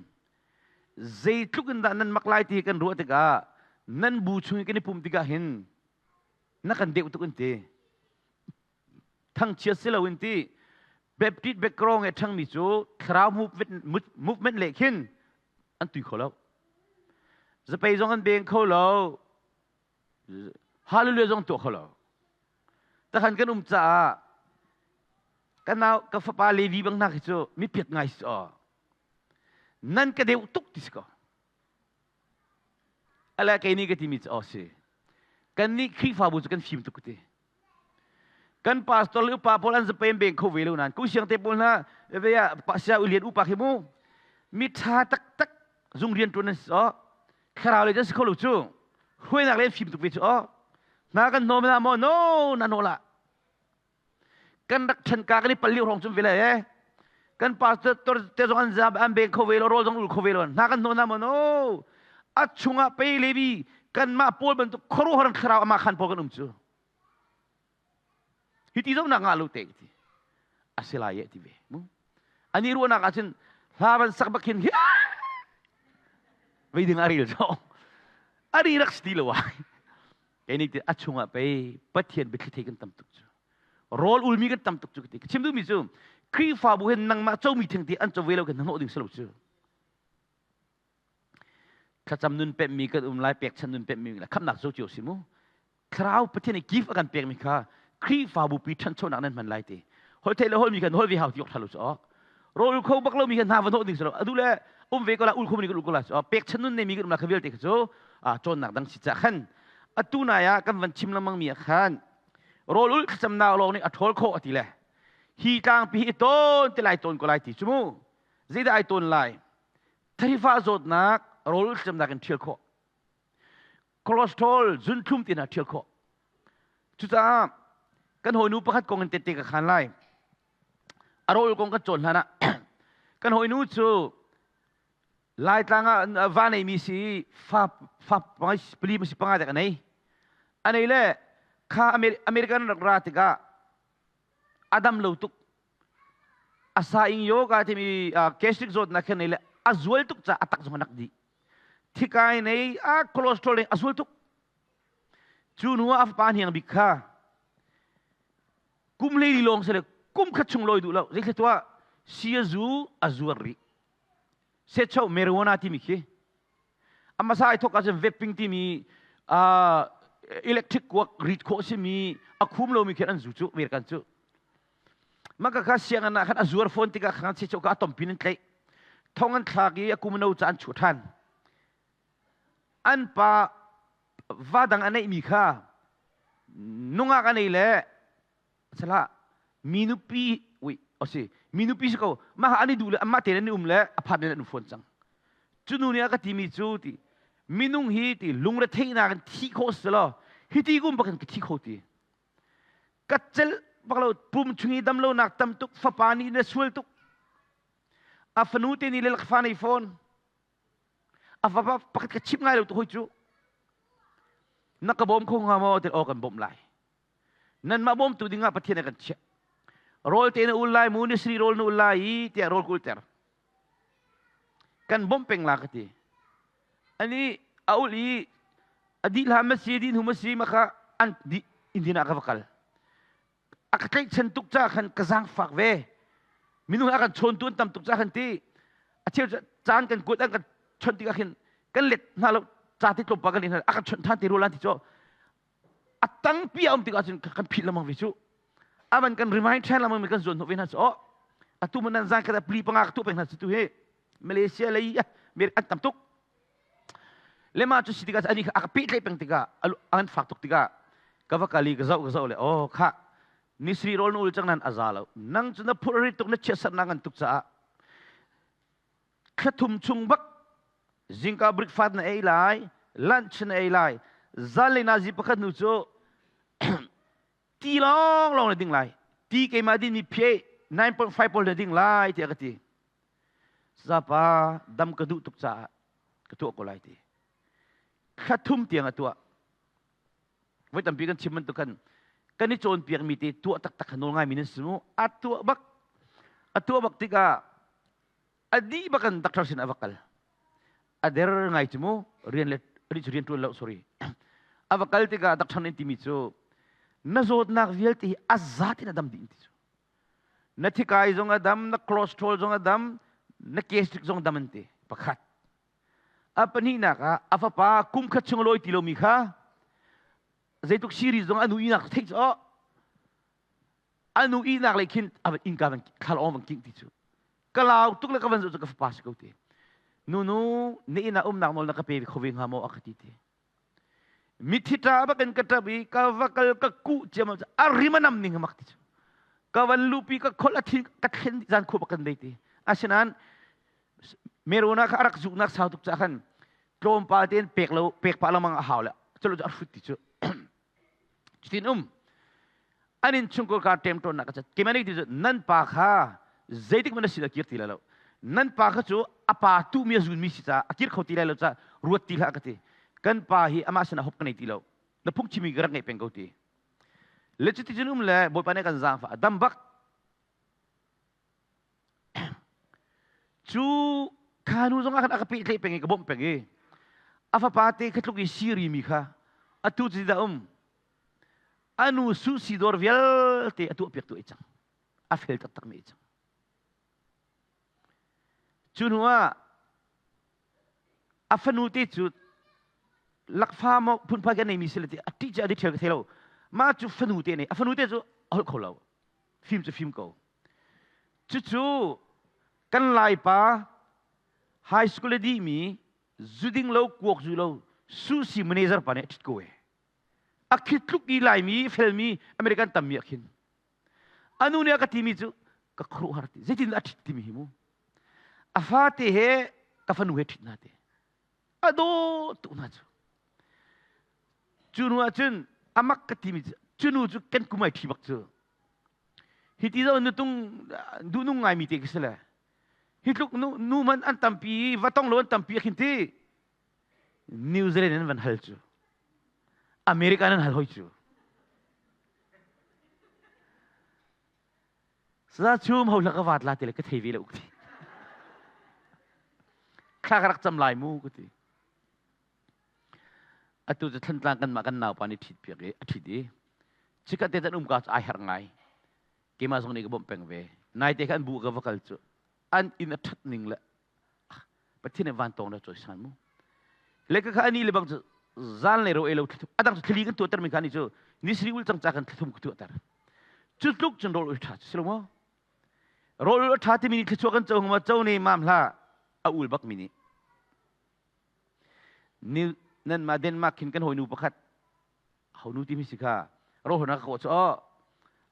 zeitluk in dah nan mak lai ti kan ruah tikah nan bu chung i kan i pum tikah hin na kan deuh tuk in ti thangchiat si lo in ti Baptist background he ṭhangmi cu thlarau movement, movement le khin an tui kho lo. Zapei zong an beng kho lo. Hallelujah zong tuah kho lo. Takhan kan um caah ka nau ka fapa Levi bang hna khi cu mi piat ngai si aw. Nan ka deuh tuk ti si ko. Ala kei nih ka timi cu aw si. Kan nih Khrihfabu cu kan fim tuk ka ti. Kan pastor le upa pawl an zapem beng kho ve lo nain ku siang te pawl hna ve ah sia ulian upa khi mu mi ṭha taktak zung rian ṭuan an si aw thlarau le si kho lo cu hruainak le fim tuk ve cu aw hna kan hnawm na maw no na no la kan rak ṭhan ka kan i pal lio hrawng cun ve le eh kan pastor te zong an zam an beng kho ve lo rawl zong ul kho ve lo hna kan hnawh na maw no a chungah pei levi kanmah pawl bantuk khuaruahhar thlarau ama khan pawl kan um cu hi ti zohnak ngah lo te ti a si lai eh ti ve mu ani ruahnak ah cun hla van sak bak hin vei ding a ril zo ari rak si ti lo ai kei nih a chungah pei Pathian biathli thei kan tam tuk cu rawl ulmi kan tam tuk cu ka ti ka chim duhmi cu Khrihfabu hin nangmah comi theng ti an co ve lo kan hnawh ding si lo cu thlacam nun pemmi kan um lai pekchanh nun pemmi lai khamnak zo cio si mu thlarau Pathian nih gift a kan pekmi kha Khrihfabu pi ṭhanchonak nan hman lai ti hol thei le holmi kan hol ve hau ti ok ṭha lo cu ok rawl kho bak lomi kha hna va hnawh ding si lo adu le um ve ko la ul kho mi kan ul ko la cu pekchanh nun nei mi kan um la kha vialte kha cu cawnnak dang si ca khan atu nai ah kan van chim lengmang mi ah khan rawl ul thlacamnak lawng nih a ṭhawl khawh a ti le hi tlangpi hi i tawn te lai tawn ko lai ti cu mu zeidah ai tawn lai Tharifa zawtnak rawl thlacamnak in ṭhial khawh. Cholesterol zunthlum ti hna ṭhial khawh. Cucaah kan hawinu pakhat kong in tette ka khan lai. A rawl kong kan cawn hlan ah kan hawinu cu Laitlang ah va neimi si fa fa pali si panga dek a nei. A nei le kha American rak ra tikah a dam lo tuk A sa ing yoga timi gastric zawtnak khin nei le a zual tuk ca a tak zong a nak dih. Thikai nei a cholesterol nei a zual tuk. Cu hnu ah a fapa hniang bik kha kum hlei lawng se le kum khat chung lawi duh lo. Zeitluk tuah si a zu a zuar rih. Secho marijuana timi khi A hmasa ai thawk ahcun vaping timi electric kuak rit khawh simi a khum lomi khin an zu cu American cu. Maka kha sianginn ah khan a zuar fawn tikah khan si ka a tompin an tlaih. Thong an thlak i a kum no ca an chuah ṭhan. An pa va dang a neihmi kha nungak a nei le salah mi nupi ui asi mi nupi si ko mah an i duh le amah tein an i um le a phat in an um fawn cang cu nu nih a ka timi cu ti minung hi ti lungre theihnak in thi khawh si law hi ti kum bakin ka thi kho ti ka cel bak lo pum chung i dam lonak tam tuk fapa nih na sual tuk a fanu te nih le fa nei fawn a fapa pakhat ka chim ngai lo tu hoi cu na ka bawm kho hnga maw ti aw kan bawmh lai Nanmah bawmtu dingah Pathian a kan chiah. Rawl te na ul lai mu ni sri rawl na ul lai i tiah rawl kulter. Kan bawmh peng la ka ti. Ani a ul i a dih hlan ma si dih hnu ma si ma kha an di Indian ah ka va kal. A ka tlaihchan tuk ca khan ka zaangfak ve. Minung a kan chawntu an tam tuk ca khan ti. A cheu caan kan kuat an kan chawnh tikah khin kan let hna lo ca ti tlawmpal kan leh hna a kan chawnh than te rua lan ti cu a tangpi a um tikah cun kan philh lengmang ve cu aman kan remind ṭhan lengmang mi kan zuan hnawh ve hna cu oh atu man nan zan khat pli panga ka tuah peng hna cu tu hi Malaysia lei an tam tuk lema cu si tikah ani a ka pehtlaih peng tikah an fak tuk tikah ka va kali ka zoh ka zoh le oh kha nisri rawl na ul cang nan a za lo nang cu na phur rit tuk na chiat na ngan tuk caah Thlathum chung bak zingka breakfast na ei lai, lunch na ei lai, zanlei nazi pakhat hnu cu ti lawnglawng na ding lai. Ti keimah din mi phe 9.5 pawl na ding lai tiah ka ti. Zapa dam ka duh tuk caah ka tuah ko lai ti. Thlathum tiang a tuah. Voi tampi kan chim bantuk khan kan i cawnpiakmi te tuah taktak kha nawl ngaimi nan si mu. A tuah bak. A tuah bak tikah a dih bak in doctor sin a va kal a der ngai cu mu rian le ani cu rian tuan lo sorry a va kal tikah doctor nih timi cu na zawtnak vialte hi a zat in a dam dih ti cu na thikai zong a dam na cholesterol zong a dam na gastric zong dam an ti pakhat. A pahnihnak ah a fapa kum khat chung a lawi ti lomi kha zeitluk siri zong a nu ihnak theih cu a nu ihnak lei khin a innka van thal awng van kingh ti cu ka lau tuk le ka van zoh cu ka fapa si ko ti. Nunu na inn ah umnak nawl na ka pe kho ve hnga maw a ka ti ti. Mithi ṭa bakin ka ṭap i ka va kal ka kuh ciammam cu a rim a nam ning mak ti cu. Ka van lupi ka kholh a thin ka thlen zan khua bak kan dei ti. Asinain Merona kha a rak zuknak sau tuk caah khan tlawmpal tein pek lo pek pah lengmang a hau le culo cu a hrut ti cu. Cutin um an inn chungkhar kar ṭemṭawnnak ka cat. Keimah nih ti cu nan pa kha zeitik hmanh na sin a kir ti lai lo. Nan pa kha cu a pa tuhmi a zunmi si caah a kir kho ti lai lo caah ruat ti hlah ka ti. Kan pa hi amah sinah hop ka nei ti lo. Na phungchimmi ka rak ngeih peng ko ti. Le cuti cun um le Bawipa nih kan zaangfah a dam bak. Cu kha nu zong ah khan a ka pehtlaih peng i ka bawmh peng i a fapa te kha tluk i siri mi kha atu cu dah um a nu su si dawr vialte a tuah piak tu ai cang a fel taktak mi ai cang. Cu hnu ah a fanu te cu lakfa maw phunphai kan neimi si le ti a ṭih cu a ṭhial ka thei lo. Mah cu fanu te nei a fanu te cu a holh kho lo, fim cu fim ko. Cucu kan Laipa high school a dihmi zuding lo kuak zu lo susi manager pa nih a ṭhit ko e. A khit tluk i Laimi felmi American tammi ah khin. A nu nih a ka timi cu ka khuaruahhar ti. Zeitin a ṭhit timi hi mu. A fate he ka fanu he ṭhit hna te. A daw tuk hna cu. Cu hnu ah cun amak ka timi cu cu nu cu kan kum ai ṭhi bak cu. Hi ti zo nutung duhnung ngaimi te khi si le hi tluk nu nu man an tampi va tong lo an tampi a khin ti. New Zealand an van hal cu America an hal hoi cu Sa chum ho hlaka vat la te le ka thei ve lo ti. Thla ka rak cam lai mu ka ti. Atu cu Thantlang kanmah kan naupa nih ṭhit piak i a ṭhit i chikkhat te can umka cu ai harh ngai. Keimah zong nih ka bawmh peng ve. Naite kha an bu ka va kal cu an inn a ṭhat ning le Pathian nih vantawng le cawisan mu. Le ka kha ani le bang cu zan le ro ei lo thlathum adang cu thlali kan tuahter mi kha ni cu nisri ul cang ca kan thlathum ka tuahter. Cu tluk cun rawl ul ṭha cu si lo maw? Rawl ul a ṭha timi nih thluachuah kan co ma co ne mam hlah a ul bak mi nih. Ni nan ma Denmark khin kan hawinu pakhat honu timi si kha rohona ka kawh cu aw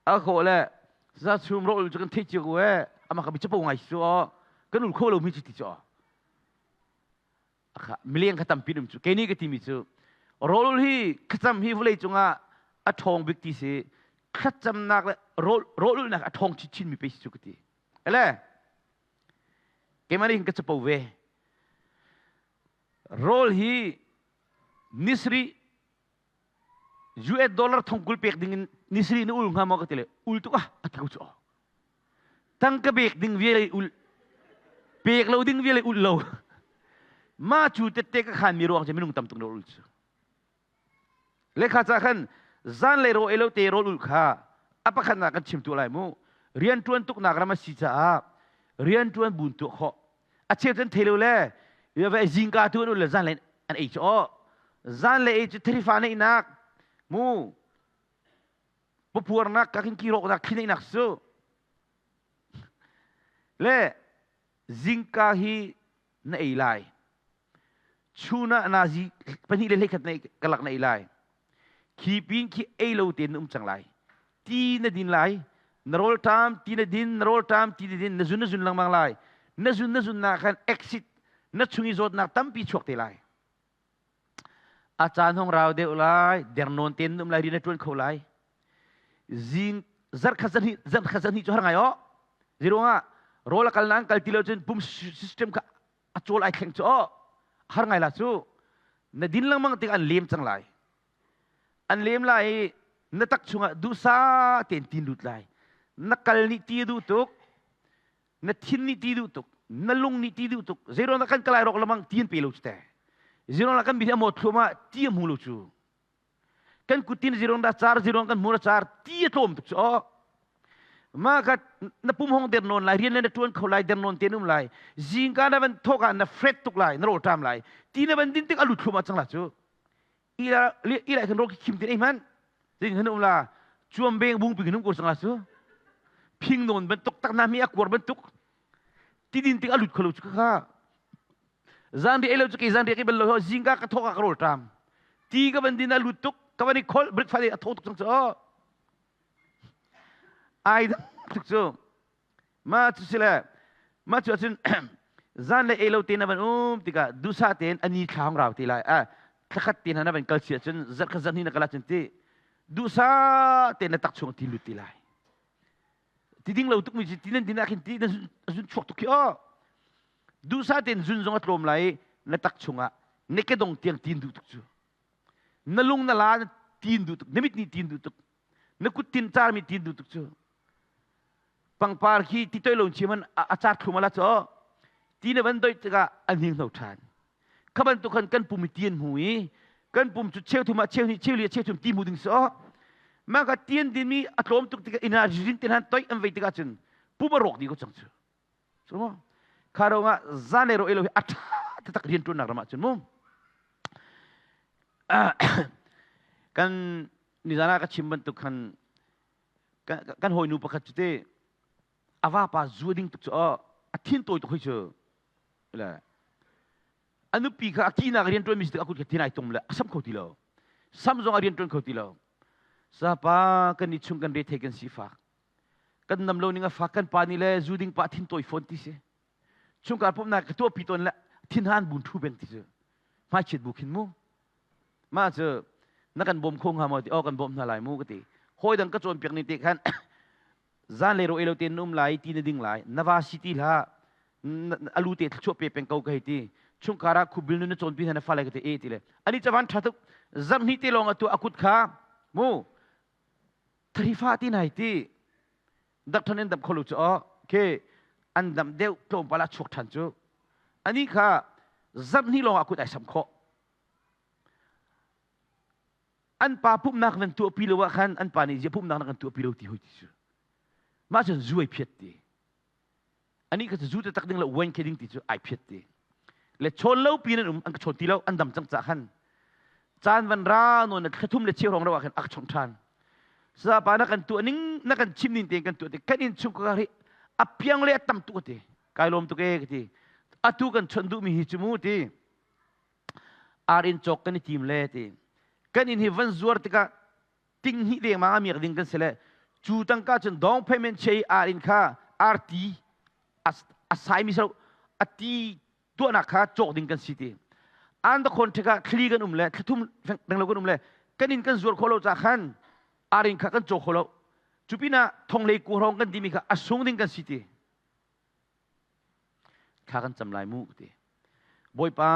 a kawh le za chum ro ul cu kan theih cio ko e ama ka mi chapo ngai cu aw kan ul kho lo mi cu ti cu aw akha mileng kha tampi um cu kei nih ka timi cu rawl hi thlacam hi vawlei cungah a ṭhawng bik ti si thlacamnak le rawl ulnak a ṭhawng chinchin mi pe si cu ka ti ele keimah nih hin ka capo ve. Rawl hi nisri US dollar 30 pek ding in nisri na ul hnga maw ka ti le ul tuk ah a ti ko cu. Tangka pek ding vial ul pek lo ding vial ul lo. Ma cu tette ka khan mi ruang cu minung tam tuk na ul cu. Lekha ca khan zanlei rawl ei lo te rawl ulh kha a pakhatnak kan chim tuah lai mu. Rianṭuan tuknak ram a si caah rianṭuan buin tuah khawh. A cheu cun thei lo le zingka tu an ul le zanlei an ei cu aw. Zanlei ei cu tharifa neihnak mu papuarnak ka khin kirawknak thli neihnak su. Le zingka hi na ei lai. Chun ah nazi pahnih le hleikhat na kalak na ei lai. Khi pin khi ei lo tein na um cang lai. Ti na din lai. Na rawlṭam ti na din, na rawlṭam ti na din, na zun na zun lengmang lai. Na zun na zun nak khan exit na chung i zawtnak tampi chuak te lai. A caan hong rau deuh lai, dernawn tein na um lai, rian na ṭuan kho lai. Zing zarkhat zarhnih zarkhat zarhnih cu har ngai aw. Zeiruangah rawl a kal na an kal ti lo cun pum system kha a cawl ai thleng cu aw har ngai la cu na din lengmang tik an lem cang lai an lem lai i na tak chungah duhsa tein tin lut lai na kal nih ti duh tuk na thin nih ti duh tuk na lung nih ti duh tuk zeiruang dah kan kalai rawk lamang ti an pe lo cu te zeiruang dah kan bi a mawt thluahmah ti a hmu lo cu kan kutin zirong dah car zirong kan hmur a car ti a tlawm tuk cu aw. Ma ka na pum hong der non lai, rian le na tuan kho lai, der non te num lai. Zingka na van thok ah na fret tuk lai, na ro tam lai. Ti na van din tik alu thlum ah cang la cu. Ila ila kan ro ki khim tin ei man. Zing han um la chuam beng bung pi num ko cang la cu. Phing non bantuk tak na mi a kuar bantuk. Ti din tik alut kholo chu kha. Zan ri ei lo chu ke zan ri ke bel lo zingka ka thok ah ka rol tam. Ti ka van din a lut tuk, ka van i khol breakfast a tho tuk cang cu. Ai tuk cu. Ma cu sile ma cu ahcun zan le ei lo te na van um tikah dusa tein ani thla hong rau ti lai. A thlakhat te hna na van kal si ahcun zarh khat zarh hnih na kal ahcun ti dusa tein na tak chung ti lut ti lai. Ti ding lo tuk mi ti nan din ah khin ti nan zun chuak tuk khi aw. Duhsah tein zun zong a tlawm lai i na tak chungah na kedong tiang tin duh tuk cu. Na lung na la na tin duh tuk, na mit nih tin duh tuk, na kut tin carmi tin duh tuk cu. Pangpar khi ti toi lo chim an a car thlum ala cho. Ti na van doih tikah an hing hno ṭhan. Kha bantuk khan kan pum i ti an hmu i kan pum cu cheu thum ah cheu hnih cheu li ah cheu thum ti hmu ding si aw. Mah ka ti an dinmi a tlawm tuk tikah inn ah rin tin han toih an vei tikah cun pum a rawk dih ko cang cu. Cu mu. Kha ro ah zan le ro elo hi a ṭha taktak rian ṭuannak ram ah cun mu. Kan nizan ah ka chim bantuk khan kan hawinu pakhat cu te a vapa zu ding tuk cu aw a thin tawi tuk hoi cu. Le a nupi kha a kinak rian ṭuanmi si tik a kut kha thin ai tum le a sam kho ti lo. Sam zong a rian ṭuan kho ti lo. Sapa kan i chung kan rethei kan sifak. Kan nam lo ning a fak kan pa nih le zu ding pa thin tawi fawn ti si chungkhar pumhnak ka tuahpi tawn le thinhan bun thu beng ti cu hmaichiat bu khin mu mah cu na kan bawm kho hnga maw ti aw kan bawm hna lai mu ka ti hawi dang ka cawnpiak ning te khan zan le ro elo te na um lai ti na ding lai na va si ti hlah alu te thluachuah pe peng ko ka hei ti chungkhar ah khubil nu na cawnpi hna na fale ka ti e ti le ani chavan tha tuk zarhni te lawng atu akut kha mu Tharifa ti nai ti dak than in dam kholo cu aw ke an dam deuh tlawmpal ah chuak than cu ani kha zarh hnih lawng ah kut ai sam khawh an pa pumhnak nan tuahpi lo ah khan an pa nih zia pumhnak na kan tuahpi lo ti hoi ti cu mah cun zu ai phiat ti Anih kha cu zu taktak ding le wine khe ding ti cu ai phiat ti. Le chawn lo pi nan um an ka chawn ti lo an dam cang ca khan. Caan van ra nawn na thlathum le cheu rong ro ah khan a ka chawnh ṭhan. Sapa na kan tuah ning na kan chim ning tein kan tuah ti kan in chung ka ri a piang le a tam tuk ti. Kai lawm tuk e ka ti. Atu kan chawnh duhmi hi cu mu ti. Ar in cawk kan i tim le ti. Kan in hi van zuar tikah ting hnih lengmang a miak ding kan si le cu tangka cun dong payment che i ar in kha arti a sai mi so a ti tuahnak kha cawk ding kan si ti an da khon theka thli kan um le thlathum renglo kan um le kan in kan zuar kho lo ca khan arin kha kan cawk kho lo cupina thonglei ku hrong kan timi kha a sung ding kan si ti thla kan cam lai mu ti bawipa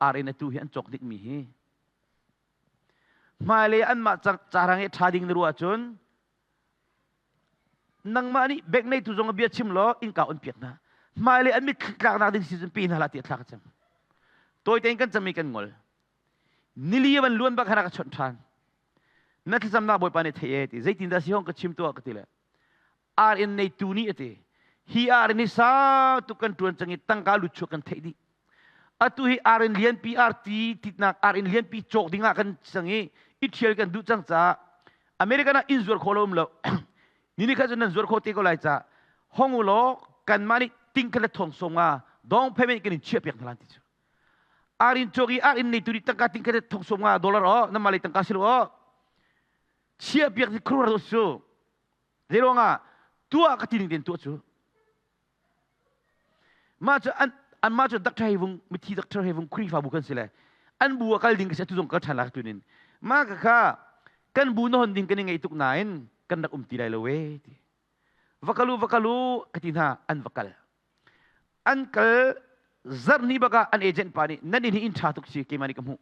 arin atu hi an cawk dik mi hi Hmailei anmah carang i ṭha ding na ruah ahcun nangmah nih bank neitu zong bia chim law innka on piak hna. Hmailei an mitthli tlaknak ding si cun pe hna hlah tiah thla ka cam. Tawi tein kan cam i kan ngol. Nili van luan bak khan ka chawnh ṭhan. Na thlacamnak Bawipa nih thei e ti zeitindah si hong ka chim tuah ka ti le ar in neitu nih a ti hi ar in hi sau tuk kan ṭuan cang i tangka lut chuak kan theih dih atu hi ar in lianpi arti titnak ar in lianpi cawk ding ah kan cang i i ṭhial kan duh cang caah American ah inn zuar khawh lo um lo ni ni kha cun nan zuar khawh te ko lai ca hong u law kanmah nih ting kha le thong sawm nga dong payment kan in chiah piak hna lan ti cu ar in cawk i ar in neitu nih tangka ting kha le thong sawm nga dollar o nan mah lei tangka si lo o chiah piak ti khuruar su Zeiruangah tuah ka ti ning tein tuah cu. Mah cu an anmah cu doctor hei vung mithi doctor hei vung Khrihfabu kan si le an bu ah kal ding ka si atu zong kal ṭhan la tunin mah ka kha kan bu na hon ding kan i ngaih tuk nain kan rak um ti lai lo we ti va kal u va kal u ka ti hna an va kal an kal zarh ni bak ah an agent pa nih nan inn hi inn ṭha tuk si keimah nih ka hmuh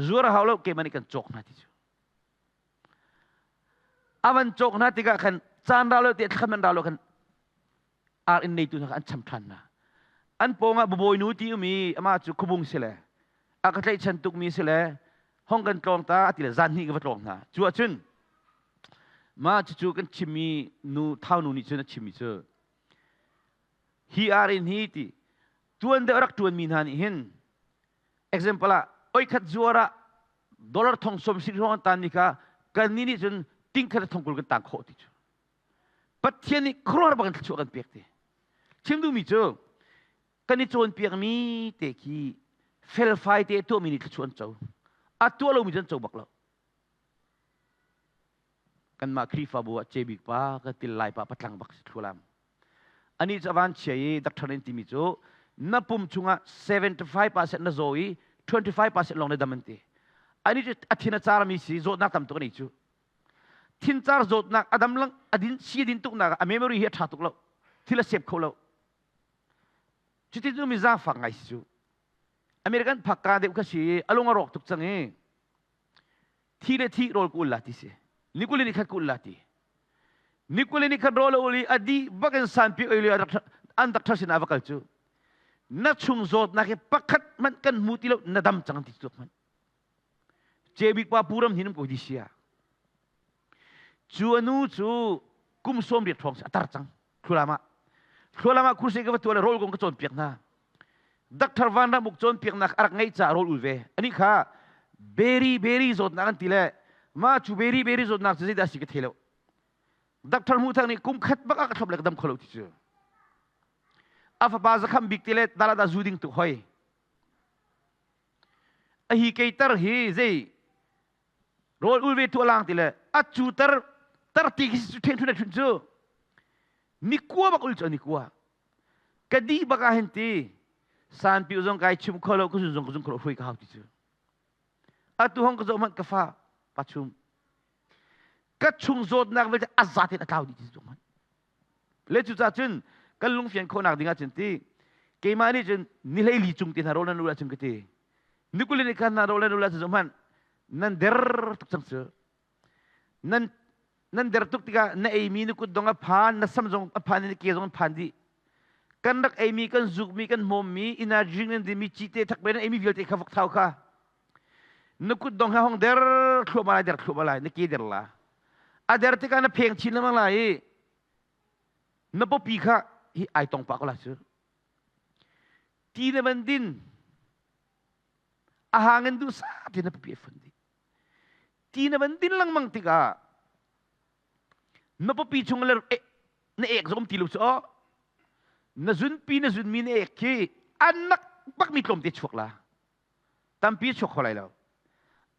zuar a hau lo keimah nih kan cawk hna ti cu A van cawk hna tikah khan caan ra lo te thlam an ra lo khan ar inn neitu hna kha an cham ṭhan hna. An pawngah bawinu ti um i amah cu khubung si le a ka tlaihchan tukmi si le hong kan tlawng ta a ti le zan hnih ka va tlawng hna. Cu ahcun Mah cucu kan chimmi nu thau nu nih cun a chimmi cu hi arin hi ti tuan deuh rak tuanmi hna nih hin example ah oi khat zuar ah dollar thong som si hrawng an tan mi kha kan nih nih cun ting khat thong kul kan tang khawh ti cu. Pathian nih khuaruahhar bak in thluachuah kan pek ti. Chim duhmi cu kan i cawnpiakmi te khi felfai te tuahmi nih thluachuah an co. A tuah lomi cu an co bak lo. Kanmah Khrihfabu ah cebik pa ka til lai pa patlang bak si thlualam. Ani cu avan chia i doctor in timi cu na pum chungah 75% na zaw i 25% lawng na dam an ti. Ani cu a thin a carmi si zawtnak tam tuk ani cu. Thincar zawtnak a dam lang a din si din tuk nak a memory hi a ṭha tuk lo. Thil a sep kho lo. Cuti cu mi zaangfak ngai si cu. American phakka deuh kha si a lung a rawk tuk cang i thi le thi rawl ku ul la ti si. Nikul ni khat ku ul la ti. Nikul ni khat rawl a ul i a dih bak in sanpi oi an doctor sin ah va kal cu. Na chung zawtnak hi pakhat hmanh kan hmu ti lo na dam cang ti tluk hmanh. Cebik pa puram hin ko di sia. Cu anu cu kum 80 hrawng a tar cang. Thlualam ah. Thlualam ah kursi ka va tuah le rawl kong ka cawnpiak hna. Dr. Van Ramuk cawnpiaknak a rak ngeih caah rawl ul ve. Ani kha beri beri zawtnak an ti le ma cu beri beri zawtnak cu zeidah si ka thei lo. Dr. Hmuh Thang nih kum khat bak a ka thlop le ka dam kho lo ti cu. A fapa zakham bik ti le dalada zu ding tuk hoi. A hi keitar hi zei rawl ul ve tu alang ti le a cu tar tar ti khi cu ṭhen ṭhun cu ni kua bak ul cu ni kua ka di bak ah hin ti sanpi zong kai chim kho lo ka zun zong ka zung kho lo hrui ka hau ti cu atu hong ka zoh hmanh ka fa pa chum ka chung zawtnak vialte a zatin a tlau dih ti cu hmanh Le cucaah cun kan lungfian khawhnak ding ahcun ti keimah nih cun ni 14 cung te hna rawl nan ul ahcun ka ti ni 20 ni khan hna rawl nan ul ahcun hmanh nan der tuk cang cu. Nan der tuk tikah na eimi na kut dong a phan, na sam zong a phan, na ke zong an phan dih. Kan rak eimi, kan zukmi, kan hmawmmi, energy nan dimi, cite thakbe nan eimi vialte kha vok thau kha na kut dong he hong der thluahmah lai, der thluahmah lai, na ke der la. A der tikah na pheng chin lengmang lai i na pawpi kha hi ai tong pah ko lai cu. Ti na van din, a hang in duhsah ti na pawpi a fun dih. Ti na van din lengmang tikah na pawpi chung le na ek zong ti lo cu aw. Na zunpi na zunmi na ek khi an nak bakmi tlawmte chuak la. Tampi chuak kho lai lo.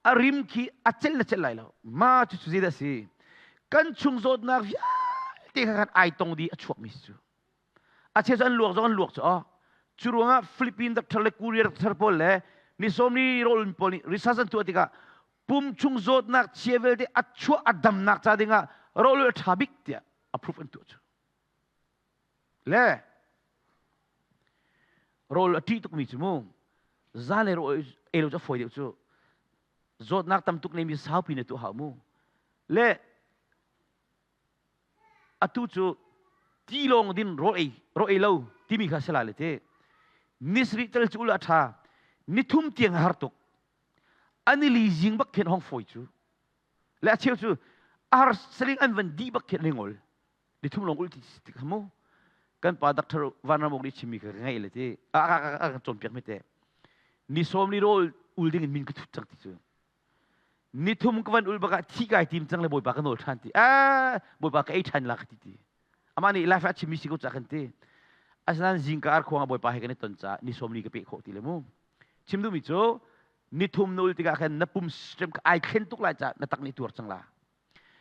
A rim khi a celh le celh lai lo. Ma cu cu zeidah a si? Kan chung zawtnak vialte kha khan ai tong dih a chuakmi si cu. A cheu cu an luak zong an luak cu aw. Cu ruangah Philippine doctor le Korea doctor pawl le ni 40 rawl pawl nih research an tuah tikah pum chung zawtnak chia vialte a chuah a damnak ca dingah rawl a ṭha bik tiah approve an tuah cu. Le rawl a ṭih tukmi cu mu za le rawl ei lo cu a fawi deuh cu. Zawtnak tam tuk neimi saupi na tuah hau mu. Le atu cu ti lawng din rawl ei rawl ei lo timi kha si lai le ti. Nisri tel cu ul a ṭha, nithum tiang a har tuk. Ani li zing bak khin hong fawi cu. Le a cheu cu a har saling an van dih bak khin an i ngol. Nithum lawng ul ti ti kha mu. Kan pa Dr. Van Ramuk nih chimmi kha ka ngaih le ti a a ka cawnpiak mi te. Ni 40 rawl ul ding in min ka thut cang ti cu. Nithum ka van ul bak ah thi kai tim cang le Bawipa ka nawl ṭhan ti. A Bawipa ka ei ṭhan la ka ti ti. Amah nih life a chimmi si ko ca kan ti. Asinain zingka arkhuang ah Bawipa he kan i ton caah ni 40 ka peh khawh ti le mu. Chim duhmi cu nithum na ul tikah khan na pum system kha ai thlen tuk lai caah na tak nih tuar cang la.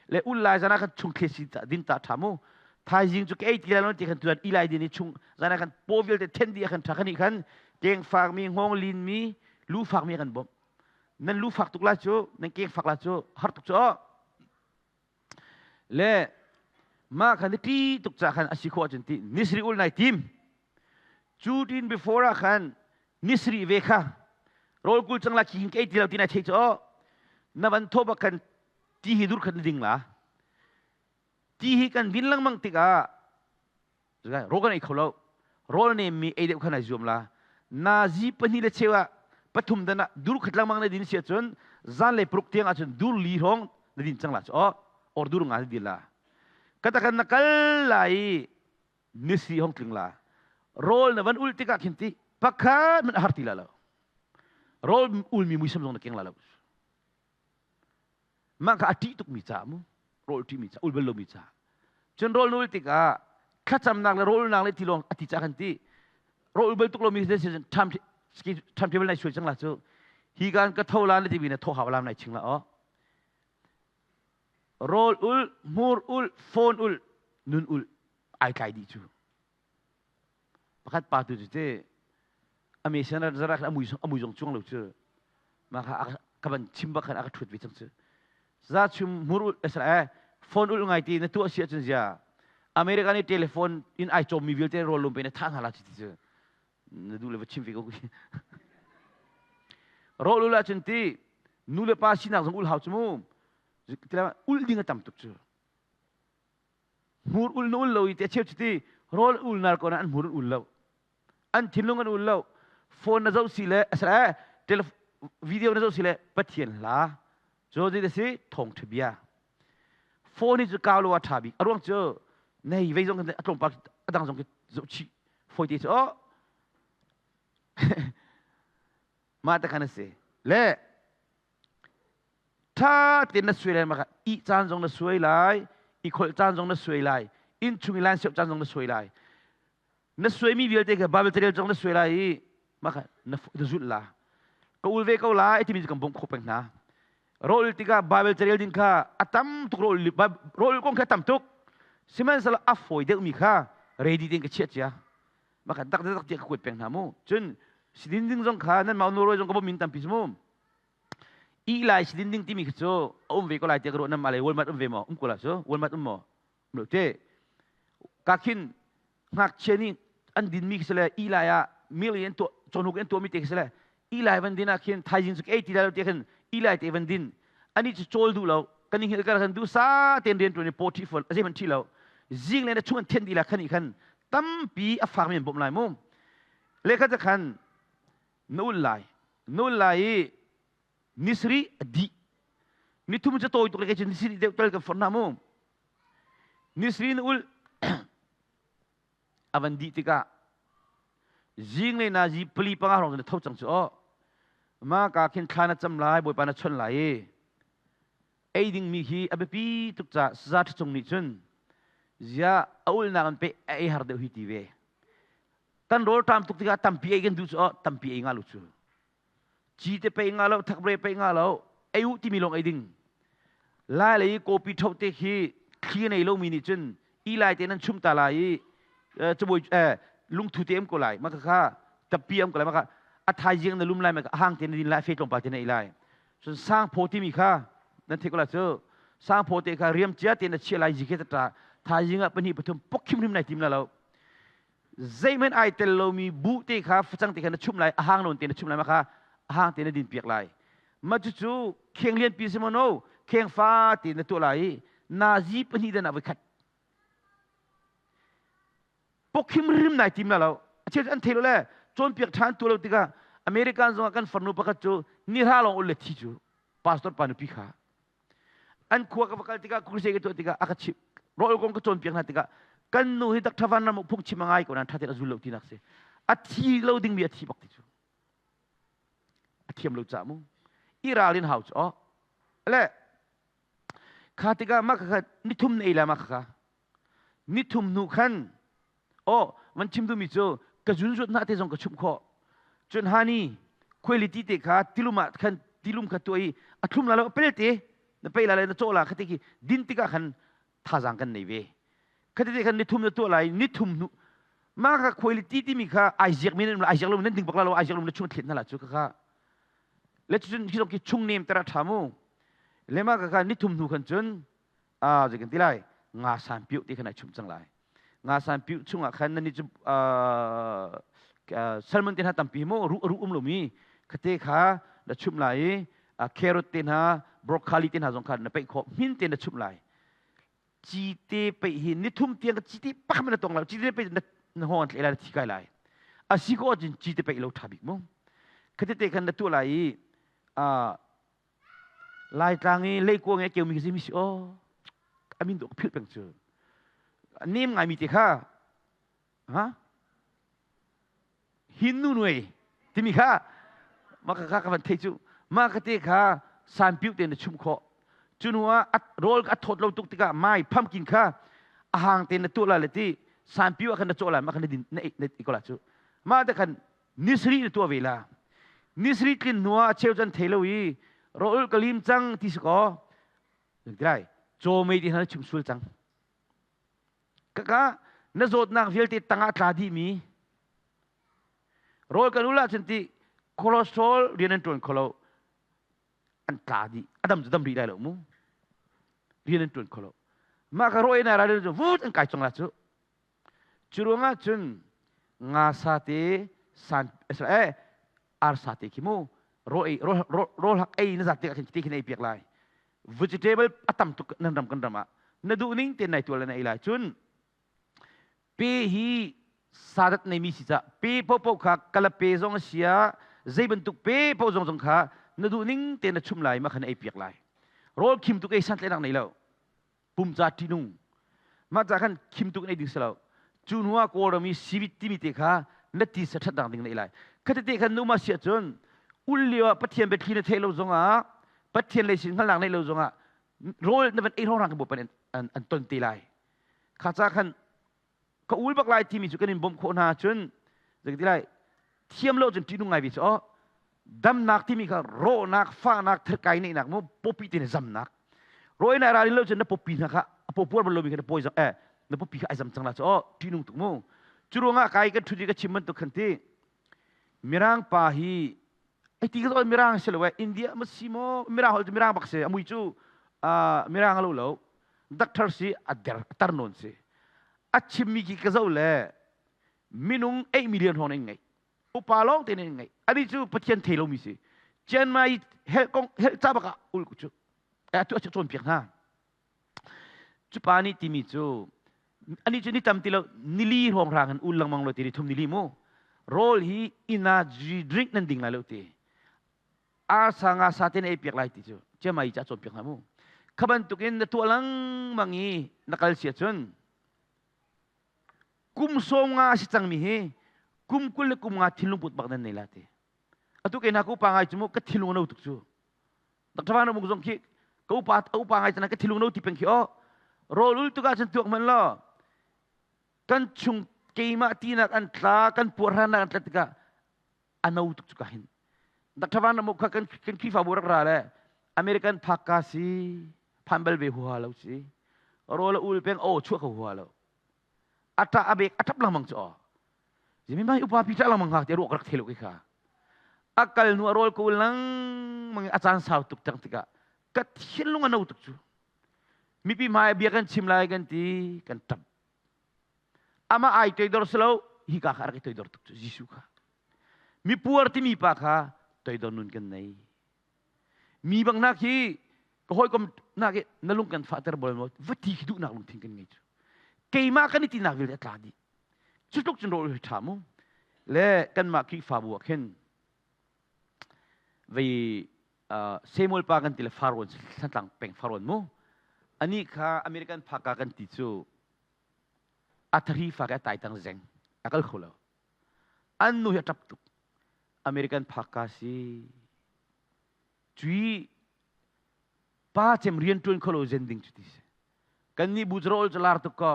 Le ul lai zan ah khan chung thli si din ta ṭha mu. Thaizing cu ka ei ti lai lo ti khan tuan ilai din i chung zan ah khan paw vialte then dih ah khan ṭha khan nih khan keng fakmi, hngawng linmi, lu fakmi kan bawmh. Nan lu fak tuk lai cu, nan keng fak lai cu, har tuk cu. Le mah khan ṭi tuk ca khan a si khawh ahcun ti nisri ul nai tim. Cu tin before ah khan nisri ve kha rawl kul cang la khi ke ti lo ti nai thei cu na van tho bak khan ti hi dur khan ding la. Ti hi kan din lengmang tikah rawl kan ei kho lo. Rawl nemmi ei deuh khan ai zuam la. Nazi pahnih le cheu ah pathum dan ah dur khat lengmang na din si ahcun zanlei paruk tiang ahcun dur li hrawng na din cang la cu. Ordur nga di la. Katakan na kal lai nisi hong tling la. Rawl na van ul tikah khin ti pakhat man har ti la lo. Rawl ul mi muisam zong na keng la lo. Mah kha a ṭih tukmi ca mu. Rawl ṭihmi ca, ul bal lomi ca. Cun rawl na ul tikah thlacamnak le rawlnak le tilawng a ti ca kan ti. Rawl ul bal tuk lomi si ṭham timetable nai suai cang la cu. Hi kan ka tho la na timi na tho hau lam nai ching la o. Rawl ul, hmur ul, phone ul, nun ul ai tlai dih cu. Pakhat pa tu cu te a me sen zara khan a mui zong chuang lo cu. Ma kha ka ban chim bak khan a ka ṭhut ve cang cu. Za chum hmur ul eh phone ul ngai ti na tuah si ahcun zia America nih telephone in ai cawm mi vialte rawl lum pe na thah hna la ti cu. Na duh le va chim ve ko. Rawl ul ahcun ti nu le pa sinak zong ul hau cu mu. Ul ding a tam tuk cu. Hmur ul na ul lo i te cheu ti rawl ul nar ko na an hmur ul lo. An thinlung an ul lo. Phone na zoh si le asala video na zoh si le Pathian hla. Cu zei si thawngṭha bia. Phone hi cu kau lo a ṭha bik. A ruang cu nei vei zong a tlawmpal a dang zong khi zoh chih foi te cu oh mah te khan a si. Le ṭha tein na suai lai mah ih caan zong na suai lai i kholh caan zong na suai lai inn chung i line siap caan zong na suai lai na suaimi vialte kha Bible carel zong na suai lai i mah kha na zulh la ka ul ve ko lai timi cu kan bawmh khawh peng hna rawl tikah Bible carel ding kha a tam tuk rawl rawl kong kha tam tuk sihmanhsehlaw a fawi deuhmi kha ready tein ka chiah cia mah kha dak dak tiah ka kuat peng hna mu cun sidin ding zong kha nan mau Norway zong ka bawm min tampi cu mu i lai sidin ding timi khi cu a um ve ko lai tiah ka ruah nam alei Walmart um ve maw um ko la cu Walmart um maw um lo te ka khin ngakchia nih an din mi khi sile i lai ah mil in tuah chonhuk in tuah mi te khi sile i lai van din ah khin thaizing cu ei ti lai lo te khin i lai te van din ani cu chawl duh lo kan hil kar khan du sa ten rian tuan i paw thi fon a zei man thi lo zing le na chung an then di la khan i khan tampi a fak mi an bawmh lai mu le kha khan na ul lai na ul lai i nisri a dih nithum cu tawi tuk le kei cu nisri deuh tal kan forh hna mu nisri na ul a van dih tikah zinglei nazi pali panga hrawng na tho cang cu aw ma ka khin thla na cam lai bawipa na chon lai i ei ding mi hi a biapi tuk ca saza ṭha nih cun zia a ulnak an pe a ei har deuh hi ti ve kan rawl ṭam tuk tikah tampi ei kan duh cu aw tampi ei nga lu cu ci te pe nga lo thakbre pe nga lo ei u timi lawng ei ding lai lei kopi tho te khi thli nei lomi nih cun i lai te nan chum ta lai i cabuai lungthu te am ko lai maka kha tappi am ko lai maka a thaizing na lum lai maka hang te na din lai fe tlawmpal te na ei lai cun sangphaw timi kha nan theih ko la cu sangphaw te kha riam cia te na chia lai zi khi ta thaizing ah pahnih pathum pok khim hrim nai tim la lo zeihmanh ai tel lomi buh te kha facang te kha na chumh lai a hang nawn te na chumh lai ma kha a hang te na din piak lai ma cucu kheng lian pi si maw no kheng fa te na tuah lai i nazi pahnih dan ah voi khat pokhim rim nai tim la lo a cheu an thei lo le cawnpiak ṭhan tu lo tikah American zongah kan farnu pakhat cu nihra lawng ul le thi cu pastor pa nupi kha An khua ka va kal tikah crusade ka tuah tikah a ka chimh rawl kong ka cawnpiak hna tikah kan nu hi Dr. Van Ram phung chim a ngai ko nain ṭha tein a zul lo tinak si. A thi lo dingmi a thi bak ti cu. A thiam lo ca mu. I ralrin hau cu aw. Le kha tikah mah kha nithum na ei lai mah kha nithum hnu khan aw van chim duhmi cu ka zunzut hna te zong ka chumh khawh cun hani khuailiti te kha tilum ah khan tilum kha tuah i a thlum la lo a pel te na pei la le na cawh la kha te khi din tikah khan thazaang kan nei ve kha te khan nithum na tuah lai nithum hnu mah kha khuailiti timi kha ai ziak mi nan ai ziak lo nan ding bak la lo ai ziak lo na chung thlet na la cu kha kha le cun khi zong khi chung nem tara tha mu le mah kha kha nithum hnu khan cun a zei kan ti lai nga san piu ti khan ai chum cang lai nga san piu chungah khan nan cu salmon te hna tampi mu ru ru um lomi khate kha na chum lai i carrot te hna broccoli te hna zong kha na peih khawh hmin te na chum lai cite peih hi nithum tiang cite pakhat na tong lo cite peih na hong tle lai na thi kai lai asi ko cun cite peih lo tha bik mu khate te khan na tu lai i Laitlang i leikuang i a keumi khi si aw. Amin dawh ka philh peng cu. Nem ngaimi te kha ha hin nu nuai timi kha mah kha ka van thei cu mah ka te kha sanpiu te na chum khawh cu hnu ah rawl a thawt lo tuk tikah mai pumpkin kha a hang te na tuah la le ti sanpiu ah khan na cawh lai mah khan na din na na i ko la cu mah te khan nisri na tuah ve la nisri tlin hnu ah a cheu chan thei lo i rawl ka lim cang ti si kaw lai caw mei ti hna na chim sul cang Kaka na zawtnak vialte tangah tla dihmi rawl kan ul ahcun ti cholesterol rian an ṭuan kho lo an tla dih a dam cu dam rih lai lo mu rian an ṭuan kho lo mah ka rawi na ral cu vut an kai cong la cu cu ruangah cun nga sa te san eh arsa te khi mu rawl hak ei na zat tikah khin te khin ei piak lai vegetable a tam tuk nan ram kan ram ah na duh ning te nai tual na ei lai cun pe hi sadat nei mi si ca pe po po kha kala pe zong sia zei bantuk pe po zong zong kha na duh ning te na chum lai ma khan ei piak lai rawl khim tuk ei san tle nak nei lo pum ca ṭihnung mah ca khan khim tuk nei ding si lo cu hnu ah kawlram i sivit timi te kha na ti sa ṭhat dang ding nei lai khatete khan numa sia cun ul lio ah pathian biathli na theih lo zongah pathian lei sin hngalnak nei lo zongah rawl na van ei rong rang kan pan an ton te lai kha ca khan ka ul bak lai timi cu kan in bawmh khawh hna cun zei lai thiam lo cun ṭihnung ngai ve cu oh damnak timi kha rawhnak fahnak thirkai neihnak mu popi te zamnak rawi na ralin lo cun na popi hna kha a popuar bal lomi kha na pawi zam eh na popi kha ai zam cang la cu oh ṭihnung tuk mu cu ruangah kai kan ṭhut i ka chim bantuk khan ti mirang pa hi ai ti ka mirang si lo eh India ma si maw mirang hol cu mirang bak si amui cu mirang lo lo doctor si a der tar nawn si a chimmi khi ka zoh le minung 8 million hrawng in ngeih upa lawng te in ngeih ani cu pathian thei lomi si Chiang Mai hel kong hel ca bak ah ul ku cu atu a cawn piak hna cu pa nih timi cu ani cu ni tam ti lo nili hrawng rang in ul lengmang lo ti ni thum nili mu rawl hi energy drink nan ding lai lo ti arsa nga sa te na ei piak lai ti cu Chiang Mai ca cawn piak hna mu kha bantukin na tuah lengmang i na kal sia cun kum sawm nga a si cangmi hi kum 20 le kum nga thinlung put bak nan nei la ti atu ke na ka upa ngai cu mu ka thinlung no tuk cu Dr. Van Mung zong khi ka upa upa ngai cana ka thinlung no ti peng khi o rawl ul tukah cun tuak man lo kan chung keimah tinak an tla kan puarhranak an tla tikah a no tuk cu ka hin Dr. Van Mung kha kan kan Khrihfabu rak ra le American phak ka si phan bal ve huha lo si rawl a ul peng o chuah ko huha lo a ṭah a bek a ṭap lengmang cu aw zimi mai upa pi ṭah lengmang hngak ti ruak rak thei lo khi kha a kal hnu a rawl ko lengmang a caan sau tuk cang tikah ka thinlung a no tuk cu mipi hmai bia kan chim lai kan ti kan ṭap amah ai toidor si lo hi ka kha a rak i toidor tuk cu Jesuh kha mipuar timi pa kha toidor nun kan nei Mi bang nak hi ka hawikom nak hi na lung kan fahter bal maw va ti khi duhnak lungthin kan ngei cu. Keimah kan i tinak vialte a tla dih. Cu tluk cun rawl hi ṭha mu. Le kanmah Khrihfabu ah khin vei Samuel pa kan ti le Farawn Thantlang peng Farawn mu. Anih kha American phaka kan ti cu a thari fa ke a tai tang zeng a kal kho lo. An nu hi a ṭap tuk. American phakka si. Cui pa cem rian ṭuan kholo zen ding cu ti si. Kan nih bu cu rawl cu lar tuk ko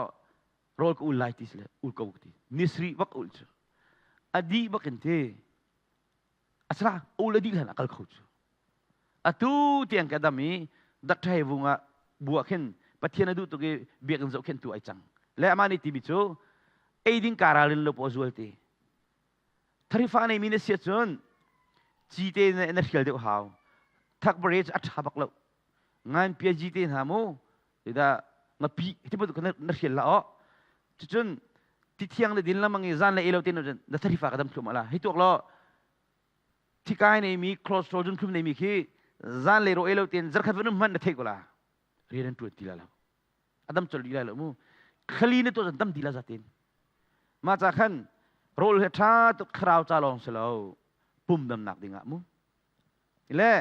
rawl ka ul lai ti si le ul ko ti. Nisri bak ul cu. A dih bak in ti. Asra ul a dih hlan a kal kho cu. Atu tiang ka dam i Dr. Hei Vung ah bu ah khin Pathian a duh tuk i biakinn zoh khin tu ai cang. Le amah nih timi cu ei ding ka ralrin lo paw zual ti. Tharifa neimi na si ahcun cite na hrial deuh hau. Thakbare cu a ṭha bak lo. Nganpia cite hna mu tidah ngapi ti bantuk na hrial la aw. Cucun ti thiang le din lamang i zan le ei lo te na tharifa ka dam thluahmah la. Hi tuak law thikai neimi cholesterol zunthlum neimi khi zan le ro ei lo tein zarkhat van um hmanh na theih ko la. Rian an ṭuan ti la lo. A dam colh rih lai lo mu khali na tuah dam ti la zatin mah ca khan rawl he ṭha tuk thlarau ca lawng si lo pum damnak dingah mu le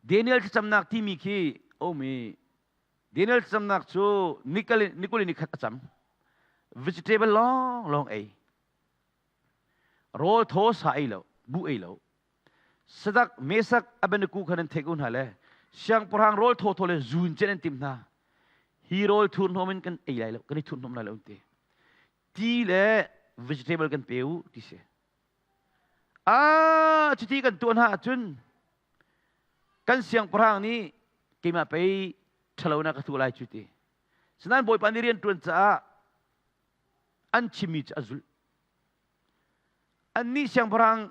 Daniel thlacamnak timi khi um i Daniel camnak cu nikul in nikhat a cam. Vegetable lawng lawng ei. Rawl thaw sa ei lo, buh ei lo. Sadak, Mesak, Abednego kha nan theih ko hna le siangpahrang rawl thaw thaw le zun cen an tim hna. Hi rawl thurhnawm in kan ei lai lo, kan i thurhnawm lai lo an ti. Ti le vegetable kan pe u ti si. Ah, cuti kan tuah hna ahcun kan siangpahrang nih keimah pei ṭhalonak ka tuah lai cu ti. Sinain Bawipa nih rian ṭuan caah an chimmi cu a zulh. Annih siangpahrang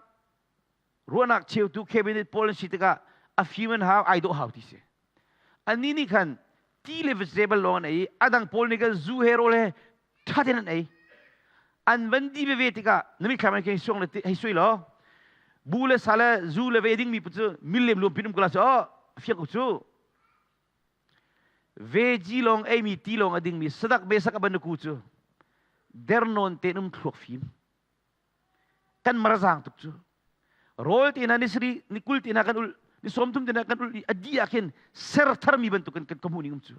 ruahnak cheutu cabinet pawl an si tikah a fim an hau, ai dawh hau ti si. Annih nih khan ti le vegetable lawng an ei i a dang pawl nih khan zu he rawl he ṭha tein an ei. An van di veve tikah na mitthlam in hei suang le hei sui law bu le sa le zu le ve dingmi cu millem luam pin um ko la cu oh fiang ko cu. Veggie lawng eimi ti lawng a dingmi sadak besak a banuku cu dernawn tein um thluak fim. Kan marzang tuk cu. Rawl te hna ni sari ni kul te hna kan ul ni sawmthum te hna kan ul i a di ah khin ser tharmi bantukin kan ka hmuh ning um cu.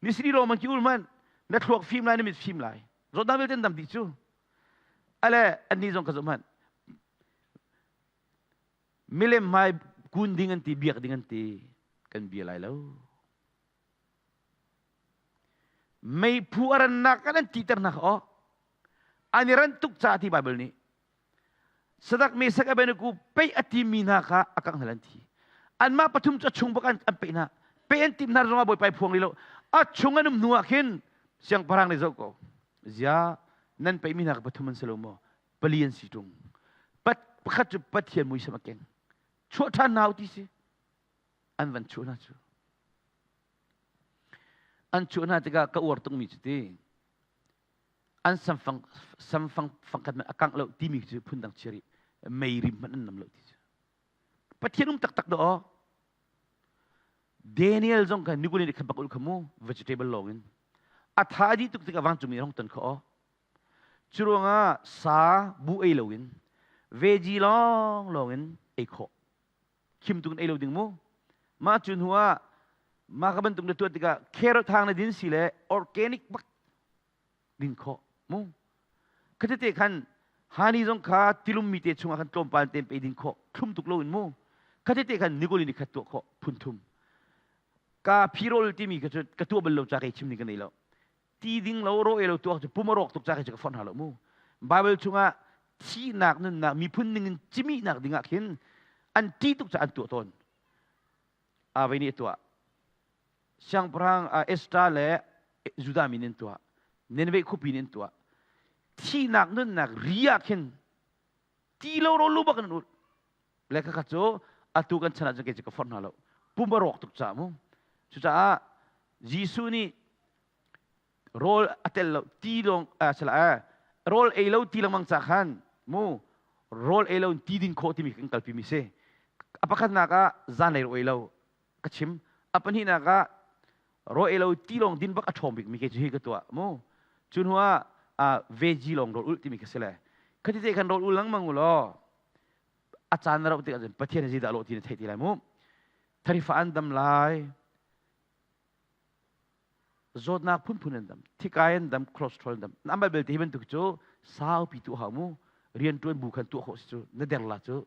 Ni sari lawng man ki ul man na thluak fim lai na mit fim lai. Zawtnak vialte an dam dih cu. Ale annih zong ka zoh hmanh. Milem hmai kun ding an ti, biak ding an ti, kan bia lai lo. Meiphu a rannak kan an titer hna kha aw. An i ran tuk caah ti Bible nih. Sadak Mesak Abednego peih a timi hna kha a kangh hna an thi. Anmah pathum cu a chung bak an peih hna. Peih an tim hna zongah Bawipa i phuang li lo. A chung an um hnu ah khin siangpahrang nih zoh ko. Zia nan peihmi hna kha pathum an si lo maw? Pali an si ṭung. Pakhat cu Pathian muisam a keng. Chuah ṭhan hna u ti si. An van chuah hna cu. An chuah hna tikah ka uar tukmi cu ti. An samfang samfang fangkhat a kangh lo timi cu phundang chia rih. Mei rim hmanh an nam lo ti cu. Pathian um taktak dah aw. Daniel zong kha nikulin i khat bak ul kha mu vegetable lawng in. A tha dih tuk tikah vancungmi hong ton kha aw. Curuangah sa bu ei loin veggie lawnglawng in ei khawh. Khim tuk in ei lo ding mu. Mah cu hnu ah mah ka bantuk na tuah tikah carrot hang na din si le organic bak din khawh mu. Khatete khan hani zong kha tilum mi te chungah khan tlawmpal tein pe din khawh thlum tuk loin mu. Khatete khan nikulin i khat tuah khawh phun thum. Ka phirol timi ka cu ka tuah bal lo ca kei chim ni ka nei lo. Ti ding lo ro e lo tuak cu pum a rawk tuk ca khi cu ka forh hna lo mu. Bible chungah thihnak nunnak miphun ning in cimihnak dingah khin an ṭih tuk caah an tuah tawn. Avei nih a tuah. Siangpahrang Esther le Judah mi nih an tuah. Nineveh khuapi nih an tuah. Thihnak nunnak ri ah khin ti lo ro lu bak in an ulh. Le khakha cu atu kan chan ah cun kei cu ka forh hna lo. Pum a rawk tuk caah mu. Cucaah Jesuh nih rawl a tel lo ti lawng sala rawl ei lo ti lengmang ca khan mu rawl ei lo in ti din khawh timi kan kalpi mi si. A pakhatnak ah zanlei rawl ei lo ka chim. A pahnihnak ah rawl ei lo ti lawng din bak a ṭhawng bik mi ke cu hi ka tuah mu. Cu hnu ah veggie lawng rawl ulh timi ka si le khati te khan rawl ul lengmang u law a caan na rauh tik ahcun Pathian hi zeidah lawh ti na theih ti lai mu. Tharifa an dam lai. Zawtnak phunphun an dam. Thikai an dam, cholesterol an dam. Amah belte hi bantuk cu saupi tuah hau mu. Rianṭuan bu khan tuah khawh si cu na der la cu.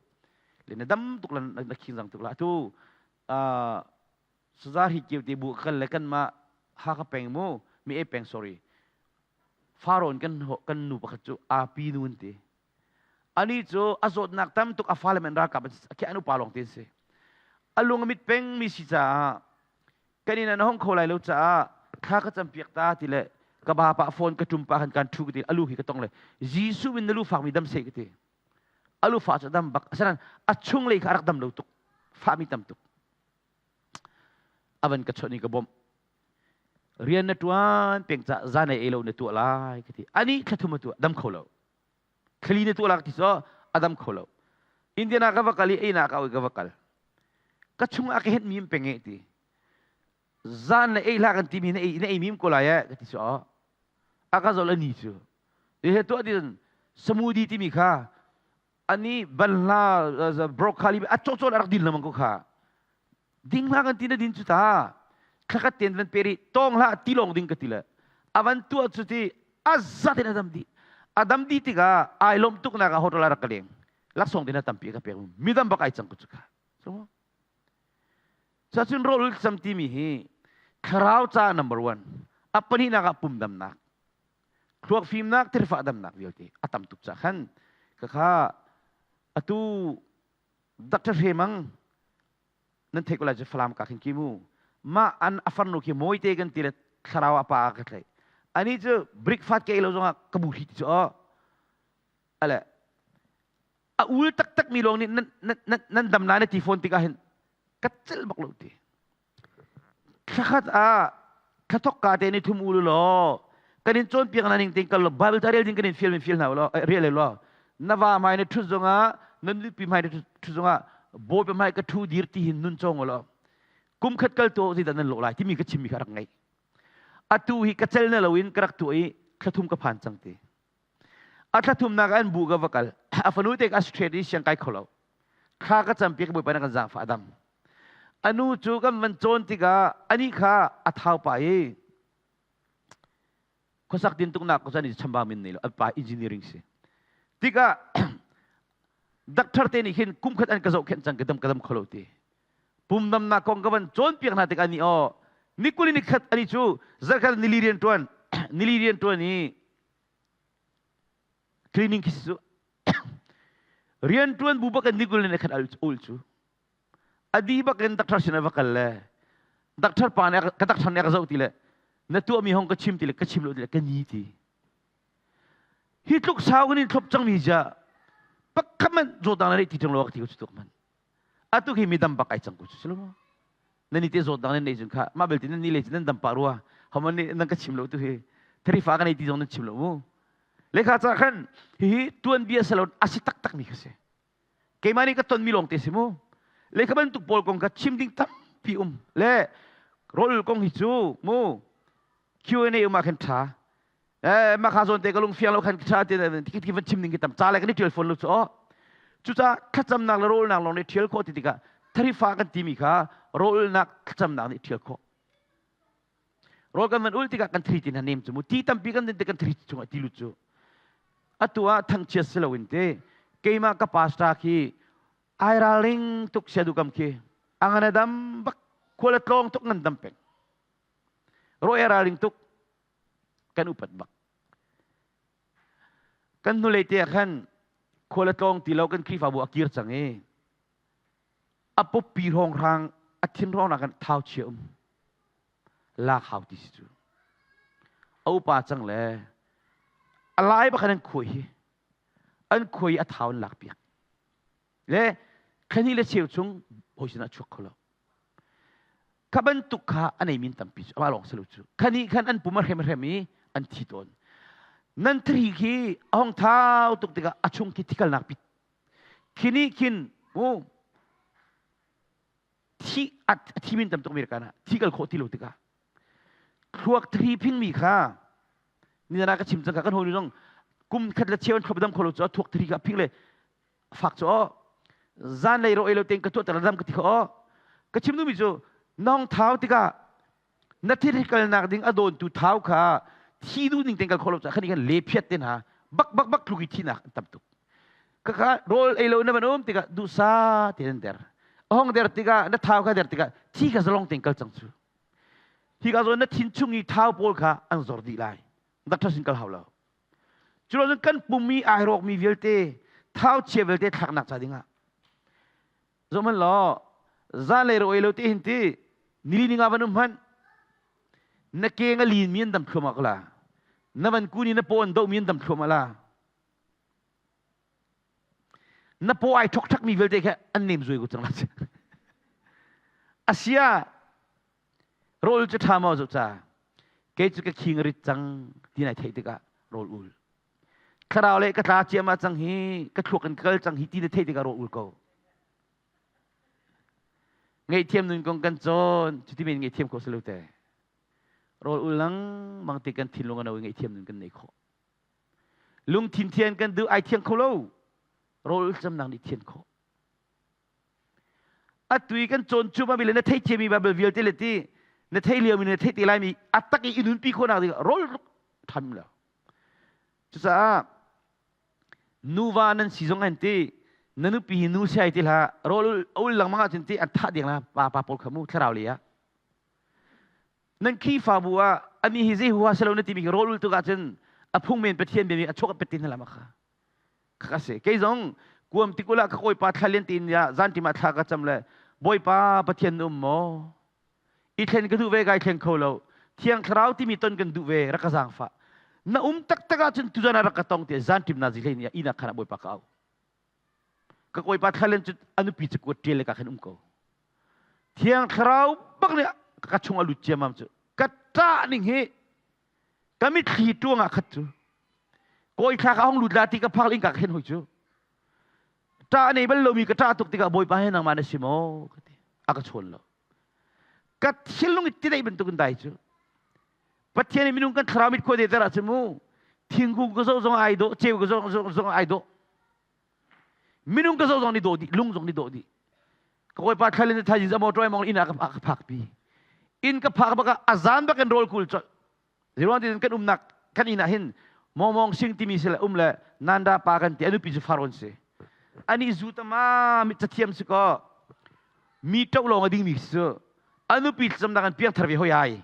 Le na dam tuk la na khing zang tuk la. Atu sazar hi keu te bu kal le kan mah Hakha peng mu, mi e peng sorry. Farawn kan kan nu pakhat cu api nu an ti. Ani cu a zawtnak tam tuk a fale men ralkap an an upa lawng te an si. A lung a mit peng mi si caah kan inn an hong kho lai lo caah thla ka campiak ta ti le ka ba pa phone ka tum pa khan kan thu ka ti alu hi ka tong le Jesuh min na lu fak mi dam se ka ti. Alu fa cu dam bak asinain a chung lei kha a rak dam lo tuk fa mi tam tuk. Avan ka chawnh i ka bawmh. Rian na tuan peng ca zan ei lo na tuah lai ka ti. Ani thla thum a tuah dam kho lo. Thlali na tuah lak ti cu a dam kho lo. Indiana ka va kal i einak ah ka va kal. Ka chung ah ka hent mi peng e ti. Zan le ei hlah kan timi na ei na ei mim ko lai eh ka ti cu a ka zol ani cu. He tuah ti smoothie timi kha ani banhla broccoli a cawcawt a rak din lengmang ko kha. Ding hlah kan ti na din cu ta. Thlakhat ten van peri tong hlah ti lawng ding ka ti le avan tuah cu ti azat in adam di adam di tikah ai lawm tuk nak ah hotel ah rak ka leng laksawng dina tampi ka pek midam bak ai cang ku cu ka so cacun rawl cam timi hi thlarau ca number one a pahnihnak ah pum damnak thluak fimnak thirfah damnak vialte a tam tuk ca khan ka kha atu Dr. Hremang nan theih ko lai cu Falam ka khin ki mu mah an a farnu khi mawite kan ti le thlarau a pa ka tlaih ani cu breakfast ke lo zongah ka bu hri ti cu aw ale a ul taktak mi lawng nih nan nan nan dam na na ti phone tikah hin ka cel bak lo ti Thlakhat ah thlathok ka te ni thum u law kan in cawnpiak na ning ting kal lo Bible ta rel ding kan in fial min fial hna law rel law na va hmai na thut zongah na nupi hmai na thut zongah bawipa hmai ka thu dir ti hin nun cawng law kum khat kal to zeidah nan lawh lai timi ka chimmi kha rak ngaih atu hi ka cel na loin ka rak tuah i thlathum ka phan cang ti A thlathumnak an bu ka va kal. A fanu te ka straight i siang kai kho lo. Thla ka campiak Bawipa na kan zaangfah a dam. A nu cu kan van cawn tikah anih kha a thau pa i khuasak tin tuknak ko chan i chamba min nei lo. An pa engineering si. Tikah doctor te nih khin kum khat an ka zohkhenh cang ka dam ka dam kho lo ti. Pum damnak kong ka van cawnpiak hna tikah ni aw ni kul ni khat ani cu zarkhat nili rian tuan nili rian tuan i cleaning khi cu rian tuan bu bak in ni kul ni khat al ul cu adi bak in doctor sin va kal le doctor pa nih ka doctor nih ka zoh ti le na tuah mi hong ka chim ti le ka chim lo ti le ka ni ti hi tluk sau kan in thlop cang mi ja pakhat man zawtnak na neih ti ṭung lo ka ti ko cu tuk man atu khi mi dam bak ai cang ko cu si lo maw nan i te zawt dang nan nei cun kha mah belte nan ni le nan dam pah rua homan nih nan ka chim lo tu hi tharifa ka nei ti zong nan chim lo mu lekha ca khan hihi tuanbia salo asi taktak mi kha si keimah nih ka ton mi lawng te si mu lekha bantuk pawl kong kha chim ding tampi um le rol kong hi cu mu Q&A um ah khan ṭha eh mah kha zawn te ka lung fiang lo khan ṭha te ti van chim ding ki tam ca le kan i ṭial fawn lo cu aw cucaah thlacamnak le rawlnak lawng nih ṭhial khawh ti tikah tharifa kan timi kha rawlnak thlacamnak nih ṭhial khawh rawl kan van ul tikah kan thri tin nem cu mu ti tampi kan din tik kan thri chungah ti lut cu atu ah thangchiat si loin te keimah ka pastor khi ai ralring tuk sia du kam khi angan dam bak khual a tlawng tuk ngan dam peng Rawi a ralring tuk. Kan upat bak. Kan hnulei te ah khan khual a tlawng ti lo kan Khrihfabu a kir cang i a pawpi hrawnghrang a thin hrawng kan thau chia um lak hau ti si cu a upa cang le a lai bak an khuai hi an khuai a thau an lak piak le khani le cheu chung hawi sinah chuak kho lo Kha bantuk kha a nei min tampi cu amah lawng si lo cu. Khani khan an pum a hrem hrem i an thi tawn. Nan thari khi a hong thau tuk tikah a chung khi thikalnak pit. Khini khin mu thi a thi min tam tuk mi kana thi kal khawh ti lo tikah thluak thari phing mi kha ni na ka chim cang ka kan hoi zong kum khat le cheu an thlop dam kho lo cu thuak thari kha phing le fak cu aw zanlei ro ei lo tein ka tuah dam ka ti kho aw ka chim duhmi cu nong thau tikah na thil kalnak ding a dawntu thau kha thi duh ning tein kal kho lo caah khani khan le phiat te hna bak bak bak tluk i thinak an tam tuk kaka rawl ei lo na van um tikah duhsa te nan der hong der tikah na thau kha der tikah thi kha zalong tein kal cang cu hi ka zawn na thin chung i thau pawl kha an zor dih lai doctor sin kal hau lo Cu kan pum i ai rawkmi vialte thau chia vialte thlaknak ca dingah zohhmanh law zanlei ro ei lo te hin ti nili ninga van um hmanh na ke nga lin mi an dam thluahmah ko la na van kun i na paw an doh mi an dam thluahmah la na paw ai thok thak mi vialte kha an nem zui ko cang la asia Rawl cu ṭha maw zoh ca? Kei cu ka khing a rit cang ti nai theih tikah rawl ul. Thlarau le ka tla ciahmah cang hi, ka thluak in ka kal cang hi ti na theih tikah rawl ul ko. Ngaihthiam nun kong kan cawn, cuti men ngaihthiam khawh si lo te. Rawl ul lengmang ti kan thinlung a no i ngaihthiam nun kan nei khawh. Lungthin thian kan duh ai thiang kho lo. Rawl ul camnak nih thian khawh. Atu i kan cawn cu Bible na theithiami Bible vialte le ti Na thei lio mi na thei te lai mi a tak i inun pi khawnak ding rol tham lo. Cucaah nuva nan si zong an ti na nupi hi nu siai ti hlah rawl ul lengmang ahcun ti an thah ding la pa pa pawl kha mu thlarau lei ah nan Khrihfabu ah ami hi zei huha selo na timi khi rawl ul tuk ahcun a phung men Pathian biami a chuak a pet tin hla ma kha kha se kei zong kuam tikula ka kawipa thlalian tin ya zantim ah thla ka cam le Bawipa Pathian na um maw I thlen ka duh ve kai thleng kho lo. Thiang Thlarau timi ton kan duh ve rak ka zaangfah. Na um taktak ahcun tuzan ah rak ka tong tiah zan ṭim na zi hlei ni ah inn ah khan ah Bawipa ka au. Ka kawipa thlalen cu a nupi cakuat ṭial le ka khan um ko. Thiang Thlarau bak nih ka chung a lut ciammam cu. Ka ṭah ning hi ka mitthli ṭuang ah khat cu. Kawi thla ka hong lut la ti ka phak ling ka khen hoi cu. Ṭah nei bal lomi ka ṭah tuk tikah Bawipa he nangmah na si maw? Ka ti. A ka chawn lo. Ka thinlung i tidei bantukin dai cu. Pathian i minung kan thlarau mit khua de ter ahcun mu thingkung ka zoh zong ai dawh, ceu ka zoh zong ai dawh. Minung ka zoh zong ni dawh dih, lung zong ni dawh dih. Ka kawipa thlalin thaizing a motor mong inn ah ka phak pi. Inn ka phak bak ah a zan bak in rawl kul colh. Zeiruang ti kan umnak kan inn ah hin mawmawng sing timi si le um le nanda pa kan ti anupi cu faron si. Ani zu tama mi cathiam si ko mi ṭoh lawng a dingmi cu anupi thlacamnak an piangthar ve hoi ai.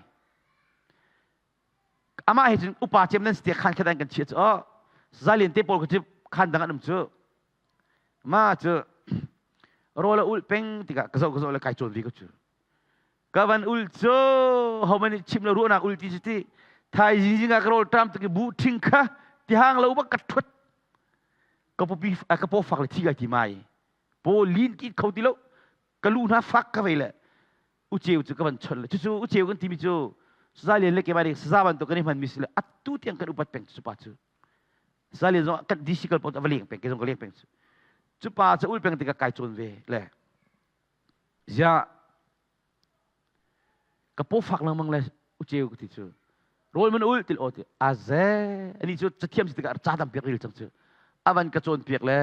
Amah he cun upa cem nan si tiah khan khat an kan chiah cu oh zalian te pawl kha cu khan dang an um cu ma cu rawl a ulh peng tikah ka zoh ka zoh le kai cawn ve ko cu ka van ul cu homan nih chim lo ruahnak ul ti cu ti thaizing zing ah ka rawl ṭam tuk i buh ṭhing kha tihang lo bak ka ṭhuat ka pupi ka paw fak le thi kai ti mai paw lin ki kho ti lo ka lu hna fak ka vei le uceu cu ka van chon le cucu uceu kan timi cu sazalian le keimah nih saza bantuk kan i hmanmi si le atu tiang kan upat peng cu pa cu sazalian zong kan DC kal pawl va leng peng ke zong ka leng peng cu cu pa cu ul peng tikah kai cawn ve le Ziah ka paw fak lengmang le uceu ka ti cu rawl man ul til aw ti aze ani cu cathiam si tikah ca tam piak ril cang cu avan ka cawn piak le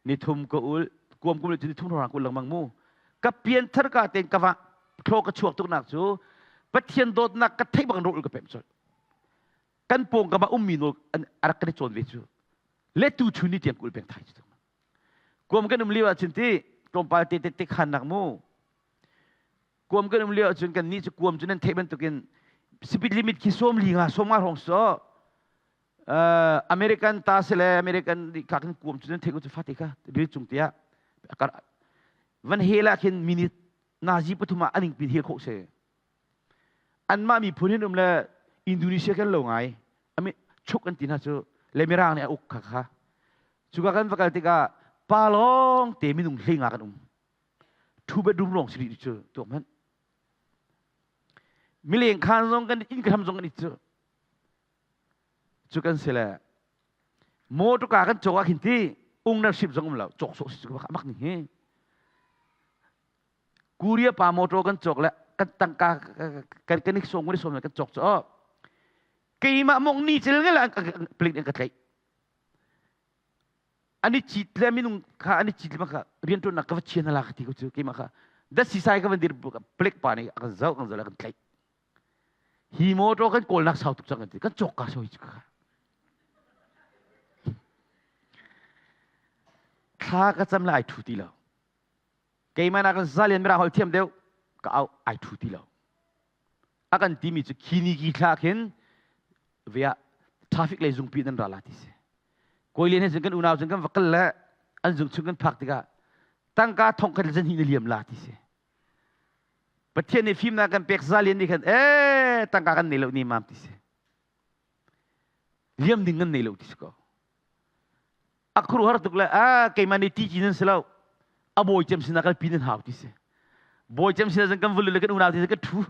nithum ka ul kuam kum le cu nithum rang ul lengmang mu ka pian thar ka ten ka va thlo ka chuak tuk nak cu Pathian dawtnak ka theih bang rawl ka pem colh kan pawng ka ma ummi nawl a rak kan i cawn ve cu le tu chun ni tiang kul peng thai cu Kuam kan um lio ahcun ti tlawmpal te te khannak mu. Kuam kan um lio ahcun kan nih cu kuam cu nan theih bantukin speed limit khi sawm li nga sawm nga hrawng so American ta si le American ka kan kuam cu nan theih ko cu fate kha ril cung tiah van hel ah khin minute nazi pathum ah aning pin hel khawh si. Anmah miphun hin um le Indonesia kan lo ngai. Ami chuk an ti hna cu le Mirang nih a uk kha kha. Cuka kan va kal tikah pa lawng te minung hleinga kan um. Two bedroom lawng si rih cu tuak hmanh. Mileng khan zong kan inn ka hram zong kan it cu. Cu kan si le motor ka kan cawk ah khin ti ownership zong um lo cawk sawh si cu mak ning hi. Korea pa motor kan cawk le kan tangka kan kan i sawm kan i sawm kan cawk cu keimah mong ni cil ngel plik in ka tlaih an i cit le minung kha an i cit le kha rianṭuannak ka va chian hala ka ti ko cu keimah kha dat sisai ka van dir plek pa nih a kan zoh kan zoh le kan tlaih hi motor kan kawlnak sau tuk cang kan ti kan cawk ka soi cu kha thla ka cam le ai thu ti lo keimah nak zalian mirang holh thiam deuh ka au ai thu ti lo a kan timi cu khini ki thla khin via traffic lei zungpi nan ra la ti si kawi lian he cun kan unau cun kan va kal le an zung chung kan phak tikah tangka thong khat le zan hi na liam la ti si Pathian nih fimnak kan pek zalian nih khan ee tangka kan nei lo ni mam ti si liam ding kan nei lo ti si ko a khuaruahhar tuk le a keimah nih ti ci nan si lo a bawi cem sinah kalpi nan hau ti si bawi cem sinah zan kan vulu le kan unau ti si ka thu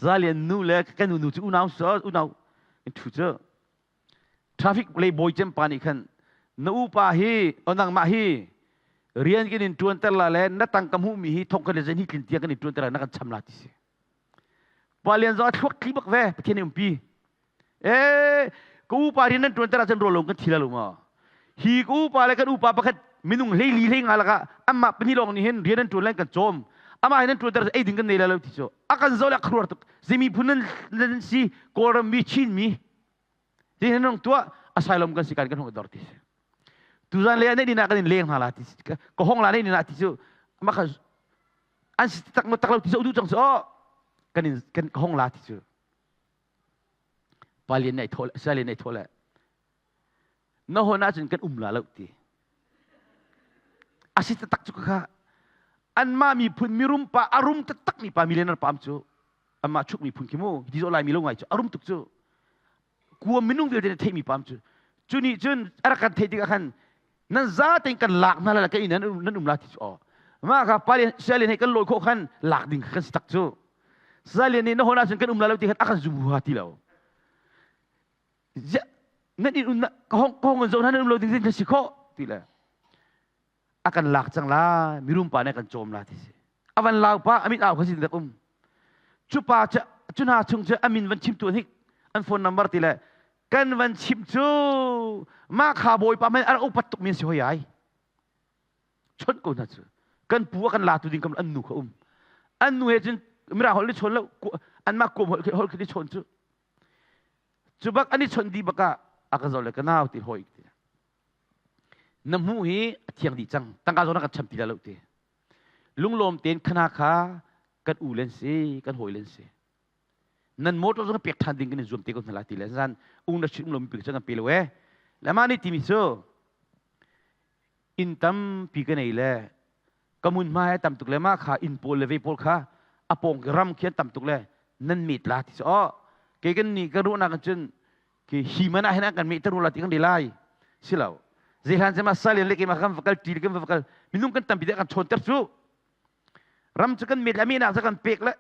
zalian nu le kan nu cu unau so unau thu cu traffic lei bawi cem pa nih khan na upa hi o nangmah hi rian kan in tuan ter la le na tang ka hmuh mi hi thong kan le zan hi tlin tiang kan in tuan ter la na kan cham la ti si Pa Lian zong a thluak tli bak ve Pathian nih umpi. Eh ka upa rian nan ṭuan ter ahcun rawl kan thi la lo ma. Hi ka upa le kan upa pakhat minung hleili hlei nga lakah anmah pahnih lawng nih hin rian an ṭuan le kan cawm. Amah hin nan ṭuanter ei ding kan nei lai lo ti cu a kan zoh le a khuaruahhar tuk. Zei miphun nan nan si Kawlram mi Chin mi ti hin nan tuah asylum kan si kan kan hung i dor ti si. Tuzan le ah ni kan in leng hna la ti ka hong la nei ni ti cu mah kha an si tak tak lo ti cu duh cang cu oh kan in kan hong la ti cu pa lian nei thaw sa lian nei thaw le na hon ahcun kan um la lo ti a si taktak cu kha anmah miphun mirum pa a rum taktak mi pa millionaire pa am cu anmah chuk miphun khi mu ti zawh lai mi lo ngai cu a rum tuk cu kuam minung vialte nih theihmi pam cu cu nih cun a rak kan theih tikah khan nan za tein kan lak hna lai ka inn nan um la ti cu aw mah kha pali sialin he kan lawi khawh khan lak ding kan si tak cu sialin nih na hon ahcun kan um la lo ti khan a kan zum huha ti lo nan inn um ka hong ka hong zoh hna nan um lo ding na si khawh ti le a kan lak cang la mirum pa nih a kan cawm la ti si a van lau pa amit au kha sin dak um cu pa cu cu hna chung cu amin van chim tu hnik an phone number ti le kan van chim cu mah kha bawipa men a upat tuk min si hoi ai chon ko hna cu kan pu a kan la tu ding kam an nu kha um an nu he cun mira hol ni chon lo an mah kuam hol hol khi chon cu cu bak ani chon di baka a ka zo le ka nau ti hoi ti Na hmuh hi a thiang dih cang. Tangka zawn ah kan cham ti lai lo ti. Lunglawm tein khana kha kan u len si, kan hawi len si. Nan motor zong pek ṭhan ding kan in zuam te ko hna la ti le zan ung na chim lomi pi kan pe lo e. Le mah nih timi cu inn tampi ka nei le ka mun hma he tam tuk le mah kha inn pawl le ve pawl kha a pawng ram khi an tam tuk le nan met la ti cu oh ke kan nih kan ruahnak cun Khi hi man ah hin an kan meh ter la ti kan di lai. Si lo. Zehlan cema salian le keimah kan va kal ṭi kan va kal minung kan tampi deh kan chawn ter cu. Ram cu kan met le mehnak cu kan pek le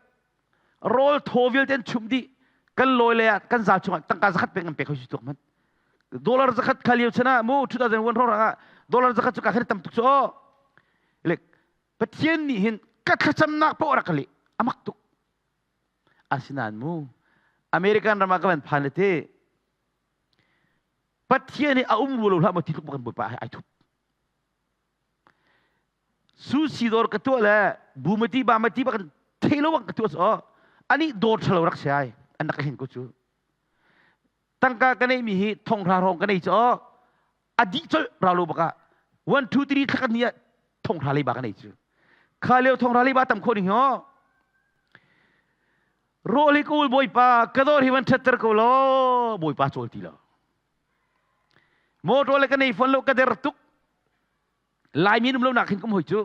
rawl thaw vialte an chumh dih. Kan lawi le ah kan zal chungah tangka zakhat pek kan pek hoi si tuk man. Dollar zakhat kha lio chan ah mu 2001 hrawng ah dollar zakhat cu ka khan tam tuk cu aw. Le Pathian nih hin ka thlacamnak poh rak ka leh. Amak tuk. Asinain mu American ram ah ka van phan le te Pathian hi a um rua lo hlah maw ti tluk kan Bawipa ai thup. Sushi dawr ka tuah le bumati bamati ba kan thei lo bang ka tuah so ani dawr thalo rak si ai an rak hin ko cu tangka ka neih mi hi thonghra hrawng ka nei cu a dih colh ralo baka 1 2 3 thla kan ni ah thonghra leiba ka nei cu kha lio thonghra leiba tam kho ding hi rawl hi ka ul bawipa ka dawr hi van ṭhatter ko law bawipa cawl ti lo motor le ka nei fawn lo ka der tuk laimi um lo nak hin kum hoi cu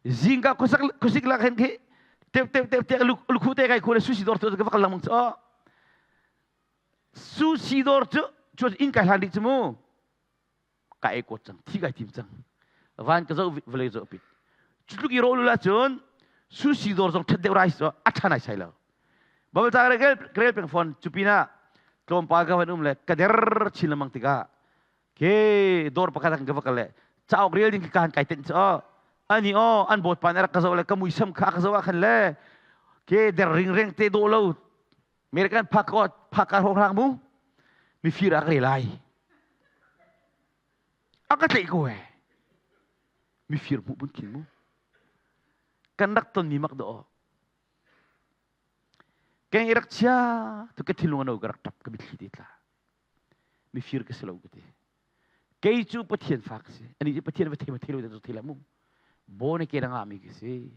zingka khuasak khuasik lak hin khi tep tep tep te lukhu te kai khu le sushi dawr tu ka va kal lang chu Sushi dawr cu cu inn kai hlan dih cu mu. Ka ei kawt cang, thi kai tim cang. Van ka zoh vawlei zoh pit. Cu tluk i rawl ul ahcun sushi dawr zong ṭhat deuh rai cu a ṭha nai sai lo. Bible ca ka rel peng fawn cu pinah tlawmpal ka van um le ka der chin lengmang tikah ke dawr pakhat ah ka va kal le cauk rel ding ka han kai tenh cu ani aw an bawt pa nih a rak ka zoh le ka muisam kha a ka zoh ah khan le ke der ring reng te dawh lo American phak ko phak ka hrawng mu mifir a ka re lai a ka tlaih ko he mifir hmuh bun khin mu kan rak ton mi mak do keng i rak chia tu ka thinlung ano ka rak tap ka mitthli te tla mifir ka si lo ka ti kei cu pathian fa ka si ani cu pathian va thei ma thei lo te thei la mu bo ne ke nga mi ka si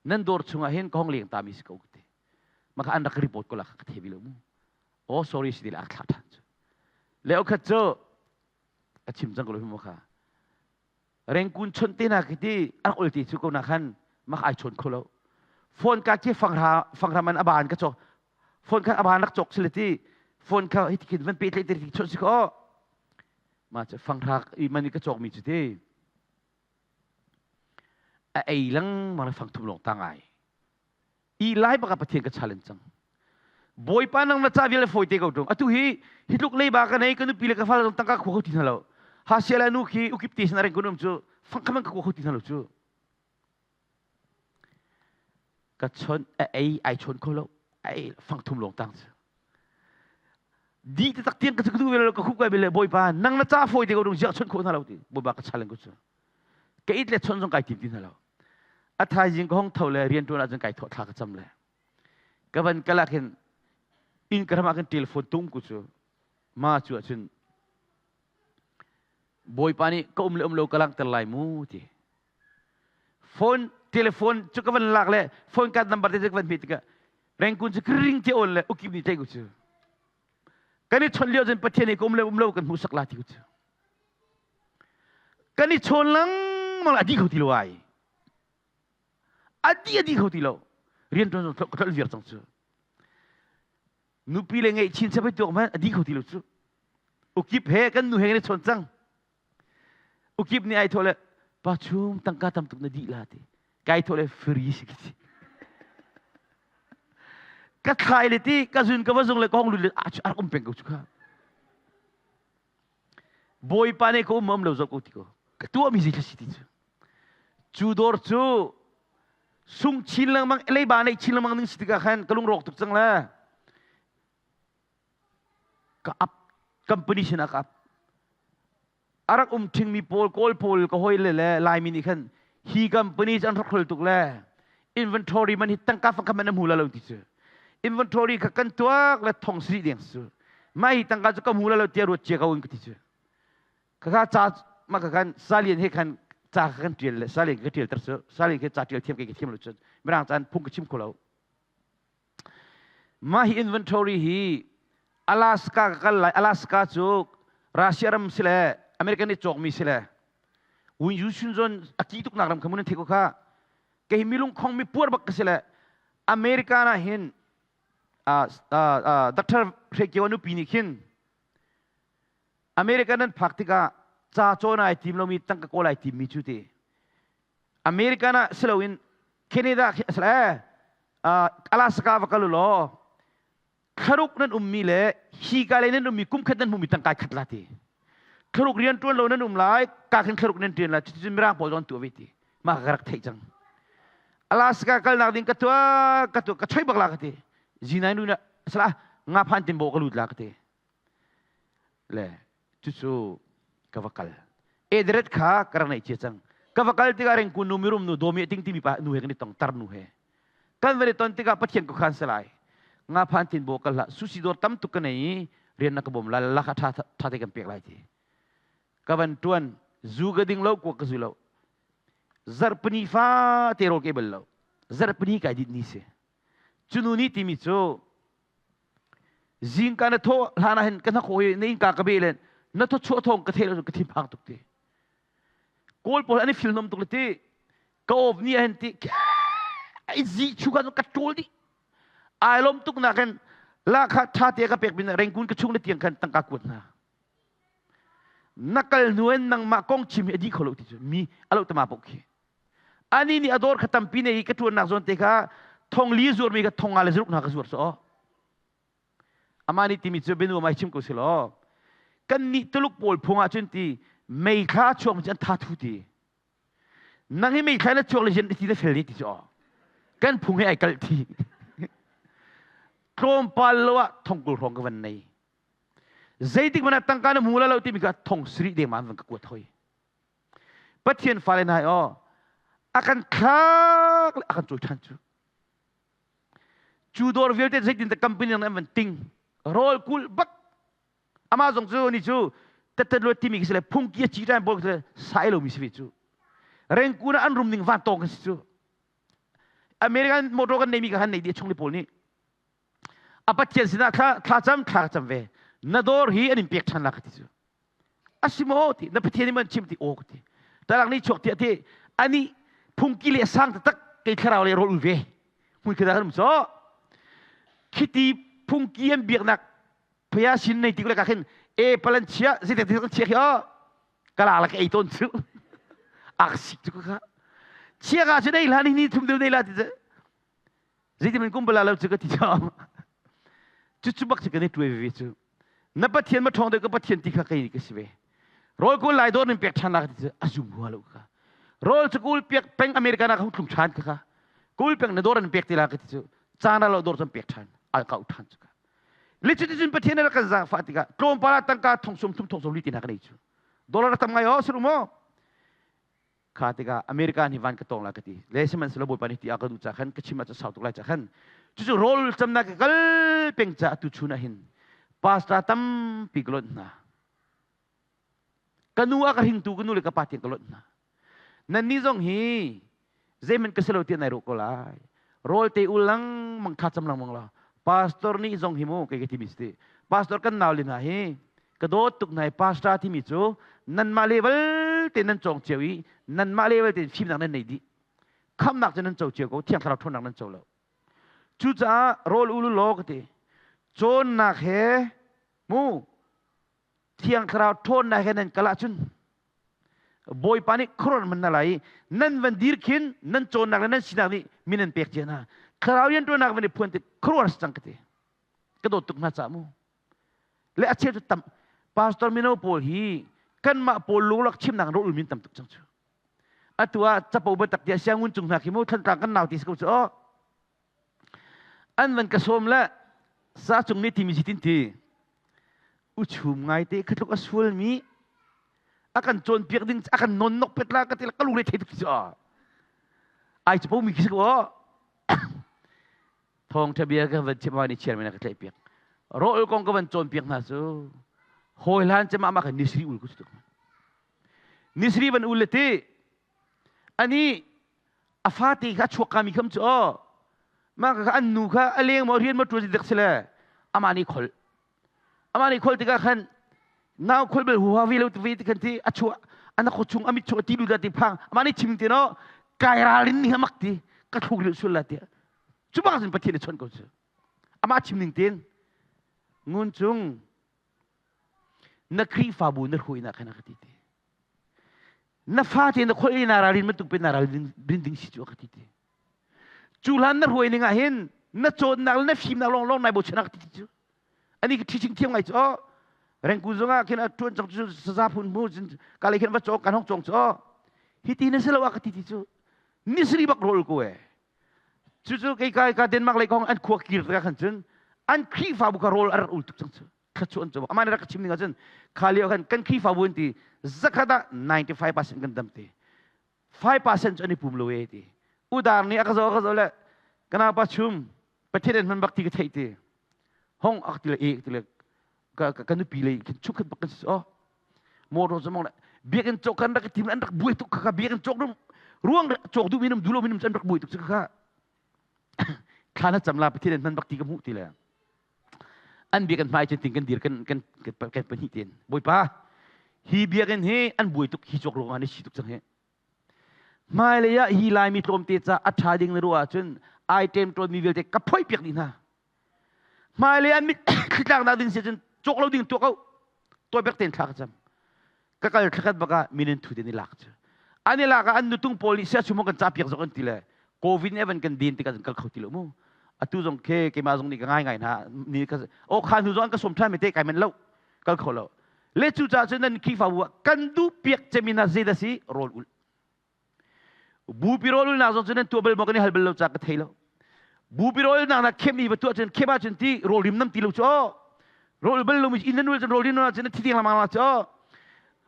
nan dawr chungah hin ka hong leng ta mi si ko ka ti maka an rak report ko la ka the bi lo mu oh sorry si la thla than cu le okhat cu a chim cang ko lo mu kha rengkun chon te na khi ti ak ol ti chu ko na khan mak ai chon kho lo phone ka khi fanghra fanghra man aban ka chok phone kha aban rak chok sile ti phone kha hi khin van pe tle te chon si ko ma che fanghra i man ka chok mi chu ti a ei lengmang le fang thum lawng ta ngai i lai baka pathian ka challenge cang bawipa nang na ca vial fawi te ko tung atu hi hi tluk leiba ka nei ka nupi le ka fale zong tangka khua kho ti hna lo ha sia le nu khi ukip ti sin areng kun um cu fang khaman ka khua kho ti hna lo cu ka chon a ei ai chon kho lo ai fang thum lawng tang cu di te tak tiang ka chu du vel ka khup kai bele bawipa nang na ca fawi te ko dung ziak chon kho hna lo ti bawipa ka challenge ko cu ka it le chon zong kai tim ti hna lo. A thaizing ka hong tho le rianṭuan ahcun kai thawh thla ka cam le ka van kal ah khin inn ka ram ah khin telephone tung ku cu ma cu ahcun Bawipa nih ka um le um lo ka langhter lai mu ti. Phone telephone cu ka van lak le phone card number te cu ka van hmet tikah rengkun cu ring te on le ukip nih te ku cu kan i chawnh lio cun Pathian nih ka um le um lo kan hmuhsak la ti ku cu kan i chawn lengmang a dih kho ti lo ai a dih a dih kho ti lo rian ṭuan ka tlolh viar cang cu nupi le ngeih chin chap tuak hmanh a dih kho ti lo cu ukip he kan nu he kan i chawn cang ukip nih ai thawh le pa chung tangka tam tuk na dih la ti kai thawh le free si ti ka thlai le ti ka zun ka va zung le ka hong lut le a rak um peng ko cu kha Bawipa nih ka um um lo zoh ko ti ko. Ka tuahmi zei si ti cu. Cu dawr cu sung chin lengmang leiba neih chin lengmang ning si tikah khan ka lungrawk tuk cang le ka ap company sinah ka ap a rak um ṭhingmi pawl kawl pawl ka hawi le le Laimi nih khan hi company cu an rak hrol tuk le inventory man hi tangka fangkhat man a hmu la lo ti cu inventory kha kan tuak le thong sri deng su mah hi tangka cu ka hmu la lo tiah ruat cia ko in ka ti cu kha ca ma ka kan salian he khan ca ka kan tial le salian ka tial ter su salian ke ca tial thiam ke ka thiam lo cun mirang caan phung ka chim kho lo mah hi inventory hi Alaska ka kal lai Alaska cu Russia ram si le American nih cawkmi si le Win Yu Sun zon a ki tuk nak ram kha mun an thei ko kha kei milung khong mi puar bak ka si le America na hin Dr. Hrekio nupi nih khin America nan phak tikah ca cawn ai tim lomi tangka kawl ai tim mi cu ti American ah si loin Canada eh Alaska va kal law thlaruk nan ummi le hi ka lei nan ummi kum khat nan hmumi tangkai khat la ti thlaruk rian tuan lo nan um lai ka khin thlaruk nan tuan lai cuticun mirang pawl zong tuah ve ti mah ka rak theih cang Alaska kalnak ding ka tuah ka tuah ka choi bak la ka ti zinai nu na sala nga phan tin bo ka lut la ka ti le cucu ka va kal edret kha ka rak neih cia cang ka va kal tikah rengkun nu mirum nu dawmi ting timi pa nu he kan i tong tar nu he kan van i ton tikah pathian ko khan salai nga phan tin bo kal hlah sushi dawr tam tuk ka nei i rian na ka bawm la la kha tha tha te kan pek lai ti ka van tuan zu ka ding lo kuak ka zu lo zarpani fa te ro ke bal lo zarpani kai dit ni si cu nu nih timi cu zingka na thawh hlan ah hin ka hnakhaw hi na innka ka beh len na thawchuah thawng ka theih lo ka thinphang tuk ti kawl pawl an i filnom tuk le ti ka of ni ah hin ti ai zi chu ka ka ṭawl dih ai lom tuk nak hin la kha tha te ka pek bin rengkun ka chung le tiang khan tangka kuat hna na kal hnu in nangmah kong chim hi a dih kho lo ti cu mi alo tama pok khi ani nih a dawr kha tampi nei i ka ṭuannak zawn te kha thong li zuarmi kha thong nga le zaruk hna ka zuar cu amah nih timi cu bianu amai chim ko si law kan nih Tuluk pawl phung ah cun ti meithla chuak mi cu an tha thu ti nang hi meithla na chuak le jen ti na fel ni ti cu kan phung he ai kalh ti tlawmpal lo ah thongkul hrawng ka van nei zeitik mana tangka na hmu la lo timi kha thong sri deng ma van ka kuat hoi Pathian fale hna aw a kan thlak le a kan cawi ṭhan cu cu dawr vialte zeitin dah company an van ting rawl kulh bak amah zong cu ni cu tettet luat timi khi si le phungki a ci ṭan pawl khi sai lomi si ve cu rengkun ah an rum ning van tawng kan si cu American motor kan neimi ka han nei dih chung le pawl nih a Pathian sinah thla thla cam thla ka cam ve na dawr hi an in pek ṭhan la ka ti cu a si maw ti na pathian nih man chim ti aw ka ti talak ni chuak ti ati ani phungki le sang taktak kei thlarau le rawl ul ve hmun khita kan um so khiti phungki an biaknak phaya sin nei ti le ka khin e palan chia zite ti kan chia khi o kala la ka ei ton chu ak sik chu ka chia ka chu nei la ni ni thum deu nei la ti Zeitin man kum bala lo cu ka ti cang. Cucu bak cu kan i tuai ve cu. Na Pathian ma ṭhawng deuh ka Pathian ti kha kei ka si ve. Rawl kul lai dawr nin pek ṭhan la ka ti cu a zum hua lo ka. Rawl cu kul pek peng America na ka tlung ṭhan ka ka. Kul peng na dawr an pek ti la ka ti cu caan lo dawr cun pek ṭhan al kau ṭhan cu ka. Le cu cun Pathian rak kan zaangfah tikah tlawmpal ah tangka thong sum thum thong sum li ti na ka nei cu. Dollar tam ngai o siru maw? Kha tikah America nih van ka tawng la ka ti. Le sihmanhsehlaw Bawipa nih ti a ka duh ca khan ka chim ah cu sau tuk lai ca khan cucu rawl camnak ka kal peng ca atu chun ah hin pastor tampi ka lonh hna. Ka nu a ka hringtu ka nu le ka pa tiang ka lonh hna. Nannih zong hi zeihmanh ka si lo tiah nai ruah ko lai. Rawl te u lengmang tha cam lengmang la. Pastor nih zong hi mu kei ka timi si ti. Pastor kan nau le hna hi ka dawt tuk hna i pastor timi cu nanmah level te nan cawng cio i nanmah level te fimnak nan nei dih. Khamnak cu nan co cio ko, thiang thlarau ṭhawnnak nan co lo. Cucaah rawl ulu law ka ti. Cawnnak he mu Thiang Thlarau ṭhawnnak he nan kal ahcun Bawipa nih khuaruah man na lai i nan van dir khin nan cawnnak le nan sinak nih min an pek cia hna. Thlarau rianṭuannak van i phuan tik khuaruah si cang ka ti. Ka dawt tuk hna caah mu. Le a cheu cu tam pastor mino pawl hi kanmah pawl lungrawk chimnak rawlul min tam tuk cang cu. Atu ah capo biatak tiah siangun cung hna khi mu Thantlang kan nau ti si ko cu aw. An van ka sawm le sa cung nih timi zitin ti uchum ngai te khatluk a sualmi a kan cawnpiak ding a kan non nok pet la ka ti la ka lungre thei tuk cu ai capo mi khi si ko thawng tha bia ka van chim ni chiar mi na ka tlaih piak rawl kong ka van cawnpiak hna cu hawi hlan cema ma kan nisri ul ku tuk nisri van ul le ti ani a fate kha a chuak kami kham cu aw mah kha an nu kha a leng maw rian maw ṭuan dek sile amah nih khol amah nih khol tikah khan nau khol bel huha ve lo ve ti khan ti a chuah ana ko chung amit chuah ti lu da ti phang amah nih chim ti no kai ralrin ni hamak ti ka thluk lu sul la ti cu bak cun pathian i chon ko cu amah chim ning tin ngun cung na Khrihfabu na hruainak khan a ka ti ti na fate na khol i na ralrin bantuk pe na ralrin ding si cu ka ti ti cu hlan na hruai ning ah hin na cawnnak le na fimnak lawng lawng nai bochan ka ti ti cu ani ka teaching thiam ngai cu oh rengku zong ah khin a tuan cang cu saza phun mu ka le khin va cawk kan hong cawng cu oh hi ti na si lo ah ka ti ti cu nisri bak rol ko e cucu kei ka ka Denmark lei kong an khua kir ka khan cun an Khrihfabu ka rol a rak ul tuk cang cu thluachuah an cu amah nih rak ka chim ning ahcun kha lio khan kan Khrihfabu an ti zakhat ah 95% kan dam ti 5% cu an i pum lo e ti udar nih a ka zo a ka zo le kana pa chum pathian an hman bak ti ka theih ti hong ak ti le e ti le ka ka nupi le khin chuk khat bak kan si oh motor cu mong le biakinn cawk kan rak tim an rak buai tuk kha biakinn cawk rum ruang cawk duh minum dulo minum an rak buai tuk kha thla na cam la pathian an hman bak ti ka hmuh ti le An biakinn hmai cun ting kan dir kan kan kan pahnih tein Bawipa hi biakinn hi an buai tuk hi cawk ruangah an i si tuk cang hi. Hmailei ah hi Laimi tlawmte ca a ṭha ding na ruah ahcun item ṭawnmi vialte ka phoih piak dih hna. Hmailei ah mit thlitlaknak ding si cun cawk lo ding tuah ko. Tuah tein thla ka cam. Ka kal thlakhat bak ah minin thu te ni lak cu. An i lak ah an nutung pawl nih sia chumong kan ca piak zong an ti le COVID nih van kan din tikah kal kho ti lo mu. Atu zong khe keimah zong nih ka ngai ngai hna ni ka o kha hnu zong an ka som ṭhan mi te kai men lo kal kho lo. Le cu caah cun nan Khrihfabu ah kan duh piak cemi hna zei dah si rawl ul. Bupi rawlulnak zong cu nan tuah bal maw kan i hal bal lo ca ka thei lo. Bupi rawlulnak nak khem i va tuah cun khem ahcun ti rawl rim nam ti lo cu aw. Rawl bal lo mi inn nan ul cun rawl rim nam cun thi ding lamang la cu aw.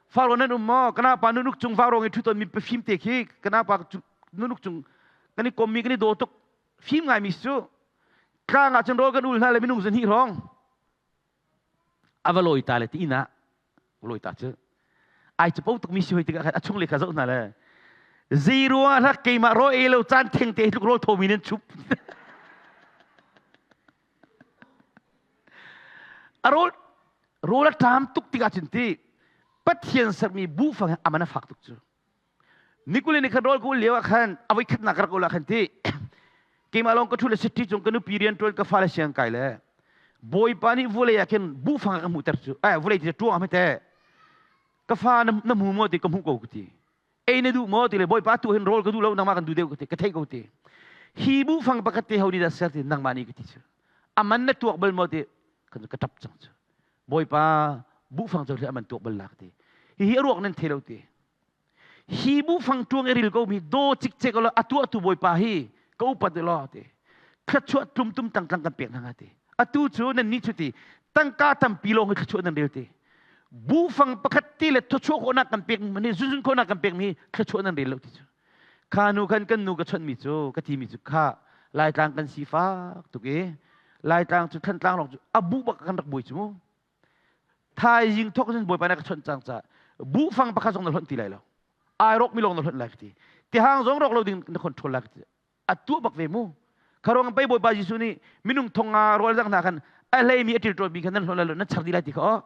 Faro nan um maw kana pa nunuk cung vau rong i ṭhu ton mi pafim te khi kana pa nunuk cung kan i kom mi kan i daw tuk fim ngai mi cu tlang ah cun rawl kan ul hna le minung zan hi hrawng a va lawi ta le ti inn ah lawi ta cu ai capo tuk mi si hoi tikah khan a chung le kha zoh hna le zei ruangah hlak keimah raw ei lo caan theng te tluk rawl thomi nan chup a rawl rawl a ṭam tuk tikah cun ti Pathian sermi buhfang aman a fak tuk cu Nikuli nih khan rawl ka ul lio ah khan a voi khatnak ka rak ul ah khan ti keimah lawng ka ṭhu le city cung ka nupi rian ṭuan ka fale siang kai le Bawipa nih vulei ah khin buhfang a ka hmuhter cu eh vulei ti ṭuang ah te ka fa na hmu maw ti ka hmuh ko ka ti ei na duh maw ti le Bawipa tu hin rawl ka duh lo nangmah kan duh deuh ka ti ka thei ko ti hi buhfang pakhat te ho nih dah ser ti nangmah nih ka ti cu aman na tuak bal maw ti kan ka ṭap cang cu Bawipa buhfang cu aman tuak bal la ka ti hihi a ruak nan thei lo ti Hi buhfang ṭuang i ril ko mi daw cikcek lo a tuahtu Bawipa hi ka upat law ti. Thluachuah tlumtum tangtlang kan pek hna hnga ti. Atu cu nannih cu ti tangka tampi lawng hi thluachuah nan rel ti. Bufang pakhat ti le thawchuah khawhnak kan pek mi zunzun khawhnak kan pek mi thluachuah nan rel lo ti cu. Kha nu khan kan nu ka chawnh mi cu ka ti mi cu kha Laitlang kan sifak tuk i Laitlang cu Thantlang lawng cu a bu bak kan rak buai cu mu. Thaizing thok cun Bawipa nih ka chawnh cang ca buhfang pakhat zong na hlonh ti lai lo. Ai rawk mi lawng na hlonh lai ka ti. Tihang zong rawk lo ding na control lai ka ti. A tuah bak ve mu. Kharuang pei Bawipa Jesuh nih minung thonga rawl zang hna khan a hlei mi a ṭilṭawl mi khan nan hlonh lai lo nan char dih lai ti kha aw.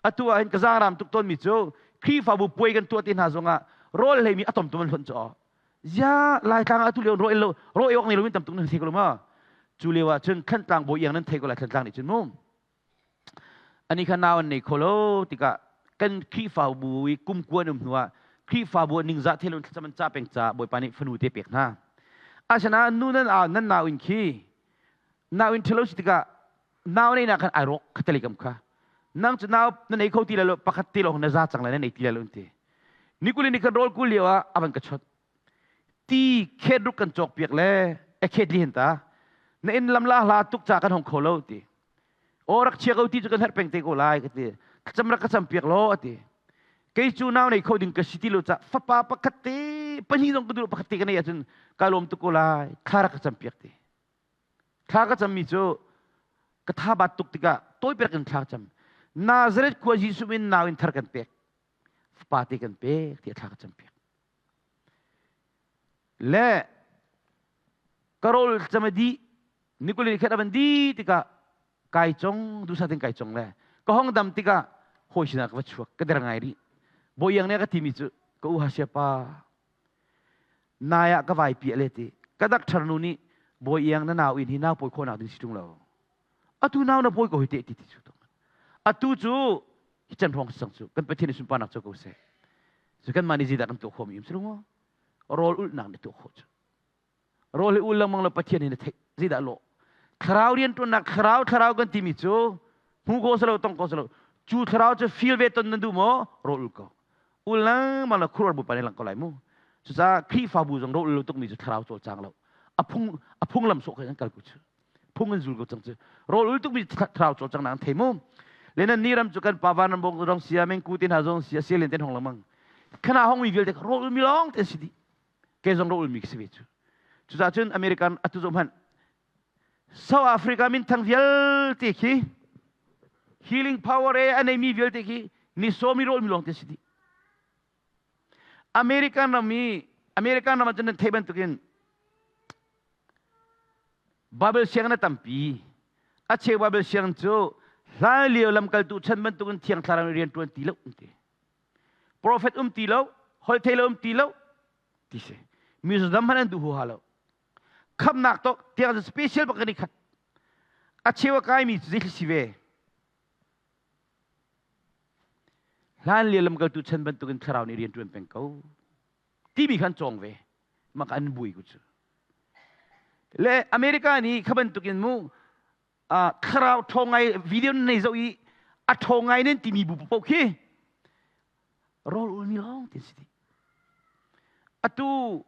Atu ah hin ka zaangram tuk tawn mi cu Khrihfabu puai kan tuah te hna zongah rawl hlei mi a tom tum an hlonh cu aw. Zia Laitlang ah atu lio rawl lo rawl awk nei lo in tam tuk nan thei ko lo ma. Cu lio ah cun Thlantlang bawi iang nan thei ko lai Thlantlang nih cun mu. Ani kha nau an nei kho lo tikah kan Khrihfabu i kum kua an um hnuah Khrihfabu ningzah thel in thlacam an ca peng caah Bawipa nih fanu te pek hna. Asinain nu nan au nan nau in khi nau in ṭhalo si tikah nau nei nak khan ai rawk kha telikam kha nang cu nau na nei kho ti lai lo pakhat te lawng na za cang lai na nei ti lai lo an ti. Nikuli ni khan rawl kul lio ah a van ka chawt. Ti khet ruk kan cawk piak le a khet li hin ta na inn lam la hla tuk ca kan hong kho lo ti. Aw rak chia ko ti cu kan herh peng te ko lai ka ti. Thlacam rak ka cam piak law a ti. Kei cu nau nei kho ding ka si ti lo ca fapa pakhat te pahnih zong ka duh pakhat te ka nei ahcun ka lawm tuk ko lai thla rak ka cam piak ti. Thla ka cammi cu ka tha bat tuk tikah tawi perek in thla ka cam. Nazareth khua Jesuh min nau in thar kan pek. Fapa te kan pek ti thla ka cam piak. Le ka rawl cam a dih nikuli khat a van di tikah kai cong dusa tin kai cong le ka hong dam tikah hawi sinah ka va chuak ka der ngai rih bawi yang ne ka timi cu ka u hasia pa nai ah ka vai pi le ti ka dak thar nu nih bawi yang na nau in hi nau pawi khawh nak ding si tung lo atu nau na pawi ko hi te ti ti chu tung atu cu hi chan rong sang cu kan pathian sunparnak cu ko se cu kan mah nih zeidah kan tuah khawh mi um si lo rawl ulh nak nih tuah khawh cu Rawl hi ul lengmang lo Pathian hi na theih zeidah lawh thlarau rianṭuannak thlarau thlarau kan timi cu hmu ko silo tong ko silo cu thlarau cu feel ve ton nan duh maw rawl ul ko ul lengmang lo khuruar bu pa nih lang ko lai mu cucaah Khrihfabu zong rawl ul lo tukmi cu thlarau cawlcang lo a phung a phunglam sawh khin an kal ko cu phung an zul ko cang cu rawl ul tukmi thlarau cawlcang nak an thei mu le nan ni ram cu kan pa van ram bong rong sia mengku te hna zong sia sialin ten hong lengmang khana hong mi vialte rawl ul mi lawng te si dih kei zong ro ulmi ka si ve cu. Cucaah cun American atu zong hmanh South Africa minthang vialte khi healing power e a neimi vialte khi ni sawmi rawlmi lawng te si dih. American ram i American ram ah cun nan theih bantukin Bible sianginn a tampi. A cheu Bible sianginn cu hlan lio lamkaltu chan bantukin thiang thlarau rian ṭuan ti lo an ti. Profet um ti lo, holhthei lo um ti lo ti si. Mi zudam hmanh an duh huaha lo. Khamnak to tiang special bak kan i khat. A cheu a kaimi cu zei si ve. Hlan lio lamkaltu chan bantukin thlarau nih rian ṭuan peng ko. Timi khan cawng ve. Maka an bui ku cu. Le America nih kha bantukin mu thlarau ṭhawng ngai video nei zoh i a ṭhawng ngai nen timi bu paoh khi rawl ulmi lawng ti si dih. Atu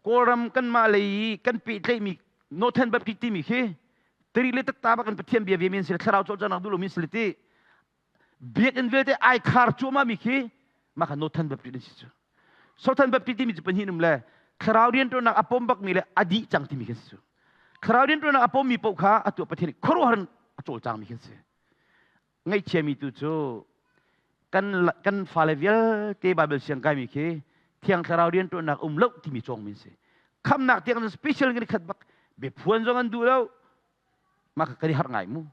Kawlram kanmah lei i kan pehtlaihmi Northern Baptist timi khi tari le tatta bak in Pathian bia ve men si le thlarau cawlcanghnak duh lomi si le ti biakinn vialte ai khar cuahmah mi khi mah kha Northern Baptist an si cu. Southern Baptist timi cu pahnih um le thlarau rianṭuannak a pom bakmi le a dih cang timi kan si cu. Thlarau rianṭuannak a pommi paoh kha atu Pathian nih khuaruahhar in a cawlcangmi kan si. Ngaihchiami tu cu kan kan fale vialte Bible siang kaimi khi thiang thlarau rianṭuannak um lo timi cawngmi an si. Khamnak tiang special kan i khat bak. Biaphuan zong an duh lo. Mah kha kan i harh ngai mu.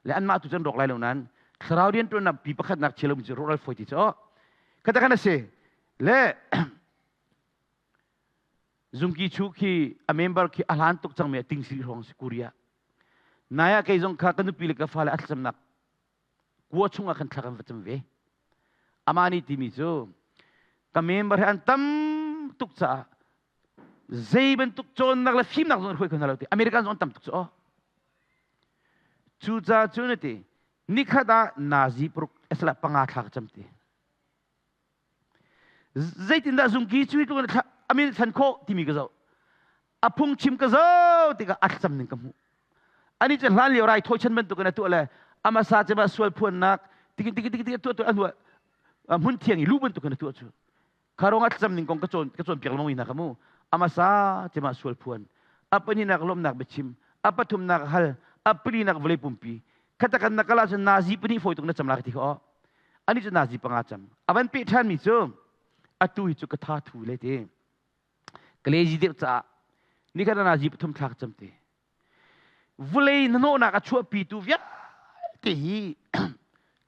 Le anmah tu cun rawk lai lo nain thlarau rianṭuannak pi pakhatnak chia lomi cu rawhral fawi ti cu khata khan a si. Le zungki chu khi a member khi a hlan tuk cangmi a ting siri hrawng si Korea. Nai ah kei zong kha ka nupi le ka fale a thlacamnak kua chungah khan thla kan va cam ve. Amah nih timi cu ka member he an tam tuk caah zei bantuk cawnnak le fimnak zong an hruai kho hna lo ti American zong an tam tuk cu aw. Cucaah cu na ti nikhat ah nazi paruk asala panga thla ka cam ti. Zeitindah zungki cui tluk in amin thlen khawh timi ka zoh. A phungchim ka zoh tikah a thlacam ning ka hmuh. Ani cu hlan lio rai thawi chan bantukin a tuah le amasa cema sual phuannak Tikin tikin tikin tikin tuah tuah anu hmun thiang i lu bantuk in a tuah cu. Kharong a thlacam ning kong ka cawn ka cawnpiak lengmang mi hna kha mu. Amasa cema sual phuan. A pahnihnak lawmhnak biachim. A pathumnak hal. A palinak vawlei pumpi. Khatakan na kala cun nazi pahnih fawi tuk na cam la ka ti kha aw. Ani cu nazi panga cam. A van peh ṭhan mi cu atu hi cu ka tha thu le ti. Ka lezi deuh caah nikhat nazi pathum thla ka cam te. Vulei hnahnawhnak a chuahpitu vialte hi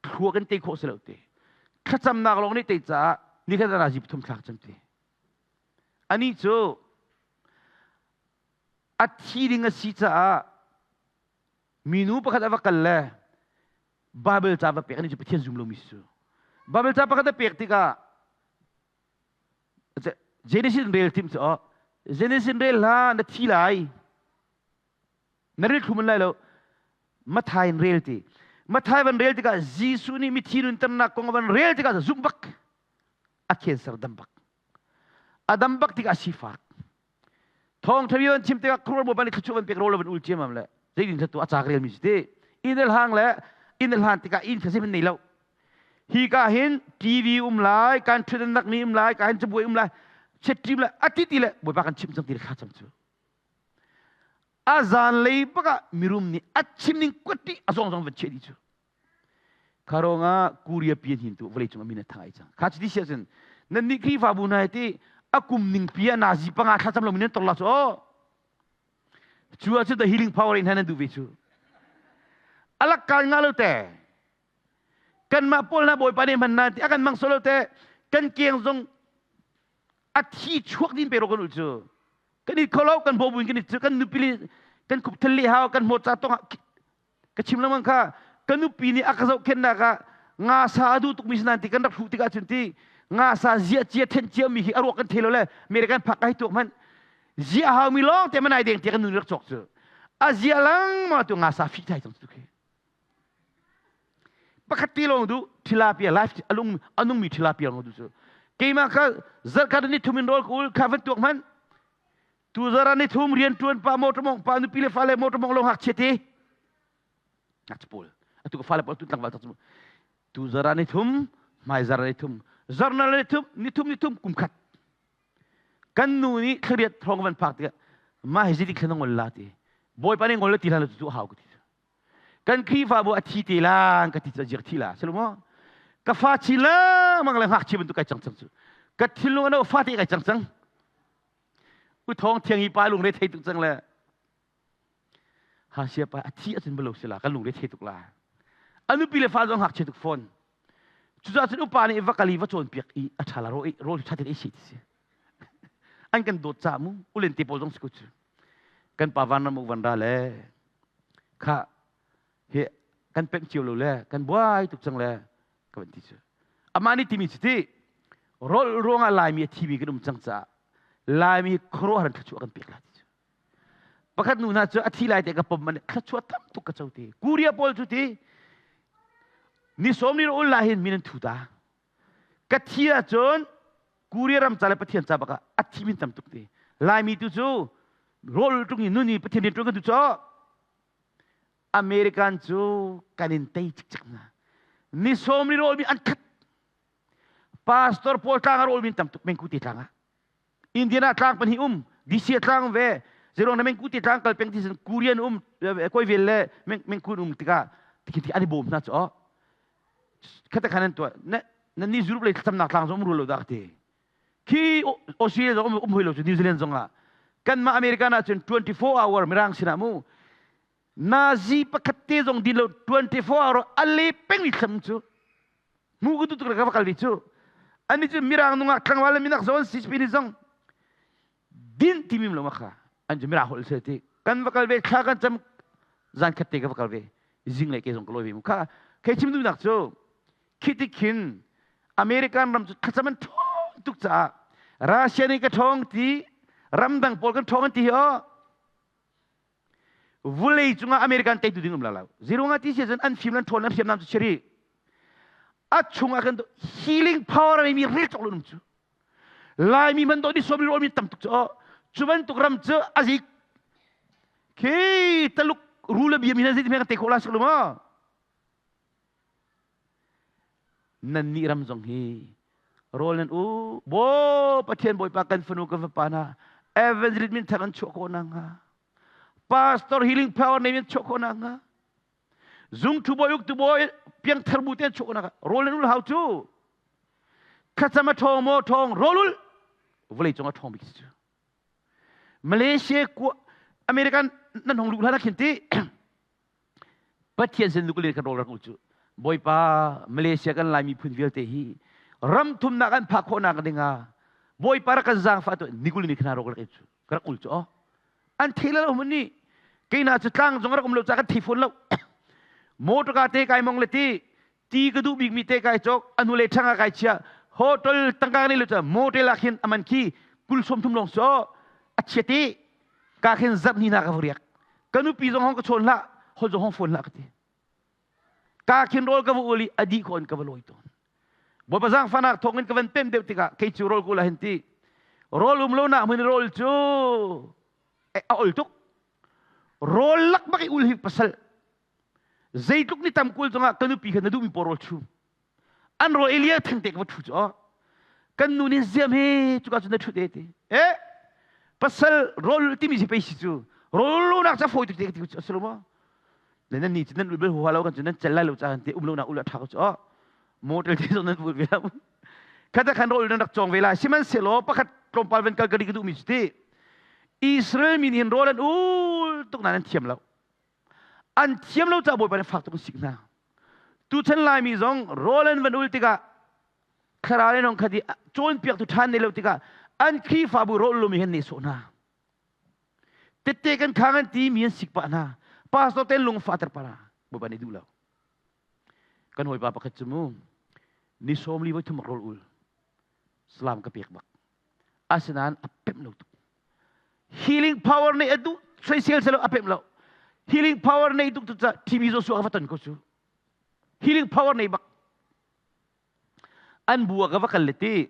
thlua kan tei khawh si lo te. Thlacamnak lawng nih tei caah nikhat ah nazi pathum thlak cam te. Anih cu a thi ding a si caah minu pakhat a va kal le Bible ca va pek anih cu Pathian zum lomi si cu. Bible ca pakhat a pek tikah Genesis rel tim cu oh Genesis rel hla na thi lai na rel thlu man lai lo Mathai in rel ti Mathai van rel tikah Jesuh nih mithi nunternak kong van rel tikah zumh bak a cancer dam bak a dam bak tikah a sifak thawng thabi van chim tikah khuruar bawipa nih thluachuah van pek ro lo van ul ciamam le zeitin tu a caak rel mi si ti inn hlang le inn hlan tikah inn kha zeihmanh nei lo hi ka hin TV um lai kan ṭhutdan nak mi um lai ka hin cabuai um lai chetrim lai ati ti le bawipa kan chim cang ti le thla cam cu a zan lei bak ah mirum nih a chim ning kwati a zong zong van che di cu kharonga Korea pian hin tu vawlei cung a min a thang ai cang kha chiti sia cun nan nih Khrihfabu hna ti a kum ning pi a nazi panga thla cam lo min tor la cu o cu ah cu the healing power in han an du ve cu alak kal nga lo te Kanmah pawl hna Bawipa nih hman na ti a kan mang solo te kan keng zong a thi chuak din pe ro kan ul cu kan i kholo kan bo buin kan i cu kan nupi li kan khup thil li hau kan hmawt ca tong ka chim lengmang kha ka nupi nih a ka zohkhennak ah nga sa a duh tukmi sinan ti kan rak hruh tikah cun ti nga sa zia cia then cia mi hi a ruak kan thei lo le American phak ai tuak hmanh zia hau mi lawng te manai deng ti kan nun rak cawk cu a zia lang ma tu nga sa fi thai cang tu khi Pakhat ti lawng duh tilapia life alung anung mi tilapia lawng duh cu. Keimah kha zarkhat ni thum in rawl ka ul kha van tuak hmanh. Tu zara ni thum rian tuan pa motor mong pa nupi le fale motor mong lo ngakchia te. Ngakchia pawl. Atu ka fale pawl tu tlangval tak tu zara ni thum hmai zara ni thum zarna ni thum ni thum ni thum kum khat. Kan nu nih thlariat thong van phak tikah mah hi zeitik thlan ngol la ti. Bawipa nih ngol la ti hlan lo cu hau ka ti. Kan Khrihfabu a thi te lan ka ti cu a thi la si lo maw? Ka fa chi lengmang le ngakchia bantuk kai cang cang cu. Ka thinlung ano fa te kai cang cang. U thawng thiang hi pa lungre thei tuk cang le ha sia pa a thi acun balo sila kan lungre thei tuk la. A nupi le fa zong ngakchia tuk fawn. Cucaah cun upa nih va kali va cawnpiak i a ṭha la ro rawl ṭha tein ei si ti si. An kan dawt ca mu ulen te pawl zong si ko cu. Kan pa vanram u van ra le kha hi kan pemh cio lo le kan buai tuk cang le ka van ti cu amah nih timi cu ti rol ruangah Laimi a thimi kan um cang caah Laimi khuaruahhar in thluachuah kan pek la ti cu pakhat nu hna cu a thi lai te ka pom man thluachuah tam tuk ka co ti Korea pawl cu ti ni sawm ni ul la hin min an thu ta ka thi ahcun Korea ram ca le Pathian ca bak ah a thi min tam tuk ti Laimi tu cu rawl tung in nun i Pathian rian ṭuan kan tu cu American cu kan in tei cikcek hna ni sawm ni rawl mi an khat pastor pawl tlang a rawl min tam tuk mengku te tlang ah Indiana tlang pahnih um DC tlang ve zeruang na mengku te tlang kal peng ti Korean um koi vel le mengku um tikah tikhin an i bawm hna cu khata khan an tuah na na ni Europe lei thlacamnak tlang zong um rul lo dah ka ti khi Australia zong um hoi lo cu New Zealand zong ah kanmah American ah cun 24 hour mirang sinah mu Nazi pakhat te zong din lo 24 hour a le peng mi thlam cu mu ku tu tuk ka va kal ve cu ani cu mirang nungak tlangval le minak zon si ni zong din timi lo ma kha an cu mirang holh se ti kan va kal ve thla kan cam zan khat te ka va kal ve zing le ke zong ka lawi ve mu kha kei chim duhnak cu khi ti khin American ram cu thlacam an ṭhawng tuk caah Russia nih ka ṭhawng ti ramdang pawl kan ṭhawng an ti hi aw vulei cungah American teitu ding um la lo zirunga ti si cun an fim an ṭhawn an hriamnam cu chiri a chungah kan healing power a mi rel cawk lo nung cu Laimi man dawh ni sawm mi tam tuk cu aw cu bantuk ram cu a zik khi Taluk rule bia mi na zei ti kan te khawh la sak lu ma? Nan nih ram zong hi rawl nan u bo Pathian Bawipa kan fanu kan fapa hna evangelist min thang an chuah khawh nakhnga, pastor healing power nei min chuah khawh nakhnga, zung thu bawi uktu bawi piangthar bu te chuah khawh nakhnga rawl nan ul hau cu. Thlacam a ṭhawng maw ṭhawng, rawl ul vawlei cung a ṭhawng bik cu. Malaysia American nan hong luh hlan ah khin ti Pathian sin nuclear kan rawl rak u cu. Bawipa, Malaysia kan Lai miphun vialte hi ram thumnak an phak khawhnak ding ah Bawipa rak kan zaangfah tu nikul ni khana rak cu ka rak ul cu oh an thei lo mun ni keina cu tlang zong rak um lo ca kan thei fawn lo. Motor ka te kai mong le ti ti ka duh bik mi te kai chok anu le thanga kai chia hotel tangka ni lo cha motel ah khin aman khi kul som thum long so a chia ti ka khin zap ni na ka riak ka nupi zong hong ka chawn hlah, hol zong hong phone hlah ka ti. Ka khin rawl ka va uli adi khon ka va loi tawn. Bawipa zaangfahnak thawngin ka van pem deuh tikah kei cu rawl kul ah hin ti rawl um lo nak hmun rawl cu a ol tuk. Rawl lak bak i ul hi pasal zeitluk ni tam kul cungah ka nupi kha na duhmi pawl rawl chum an rawl elia theng te ka va ṭhu cu kan nu nih ziam he cuka cu na ṭhut e ti e pasal rawl timi si pei si cu rawl lo nak ca fawi tuk te ka ti cu a maw le nan ni cu nan ul bel huha lo kan cu nan cel lai lo ca kan te um lo nak ul a ṭha ko cu motel te zong nan vul ve lo khata khan rawl nan rak cawng ve lai. Sihmanhsehlaw pakhat tlawmpal van kal ka ri ka duhmi cu ti Israel mi nih hin rawl an ul tuk nain an thiam lo. An thiam lo caah Bawipa nih fak tuk in sik hna. Tuchan Laimi zong rawl an van ul tikah thlarau in khat i cawnpiaktu ṭhan nei lo tikah an Khrihfabu rawl lomi hin nehsawh hna. Tette kan khang an ti mi an sik pah hna. Pastor ten lungfahter pah hna. Bawipa nih duh lo. Kan hawipa pakhat cu mu ni 40 voi thum rawl ul salam ka pek bak. Asinain a pemh lo tuk. Healing power nei a duh soisel selo a pemh lo. Healing power nei tuk tu ca TB Joshua ka va ton ko cu. Healing power nei bak. An bu ah ka va kal le ti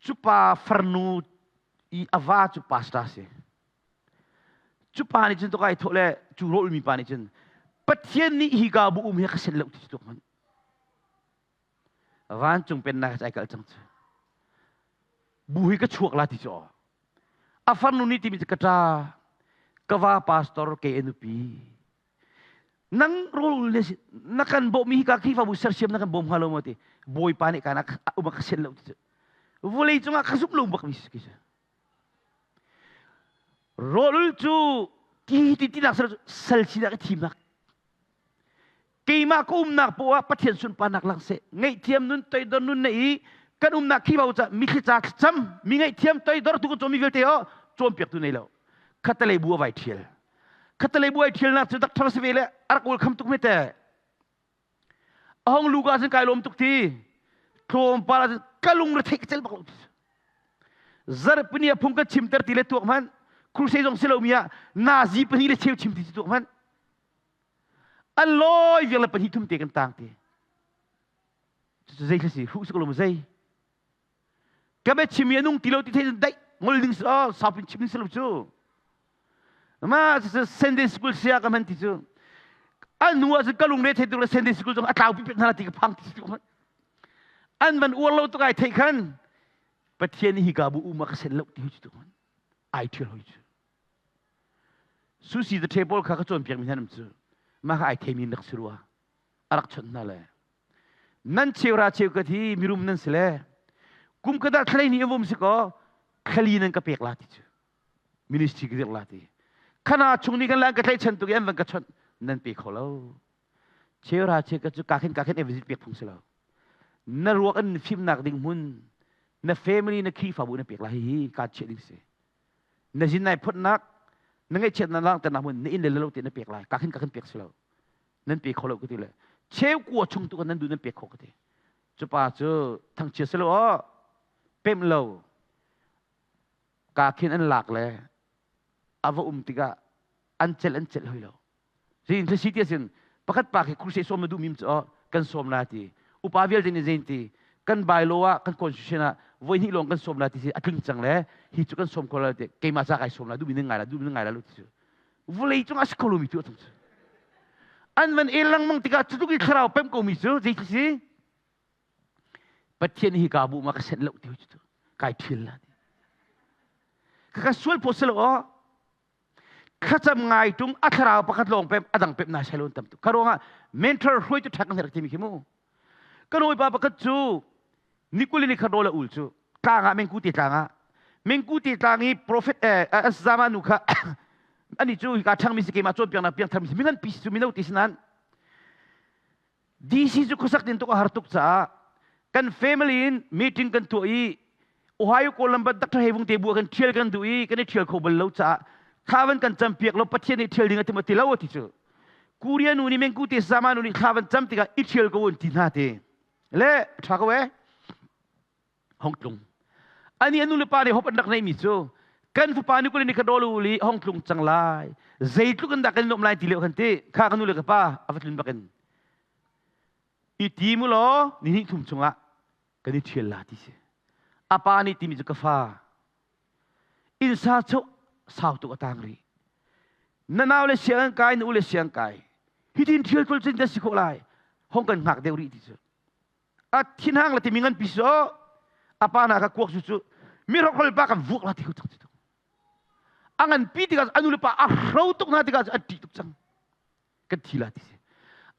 cu pa farnu i a va cu pastor si. Cu pa nih cun to kai thawh le cu rawl mi pa nih cun Pathian nih hi ka bu um hi ka sen lo ti tuk man. Vancung pennak ai kal cang cu. Bu hi ka chuak la ti cu a farnu nih timi cu ka ṭa ka va pastor ke nupi nang rawl le na kan bawhmi hi ka Khrihfabu sersiam na kan bawm hnga lo maw ti Bawipa nih kana um ka sian lo ti cu vawlei cungah ka zumh lo bak mi si rawl cu ti ti ti nak sal sinak i thimnak keimah ka umnak poah Pathian sunparnak lang seh. Ngaihthiam nun, toidor nun na i kan umnak khi bau ca mithli ca thlacam mi ngaihthiam toidor tu kan mi vialte ho cawnpiaktu nei lo. Khatalei bu a vai thial, khatalei bu ai thialnak cu doctor si ve le a rak ul kham tuk me te. A hong lu ka sin kai lawm tuk ti tlawmpal ah ka lung re theih ka cel bak lo. Zarhpini a phung ka chimter ti le tuak hmanh crusade zong si lo mi ah nazi pahnih le cheu chim ti tuak hmanh a lawi vial le pahnih thum te kan tang te. Cucu zei thil si hruh si ko lo zei ka bia chim i a nung ti lo ti thei daih ngol ding si oh saupin chim ding si lo cu. Ma Sunday school sia ka man ti cu a nu ah cun ka lungre thei tuk le Sunday school zong a tlau pi pek hna ti ka phang ti si an van uar lo tuk ai thei khan Pathian hi ka bu um a ka sen lo ti hu tu ai thial hoi cu. Susi the table kha ka cawnpiak mi hna nam cu mah kha ai theimi nak si rua a rak chawnh hna le nan cheura cheu ka thi mirum nan si le kum ka dah thlei ni avum si ko thlali nan ka pek la ti cu ministry ka dirh la ti khana chung ni kan lan ka thlei chan tuk i an van ka chawnh nan pe kho lo. Cheura cheu ka cu ka khin ka khin e visit pek phung si lo. Na ruak an fimnak ding hmun na family na Khrihfabu na pek la hi hi ka chiah ding si. Na zin nai photnak na ngaihchiat na lang na hmun na inn le lo te na pek lai ka khin ka khin pek si lo nan pe kho lo ka ti le cheu kua chung tu kan nan du nan pek kho ka ti cu pa cu thangchia si lo o pem lo ka khin an lak le a va um tikah an cel an cel hoi lo. Zein si ti asin pakhat pa khi crusade sawm na duh mi cu kan sawm la ti upa vialte nih zein ti kan bylaw ah kan constitution ah voi hnih lawng kan sawm la ti si a tling cang le hi cu kan sawm kho la ti keimah ca kai sawm la duh mi nan ngai la duh mi nan ngai la lo ti cu vulei cung ah si kho lo mi tu a cu. An van el lengmang tikah cutluk i thlarau pem komi cu zei si? Pathian hi ka bu ma ka senh lo ti cu kai thil la ti. Ka sual phaw selo aw. Thlacam ngai tung a thlarau pakhat lawng pem adang pem na sai lon tam tu. Ka ruangah mentor hruai tu thak na timi khi mu. Kan hawipa pakhat cu nikul ni khat rawl a ul cu tlang ah mengku te tlang ah mengku te tlang i prophet eh zama nu kha ani cu hika ṭhangmi si keimah cawnpiaknak piangthar mi si mingan pi cu mino ti si nain DC cu khuasak din tuk a har tuk caah kan family in meeting kan tuah i Ohio Columbus Dr. Hevung te bu kan ṭhial kan duh i kan i ṭhial kho bal lo caah thla van kan cam piak lo Pathian nih ṭhial ding a tim ti lo ti cu Korea nu nih mengku te sama nu nih thla van cam tikah i ṭhial ko un ti hna te le ṭha ko e hong tlung ani anu le pa nih hop an rak neimi cu kan fapa ni kulin ka dolu li hong tlung cang lai zeitluk in dah kan lawm lai ti leo kan ti kha ka nu le ka pa a va tlun bakin i ti mu law ni hnih thum chungah kan i ṭhial la ti si a pa nih timi cu ka fa innsa cho sau tuk a tang rih na nau le siang kai na u le siang kai hitin ṭhial tul cin ta si khawh lai hong kan hngak deuh rih ti cu a thinhang le timi ngan pi so a pa na ka kuak cu cu mi rokrol pa kan vuak la ti ko cang ti a ngan pi tikah a nu le pa a hro tuk hna tikah a ṭih tuk cang kan thi la ti si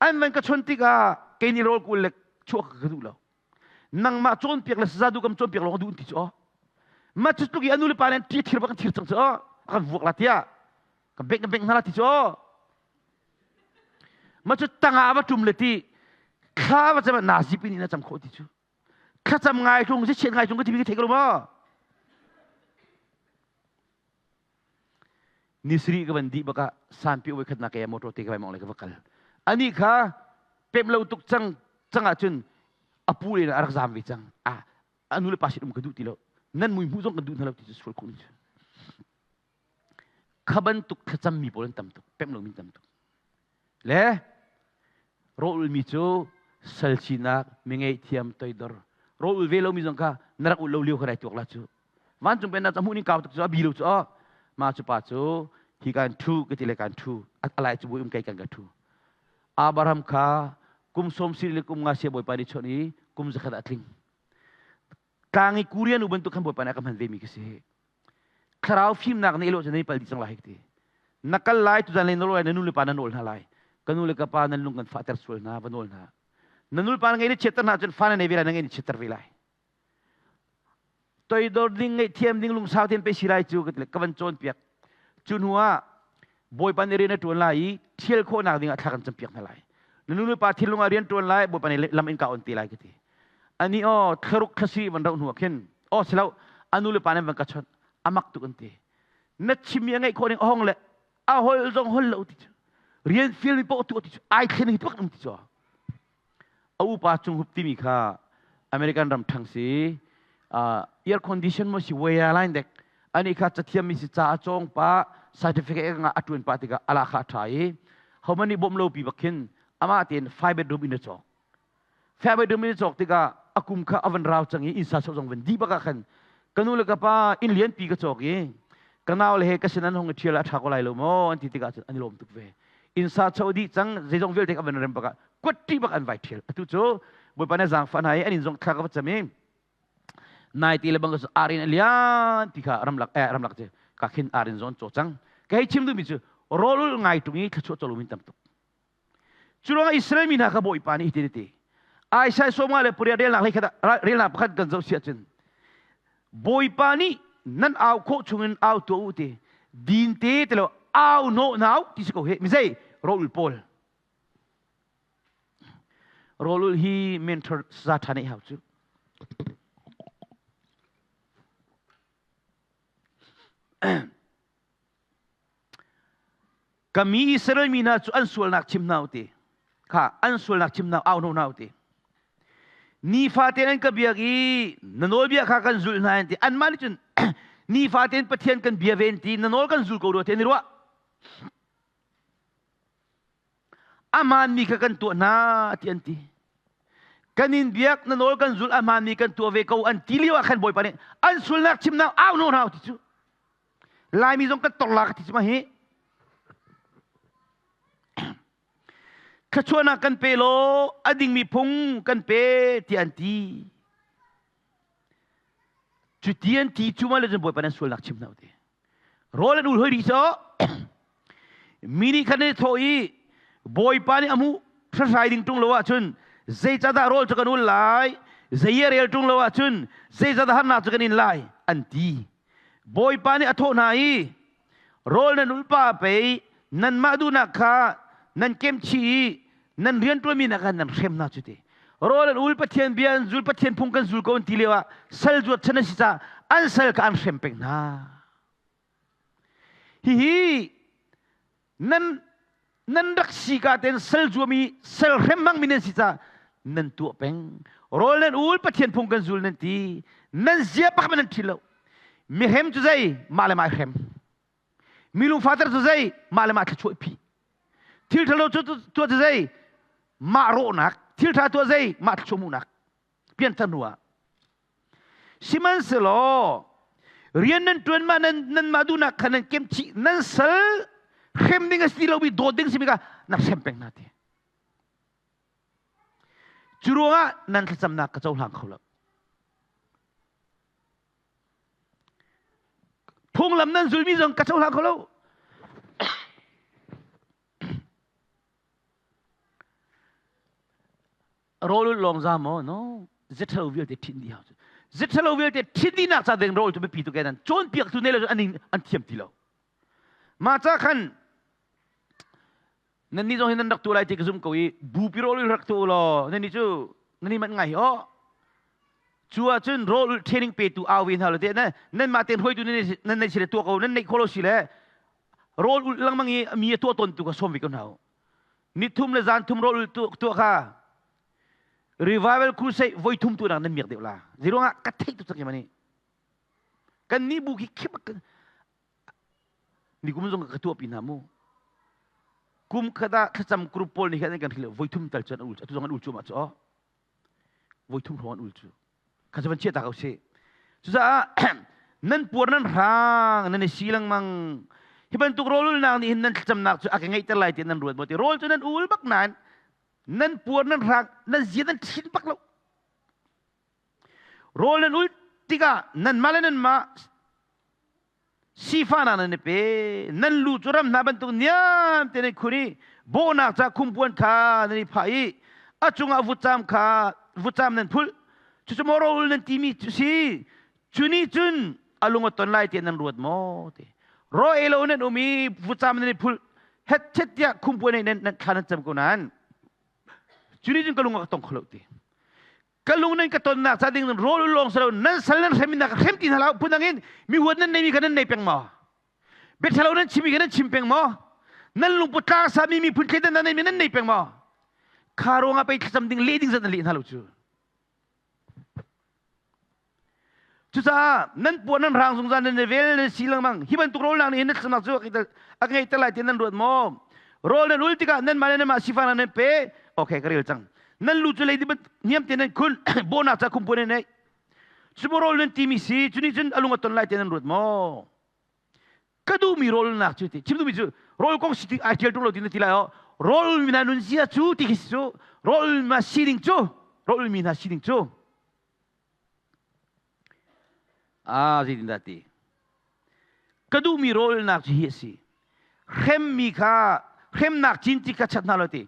an van ka chon tikah kei nih rawl kul le chuak ka duh lo nangmah cawnpiak le saza du kam cawnpiak lawng duh ti cu aw ma cu tluk i anu le pa nih ṭi thir bak kan thir cang cu aw a kan vuak la tiah ka bengh ka bengh hna la ti cu aw ma cu tangah va ṭum le ti thla va cam na zip in na cam khawh ti cu thlacam ngai tung si chiat ngai tung ka ti mi ka thei ko lo maw Nisri ka van dih bakah sanpi oi khat na ke motor te ka vai mong le ka va kal. Ani kha pem lo tuk cang cang ahcun a pu le a rak zam ve cang. A anu le pa sin um ka duh ti lo. Nan mui hmuh zong kan duh hna lo ti cu sual khun cu. Kha bantuk thlacam mi pawl an tam tuk, pem lo mi tam tuk. Le rawlul mi cu sal sinak mi ngeihthiam toidor rawlul ve lomi zong kha na rak ul lo lio kha rai tuak la cu vancung pennak cu a hmuh ning kau tuk cu a bi lo cu aw ma cu pa cu hi kan thu ka ti le kan thu a lai cu bui um kai kan ka thu Abraham kha kum som siri le kum nga sia bawipa nih chawnh i kum zakhat a tling tlang i Korean u bantuk khan bawipa nih a ka hman ve mi ka si thlarau fimnak nih lo cu nei pal dih cang lai ti na kal lai tuzan le na lawi na nu le pa na nawl hna lai ka nu le ka pa nan lung kan fahter sual hna va nawl hna na nu le pa na ngei na chiatter hna cun fa na nei ve lai na ngei na chiatter ve lai toidor ding ngaihthiam ding lungsau tein pe si lai cu ka ti ka van cawnpiak cu hnu ah bawipa nih rian a ṭuan lai i ṭhial khawhnak ding ah thla kan campiak hna lai na nu le pa thinlung ah rian ṭuan lai bawipa nih lam in ka on te lai ka ti ani aw thlaruk thlasi van rauh hnu ah khin aw silo anu le pa nih van ka chawnh amak tuk an ti na chimmi a ngeih khawh ning a hong le a hol zong hol lo ti cu rian fial mi poh tu ti cu ai thlen hi tuk um ti cu A upa Cung Hup timi kha American ram ṭhang si. Air condition mo si waya line dek. Ani kha cathiam mi si ca a cawng pa certificate nga a ṭuan pa tikah ala kha a ṭha i homani bawm lo pi bak khin amah tein five bedroom in a cawk. Five bedroom in a cawk tikah a kum kha a van rau cang i innsa sok zong van dih bak ah khan ka nu le ka pa inn lian pi ka cawk i ka nau le he ka sin an hong i ṭhial a ṭha ko lai lo maw an ti tikah cun an i lawm tuk ve. Innsa cho dih cang zeizong vialte ka van rem bak ah kuatti bak an vai ṭhial atu cu bawipa nih zaangfah hna i an inn zong thla ka va cam i nai ti le bang cu arin a lian ti kha ramlak eh ramlak cu ka khin arin zon caw cang ka hei chim duhmi cu rawlul ngai ṭung i thluachuah cawlum in tam tuk cu ruangah Israel mi hna kha bawipa nih hitin a ti Isaiah sawmnga le pariat relnak hlei khat relnak pakhat kan zoh siah cun Bawipa nih nan au khawh chungin au tuah u ti din te ti lo au nawh nau ti si ko he mi zei rawlul pawl Rawlulh hi mentor za ṭha neih hau cu. Ka mi Israel mi hna cu an sualnak chim hna u ti. Kha an sualnak chim hna au hna u ti. Nifa tein an ka biak i na nawlbia kha kan zulh hna an ti. Anmah nih cun nifa tein Pathian kan bia ve an ti. Na nawl kan zul ko rua ti an i ruah. A hmaanmi kha kan tuah hna ti an ti. Kan in biak na nawl kan zulh a hmaanmi kan tuah ve ko an ti lio ah khan Bawipa nih an sulnak chimnak au naw hna ti cu. Laimi zong kan tor la ka ti cu ma hi. Thluachuahnak kan pe law a dingmi phung kan pe tiah an ti. Cu ti an ti cu ma le cun Bawipa nan sualnak chim hna u ti. Rawl an ul hoi rih so mi nih khan an i thawh i Bawipa nih a hmuh hrahrai ding ṭung lo ahcun zeicahdah rawl cu kan ul lai zei a rel ṭung lo ahcun zeicahdah harnak cu kan in lai an ti. Bawipa nih a thawh hna i rawl nan ulpa pei nanmah duhnak kha nan kemchih i nan rianṭuanmi nak khan nan hrem hna cu ti. Rawl an ul Pathian bia an zul Pathian phung kan zul ko an ti lio ah sal zuat chan an si caah an sal kha an hrem peng hna. Hihi nan nan rak si ka ten sal zuami sal hrem hmangmi nan si caah nan tuah peng. Rawl nan ul Pathian phung kan zul nan ti. Nan zia pakhat nan ṭhi lo. Mi hrem cu zei mah le mah hrem. Mi lungfater cu zei mah le mah thluachuah phi. Thil ṭhalo cu tuah cu zei mah rawhnak. Thil ṭha tuah zei mah thluachuah hmuhnak. Pianthar hnu ah. Sihmanhsehlaw rian nan ṭuan mah nan nanmah duhnak kha nan kemchih nan sal hrem ding a si lomi dawt ding simi kha na hrem peng hna ti. Cu ruangah nan thlacamnak ka cohlang kho lo. Phunglam nan zulmi zong ka cohlang kho lo. Rawl lawng za maw? No. Zethalo vialte ṭhin dih hau cu. Zethalo vialte ṭhin dihnak ca ding rawl cu biapi tuk nan cawnpiaktu ne lo an an thiam ti lo. Mah ca khan nan nih zong hi nan rak tu lai ti ka zum ko i bupi rawl rak tu law nan nih cu nan nih manh ngai hi aw cu ahcun rawl training petu au ve hna lo te na nan mah tein hruaitu nan nei si le tuah ko nan neih khawh lo si le rawl ulh lengmang i mi a tuah tawn tu kha sawm ve ko hna u ni thum le zan thum rawl tuah kha revival crusade voi thum tu nak nan miak deuh la ziruangah ka theih tu cang mani kan ni bu khi khip ni kum zong ka tuah pi hna mu kum khata thlacam group pawl nih khan kan hril voi thum tal chuan ul atu zong an ul chu ma chu voi thum hrawng an ul cu kha cu van chia ta ko sih cucaah nan puar nan hrang nan i si lengmang hi bantuk rawlulnak nih hin nan thlacamnak cu a ka ngeihter lai ti nan ruat maw ti rawl cu nan ul bak nain nan puar nan hrang nan zia nan thin bak lo rawl nan ul tikah nanmah le nanmah Sifahnak nan i pe. Nan lu cu ram hna bantuk niam te nan khur i bawhnak ca khumpuan kha nan i phah i a cungah vutcam kha vutcam nan phulh. Cucu maw rawl nan timi cu si? Cu nih cun a lung a ton lai tiah nan ruat maw? Ti. Raw ei lo nan um i vutcam nan i phulh. Het tiah khumpuan ei nan thla nan cam ko nain cu nih cun ka lung a ka tong kho lo ti. Ka lung nan ka tonnak ca ding rawl lawng si lo nan sal nan hrem nak hrem ti hna hlah phun dang in mi huat nan neimi kha nan nei peng maw biathalo nan chimmi kha nan chim peng maw nan lungput tlang sami miphun thleidan nan neimi nan nei peng maw kha ruangah pei thlacam ding leh ding zat nan leh hna lo cu cucaah nan puan nan rang zungzal nan vel nan si lengmang hi bantuk rawl nak nih hin na thlacamnak cu a ngei te lai ti nan ruat maw rawl nan ul tikah nan mah le nan mah sifah nan pe okay ka rel cang nan lu cu leidi niam te nan khun bawhnak ca khumpuan nan ei cubu rawl nan timi si cu nih cun a lung a ton lai te nan ruat maw ka duhmi rawl nak cu ti chim duhmi cu rawl kong si ti ai tial tung lo ti na ti lai o rawl mi hna nun zia cu ti khi cu rawl ma sining cu rawl mi hna sining cu Ah, zeitindah ti? Ka duhmi rawlnak cu hi a si. Hremmi kha hremnak cin ti kha chat hna lo ti.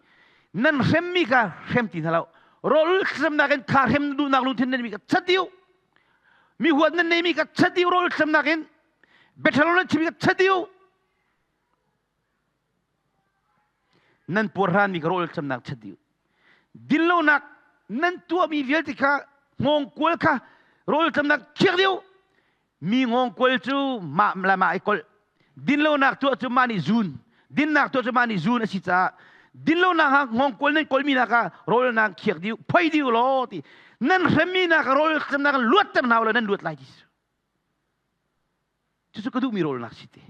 Nan hremmi kha hrem ti hna lo. Rawl hremnak in kha hrem duhnak lungthin nan mi kha chat dih. Mi huat nan neimi kha chat dih rawl hremnak in. Biathalo nan chimmi kha chat dih. Nan puarhranmi kha rawl camnak chat dih. Dinlonak nan tuahmi vialte kha hngawngkual kha rawl camnak khiak dih. Mi hngawngkual cu mah le mah i kolh. Dinlonak tuah cu mah nih zun. Dinnak tuah cu mah nih zun a si caah dinlonak ha hngawngkual nan kolmi nak ah rawl nan khiak dih, phoi dih law ti. Nan hremmi nak rawl camnak luatter hna law nan luat lai ti. Cucu ka duhmi rawlnak si ti.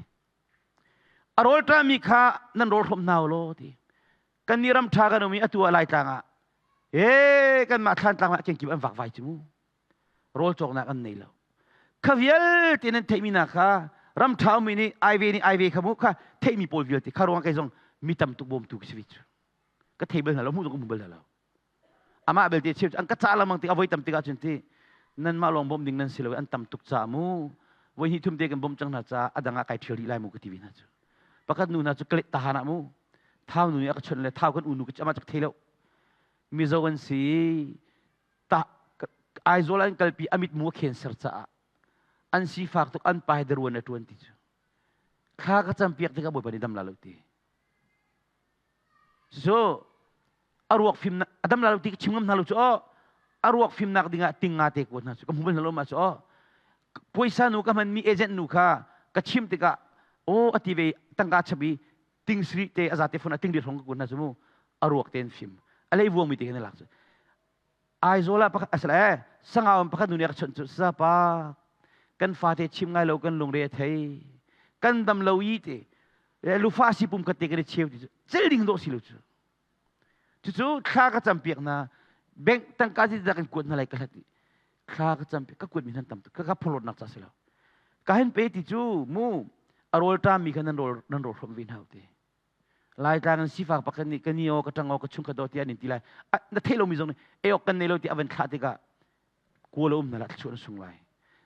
A rawl ṭami kha nan rawl hrawm hna u law ti. Kan nih ram ṭha kan um i atu ah Laitlang ah ee kanmah Thlantlang ah kengkip an vakvai cu mu. Rawl cawknak an nei lo. Kha vialte nan theihmi hna kha ram ṭha ummi nih ai ve nih ai ve kha mu kha theihmi pawl vialte kha ruang kei zong mi tam tuk bawmtu ka si ve cu. Ka thei bal hna lo, hmuh zong ka hmu bal hna lo. Amah belte chim an ka cah lengmang tik a voi tam tikah cun ti nanmah lawng bawmh ding nan si lo an tam tuk ca mu voi hnih thum te kan bawmh cang hna ca a dang ah kai ṭhial rih lai mu ka ti ve hna cu. Pakhat nu hna cu ka let tahan ah mu thau nu nih a ka chawnh le thau kan u nu ka amah cu ka thei lo. Mizo an si ta Aizawl an kalpi a mit mu a cancer caah an sifak tuk an pa he daruan a ṭuan ti cu. Thla ka campiak tikah Bawipa nih dam la lo ti. Cu a ruak fim a dam la lo ti ka chim ngam hna lo cu aw a ruak fimnak dingah ting nga te kuat hna cu ka hmu bal hna lo ma cu aw puaisa nu ka hmanmi agent nu kha ka chim tikah aw a ti ve tangka chap i ting sri te a zate phone a ting ri hrong ka kuat hna cu mu a ruak ten fim a lei vuang mi te khan lak cu Aizawl ah pakhat asal eh sangau in pakhat nu nih a ka chawnh cu sapa kan fate chim ngai lo kan lungre a thei kan dam lo i te lufa si pum khat te kan i cheu ti cu cel ding dawh si lo cu cucu thla ka cam piak na bank tangka ti kan kuat hna lai ka hlat thla ka cam ka kuat mi nan tam ka ka phorlot nak cha si lo ka hin pe ti cu mu a rawl ṭam mi kha nan rawl nan rawl hrawm ve hna te Laitlang in sifak pakhat nih ka ni aw ka ṭang aw ka chung ka daw tiah an in ti lai. Na theih lomi zong nih ei awk kan nei lo ti a van thlah tikah kawl a um na lah thluachuah na sung lai.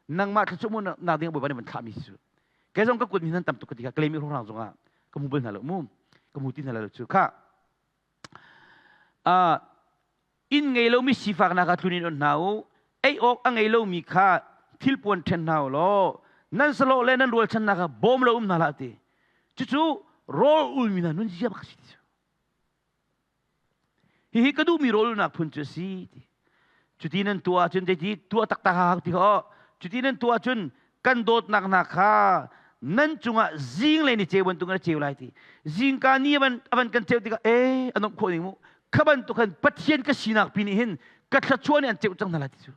Nangmah thluachuah nak ding Bawipa nih van thlahmi si cu. Kei zong ka kut mi nan tam tuk ka ti kha ka lemi hrang zongah ka hmu bal hna lo mu. Ka hmu ti hna lo cu kha. Inn ngei lomi sifaknak ah tlun in on hna u. Ei awk a ngei lomi kha thilpuan ṭhen hna u law nan salawh le nan rualchannak ah bawm lo um hna hlah ti. Cucu rawl ulmi hna nun zia bak a si ti cu. Hihi ka duhmi rawl ulnak phun cu a si ti. Cuti nan tuah ahcun zeiti tuah taktak a hau ti kha cuti nan tuah ahcun kan dawtnak hna kha nan cungah zinglei ni ceu bantuk in a ceu lai ti. Zingka ni avan avan kan ceu tikah ee a nomh khawh ning mu. Kha bantuk khan Pathian ka sinak pi nih hin ka thluachuah nih an ceuh cang hna lai ti cu.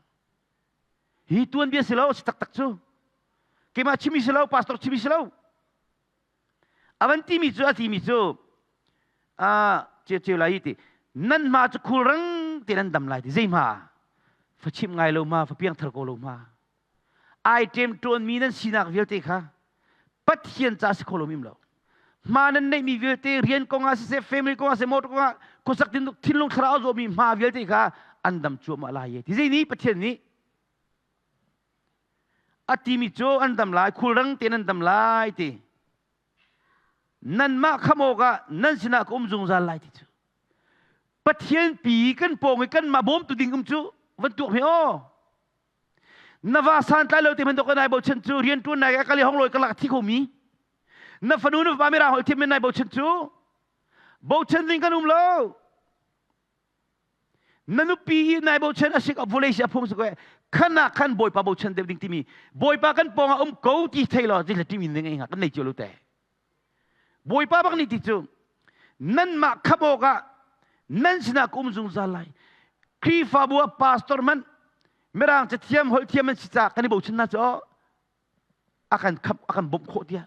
Hi tuanbia si lo si taktak cu. Keimah chimi si lo, pastor chimi si lo. Avan timi cu a timi cu ceu ceu lai ti nan hma cu khulrang te nan dam lai ti zei hma fa chim ngai lo ma fa piang thar ko lo ma ai ṭem ṭuan mi nan sinak vialte kha Pathian ca si kho lo mim lo hma nan neih mi vialte rian kong ah siseh family kong ah siseh motor kong ah khuasak thinlung thlarau zaw mi hma vialte kha an dam cuahmah lai ti zei nih Pathian nih A timi cu an dam lai, khulrang tein an dam lai ti. Nanmah kham awkah nan sinah ka um zungzal lai ti cu. Pathian pi kan pawng i kanmah bawmtu ding um cu van tuak hme aw. Na va santlai lo te hmanh dok nai bochan cu rian ṭuan nai ka le hong lawi ka lak thi khomi. Na fanu na fapa mirang holh thiam men nai bochan cu bochan ding kan um lo. Na nupi i nai bochan a sik vawlei si a phung si ko khan ah khan Bawipa bochan deuh ding timi Bawipa kan pawng ah um ko ti thei law ti timi ning nga kan nei cio lo te Bawipa bak nih ti cu nanmah khap awkah nan sinah ka um zungzal lai Khrihfabu ah pastor man mirang cathiam holh thiam an si caah kan i bochan hna cu a kan khamh a kan bawmh khawh tiah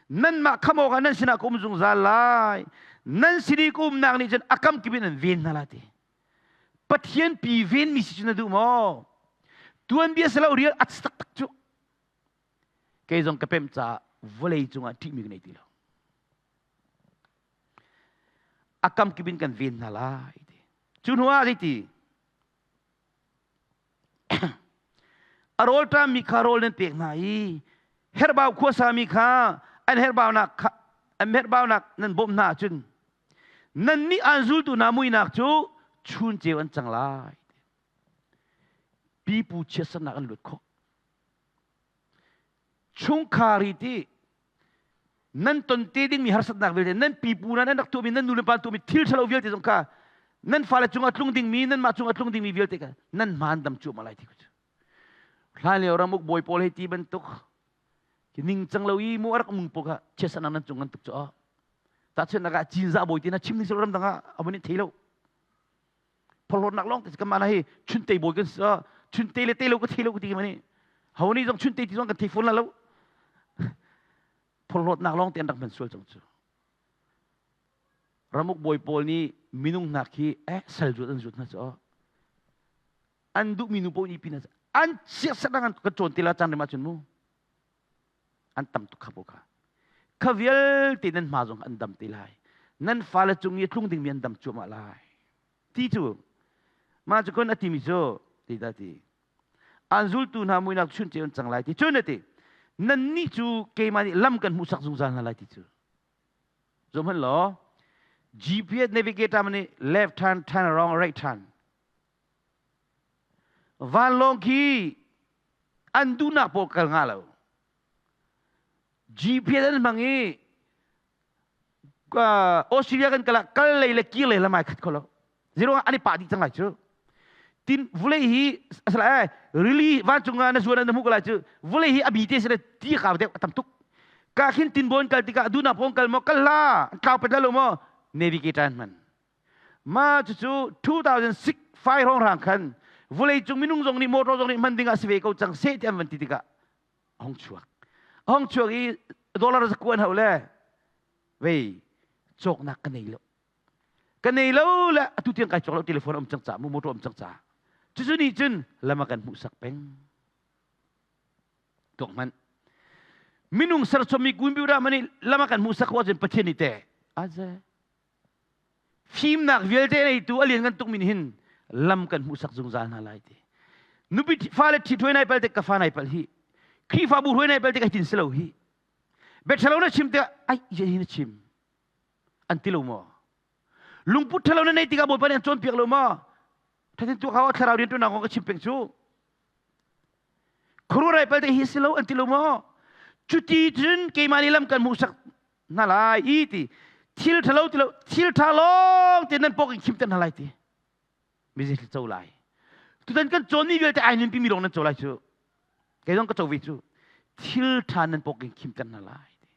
nanmah khamh awkah nan sinah ka um zungzal lai nan sin i ka umnak nih cun a kam kip in an ven hna lai ti Pathian pi venmi si cu na duh maw tuanbia si lo rial at taktak cu kei zong ka pemh caah vawlei cungah ṭihmi ka nei ti lo a kam kip in kan ven hna lai ti cu hnu ah zeiti A rawlṭammi kha rawl nan pek hna i herhbau khuasami kha an herhbaunak kha an herhbaunak nan bawmh hna ahcun nannih aan zultu hna muihnak cu chun ceu an cang lai. Pipu chiatsernak an luat khawh. Chungkhar i ti nan ton te dingmi harsatnak vialte nan pipu nan rak tuahmi nan nu le pa tuahmi thil ṭhalo vialte zong kha nan fale cungah tlung dingmi nanmah cungah tlung dingmi vialte kha nan hmaan dam cuahmah lai ti ku cu hlan lio ramuk bawi pawl hei ti bantuk ningcang lo i mu a rak mung pawl kha chiatsernak nan cung ngan tuk cu tahchunhnak ah cinzah bawi ti na chim ning ram dang ah a vun i thei lo phorhlawtnak lawng te kan mah hi chuntei bawi kan si chunte le te lo ka thei lo ka ti mani ho ni zong chunte ti zong kan thei fawn la lo phorhlawtnak lawng te an rak hman sual cang cu ramuk bawi pawl nih minung hna khi eh sal zuat an zuat hna cu an duhmi nu paoh nih pin an chiatserh an kan cawn te la caan rim ahcun mu an tam tuk kha bo kha kha vialte nan hma zong an dam te lai. Nan fale cung i tlung dingmi an dam cuahmah lai. Ti cu mah cu kun a timi cu ti dah ti. An zultu hna muinak chun ceu an cang lai ti cun a ti. Nannih cu keimah nih lam kan hmuhsak zungzal hna lai ti cu. Zoh hmanh law GPS navigator nih left turn, turn wrong, right turn. Vanlawng khi an duhnak pawl kal nga lo. GPS an hmang i Australia kan kal ah kal lei le kir lei lam ai khat kho lo. Zero an i pah dih cang lai cu. Tin vulei hi asala eh rili vancung ah na zuan na hmuh ko lai cu. Vulei hi a bi te sile ti kau deuh a tam tuk. Ka khin tinbawn kal tikah duhnak pawng kal maw kal la tlau pet la lo maw navigator an hman. Ma cucu 2006 fai rong rang khan vulei cung minung zong nih motor zong nih hman ding ah si ve ko cang seh ti an van ti tikah hong chuak. Hong chuak i dollar za kuan hau le vei cawknak ka nei lo. Ka nei lo le atu tiang kai cawk lo telephone um cang ca mu motor um cang ca. Cucu nih cun lam a kan hmuhsak peng. Tuak hmanh. Minung serchommi kunbiura mani lam a kan hmuhsak ko ahcun Pathian nih teh aze Fimnak vialte neitu a lianngan tukmi nih hin lam kan hmuhsak zungzal hna lai ti. Nupi fale ṭhi hruai nai pal tik ka fa nai pal hi. Khrihfabu hruai nai pal tik ai tin si lo hi. Biaṭhalo na chim tikah ai hi na chim. An ti lo maw? Lungput ṭhalo na nei tikah Bawipa nih an cawnpiak lo maw? Thatin tuak hau thlarau rianṭuannak kong ka chim peng cu. Khuaruah pal te hi si lo an ti lo maw? Cuti cun keimah nih lam kan hmuhsak hna lai i ti thil ṭhalo ti lo thil ṭha lawng te nan pawk in khim te hna lai ti mizi co lai tutan kan cawnmi vialte ai nunpi mi lawng nan co lai cu kei zong ka co ve cu thil ṭha nan pawk in khim ter hna lai ti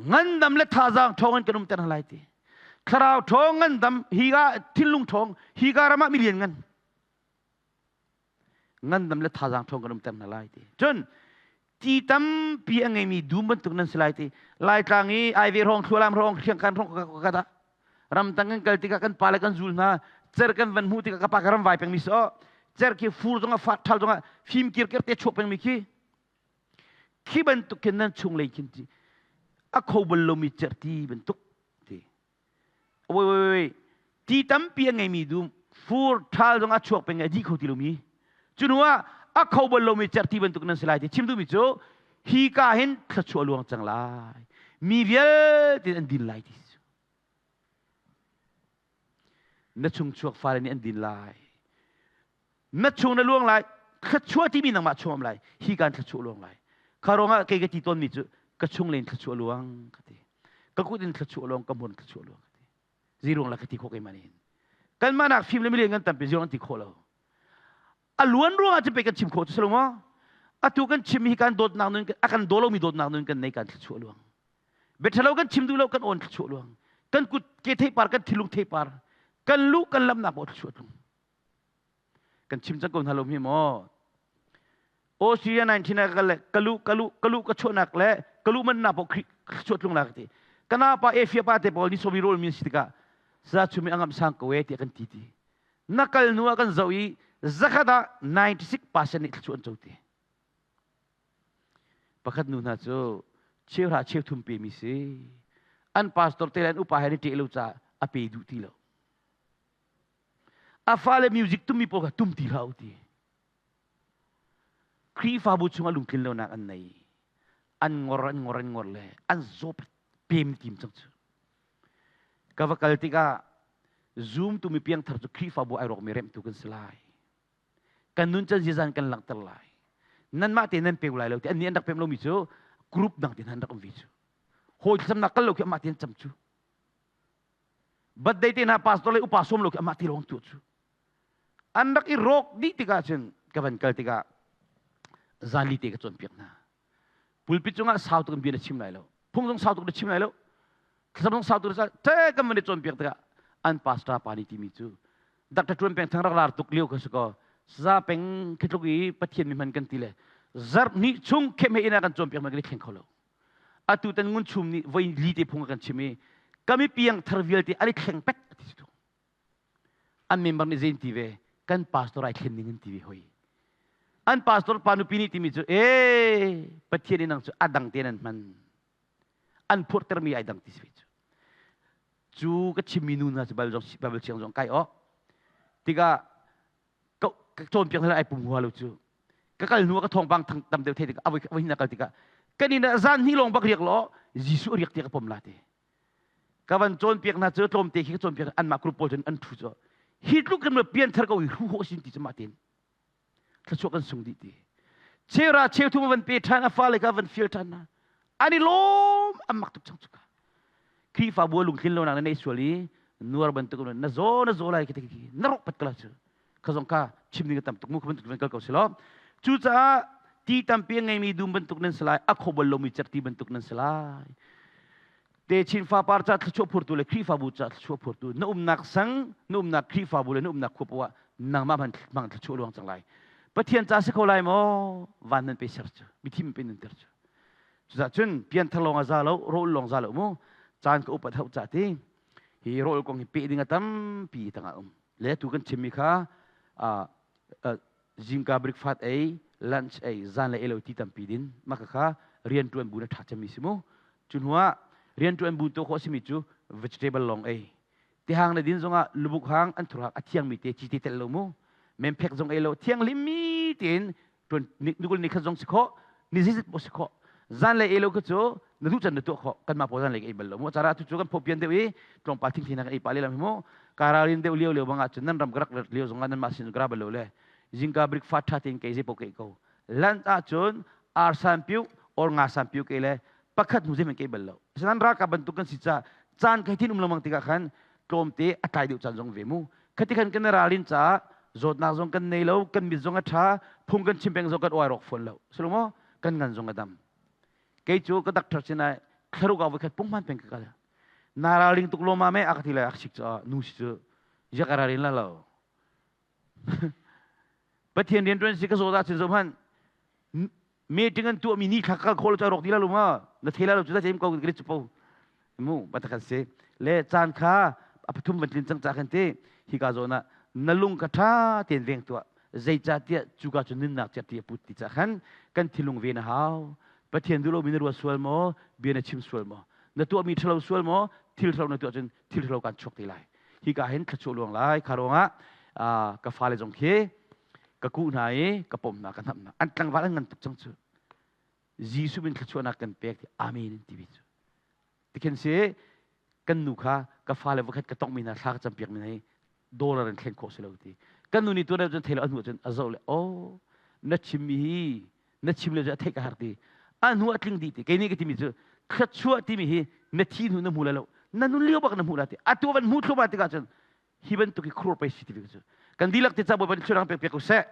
ngandam le thazaang ṭhawng in kan um ter hna lai ti thlarau ṭhawng ngandam hi ka thinlung ṭhawng hi ka ram ah milian ngan ngandam le thazaang ṭhawng kan umter hna lai ti. Cun ti tampi a ngeimi dum bantuk nan si lai ti. Laitlang i aive hrawng, thlualam hrawng, hriangkhan hrawng ka ka ramtang kan kal tikah kan pa le kan zul hna cer kan van hmuh tikah ka pa ka ram vai pengmi si aw cer khi fur zongah fat ṭhal zongah fim kirker te chuak pengmi khi khi bantuk khin nan chung lei khin ti a kho bal lomi cer ti bantuk ti Woi woi woi ti tampi a ngeimi dum fur ṭhal zong a chuak peng i a dih kho ti lomi cu hnu ah a kho bal lomi cerhti bantuk nan si lai ti chim duhmi cu hi ka hin thluachuah luang cang lai mi vialte an din lai ti cu na chung chuak fale nih an din lai na chung na luang lai thluachuah timi nangmah chung am lai hi kan thluachuah luang lai kha ruangah kei ka ti tawnmi cu ka chung len thluachuah luang ka ti ka kut in thluachuah luang ka hmur thluachuah luang ka ti ziruang la ka ti khawh keimah nih kanmah nak fim le milian kan tampi ziruang an ti khawh lo a luan ruangah cu pe kan chim khawh cu si lo maw atu kan chim hi kan dawtnak nun a kan daw lomi dawtnak nun kan nei kan thluachuah luang biathalo kan chim duh lo kan awn thluachuah luang kan kut ke theipar kan thilung theipar kan lu kan lamnak paoh thluachuah tlung Kan chim cang ko hna lo mi maw? Australia 19 ka le kalu kalu kalu ka chuahnak le kalu man na po chuah tlung la ka ti. Kana pa Asia pa te pawl ni somi rol min si tikah za chumi angam sang ko e ti kan ti ti. Na kal nu ah kan zo i zakhat ah 96% nih thluachuah an co ti. Pakhat nu hna cu cheuhra cheuthum pe mi si. An pastor te le an upa he ni ṭeh lo caah a pe duh ti lo. A fale music tummi pawl kha tum ti hlah u ti. Khrihfabu chungah lungtlin lonak an nei. An ngor an ngor an ngor le an zawp pem tim cang cu. Ka va kal tikah Zoom tumi piangthar cu Khrihfabu ai rawkmi remhtu kan si lai. Kan nun can zizan kan langhter lai. Nanmah te nan peu lai lo ti annih an rak pem lomi cu group dang te an rak um ve cu. Hawi thlacamnak kal lo khi amah te an cam cu. Birthday te hna pastor le upa sawm lo khi amah ti lawng tuah cu. An rak i rawk dih tikah cun ka van kal tikah zanli te ka cawnpiak hna. Pulpit cungah sau tuk in bia na chim lai lo. Phung zong sau tuk na chim lai lo. Thlacam zong sau tuk na te kan van i cawnpiak tikah an pastor pa nih timi cu Dr. Tuan Peng Thang rak lar tuk lio ka si ko. Za peng khitluk i Pathian mi hman kan ti le zarh hnih chung khem he ina kan cawnpiak man kan i thleng kho lo. Atu tan ngun chum nih voi li te phung a kan chim i kami piang thar vialte an i thleng pek a ti tu. An member nih zein ti ve kan pastor ai thlen ning an ti ve hoi. An pastor pa nupi nih timi cu ee Pathian in nang cu a dang te nan hman. An phurhtermi ai dang ti si ve cu. Cu ka chimmi nu hna cu Bible zong Bible siang zong kai awk. Tikah ka cawnpiak hna ai pum hua lo cu. Ka kal hnu ah ka thawngpang tam deuh thei tikah avoi avoi hin kal tikah kan inn ah zan hnih lawng bak riak law Jesuh riak tiah ka pom la ti. Ka van cawnpiak hna cu tlawmte khi ka cawnpiak anmah group pawl cun an ṭhu cu. Hi tluk kan pianthar ko i hru hawh sin ti cu mah tin. Thluachuah kan sung dih ti. Chera cheuthum van pe ṭhan a fale kha van fial ṭhan hna. An i lawm an mak tuk cang cu ka. Khrihfabu a lungtlin lonak na nei sual i nuar bantuk na zaw na zaw lai khi khi na rok pat kala cu. Kha zong kha chim ding a tam tuk mu kha bantuk van kal ko si law. Cucaah ti tampi a ngeimi dum bantuk nan si lai, a kho bal lomi certi bantuk nan si lai. Techin fapar ca thluachuah phurtu le Khrihfabu ca thluachuah phurtu na umnak sang, na umnak Khrihfabu le na umnak khua poah nangmah hman hmang thluachuah luang cang lai. Pathian ca si kho lai maw? Van nan pe ser cu, mithim pe nun ter cu. Cucaah cun pianthar lawng a za lo, rawl lawng za lo mu. Caan ka upat hauh ca ti. Hi rawl kong hi pe ding a tampi tangah um. Le tu kan chimmi kha zingka breakfast ei, lunch ei, zan le ei lo ti tampi din. Mah kha rian ṭuan bu na ṭha cemmi si mu. Cu hnuah rianṭuan bu tuah khawh a simi cu vegetable lawng ei. Tihang le din zongah lubuk hang an thur hang a thiangmi te ci te tel lo mu. Memphek zong ei lo thianghlimmi tein tuan nukul ni khat zong si khawh ni zizit pawh si khawh. Zan le ei lo kha cu na duh can na tuah khawh kanmah pawl zan le ei bal lo mu. Cara tu cu kan phopian deuh i tlawmpal thingthing kan ei pah lehlam hi mu. Karalin deuh lio lio bangah cun nan ram ka rak lio zongah nan mah sin ka ra bal lo le zingka breakfast ṭha tein kei zei paoh kei ko. Lunch ahcun arsan piu or nga san piu ke le pakhat hnu zeihmanh ke bal lo asinain ralkap bantuk kan si ca caan kai thin um lengmang tikah khan tlawmte a tlai deuh caan zong ve mu khati khan kan ralrin caah zawtnak zong kan nei lo kan mit zong a ṭha phung kan chim peng zong kan uai rawk fawn lo silo maw kan ngan zong a dam kei cu ka doctor sinah thlaruk ah voikhat punghman peng ka kal na ralring tuk lawma me a ka ti lai a sik caah nu si cu ya ka ralrin la lo Pathian rianṭuan si ka zawt ahcun zohhmanh meeting an tuahmi ni thla kal khawh lo cu a rawk ti la lo ma na thei la lo cu da cem ko grit cu po mu batakhan si le caan kha a pathum van tlin cang ca khan te hika zawn ah na lung kha ṭha tein veng tuah zeicahtiah cuka cu nunnak certi a put ti ca khan kan thilung ve na hau Pathian duh lomi na ruat sual maw bia na chim sual maw na tuahmi ṭhalo sual maw thil ṭhalo na tuah cun thil ṭhalo kan chuak te lai hika hin thluachuah luang lai kha ruangah ka fale zong khi ka kuh hna i ka pom hna ka hnamh hna an tlangval an ngan tuk cang cu Jesuh min thluachuahnak kan pek ti amen ti bi cu tikhin si kan nu kha ka fale voikhat ka tongmi hna thla ka campiak mi hna hi dollar in thlen khawh si lo ti kan nu nih tuan cun thei lo a hnu cun a zoh le oh na chimmi hi na chim le cu a theih ka har ti a hnu a tling dih ti kei nih ka timi cu thluachuah timi hi na thi hnu na hmu lai lo na nun lio bak na hmu la ti atu van hmu thluahmah tikah cun hi bantuk hi khur pei si ti cu kan dihlak te ca bawipa nih thluachuah pek pek ko seh.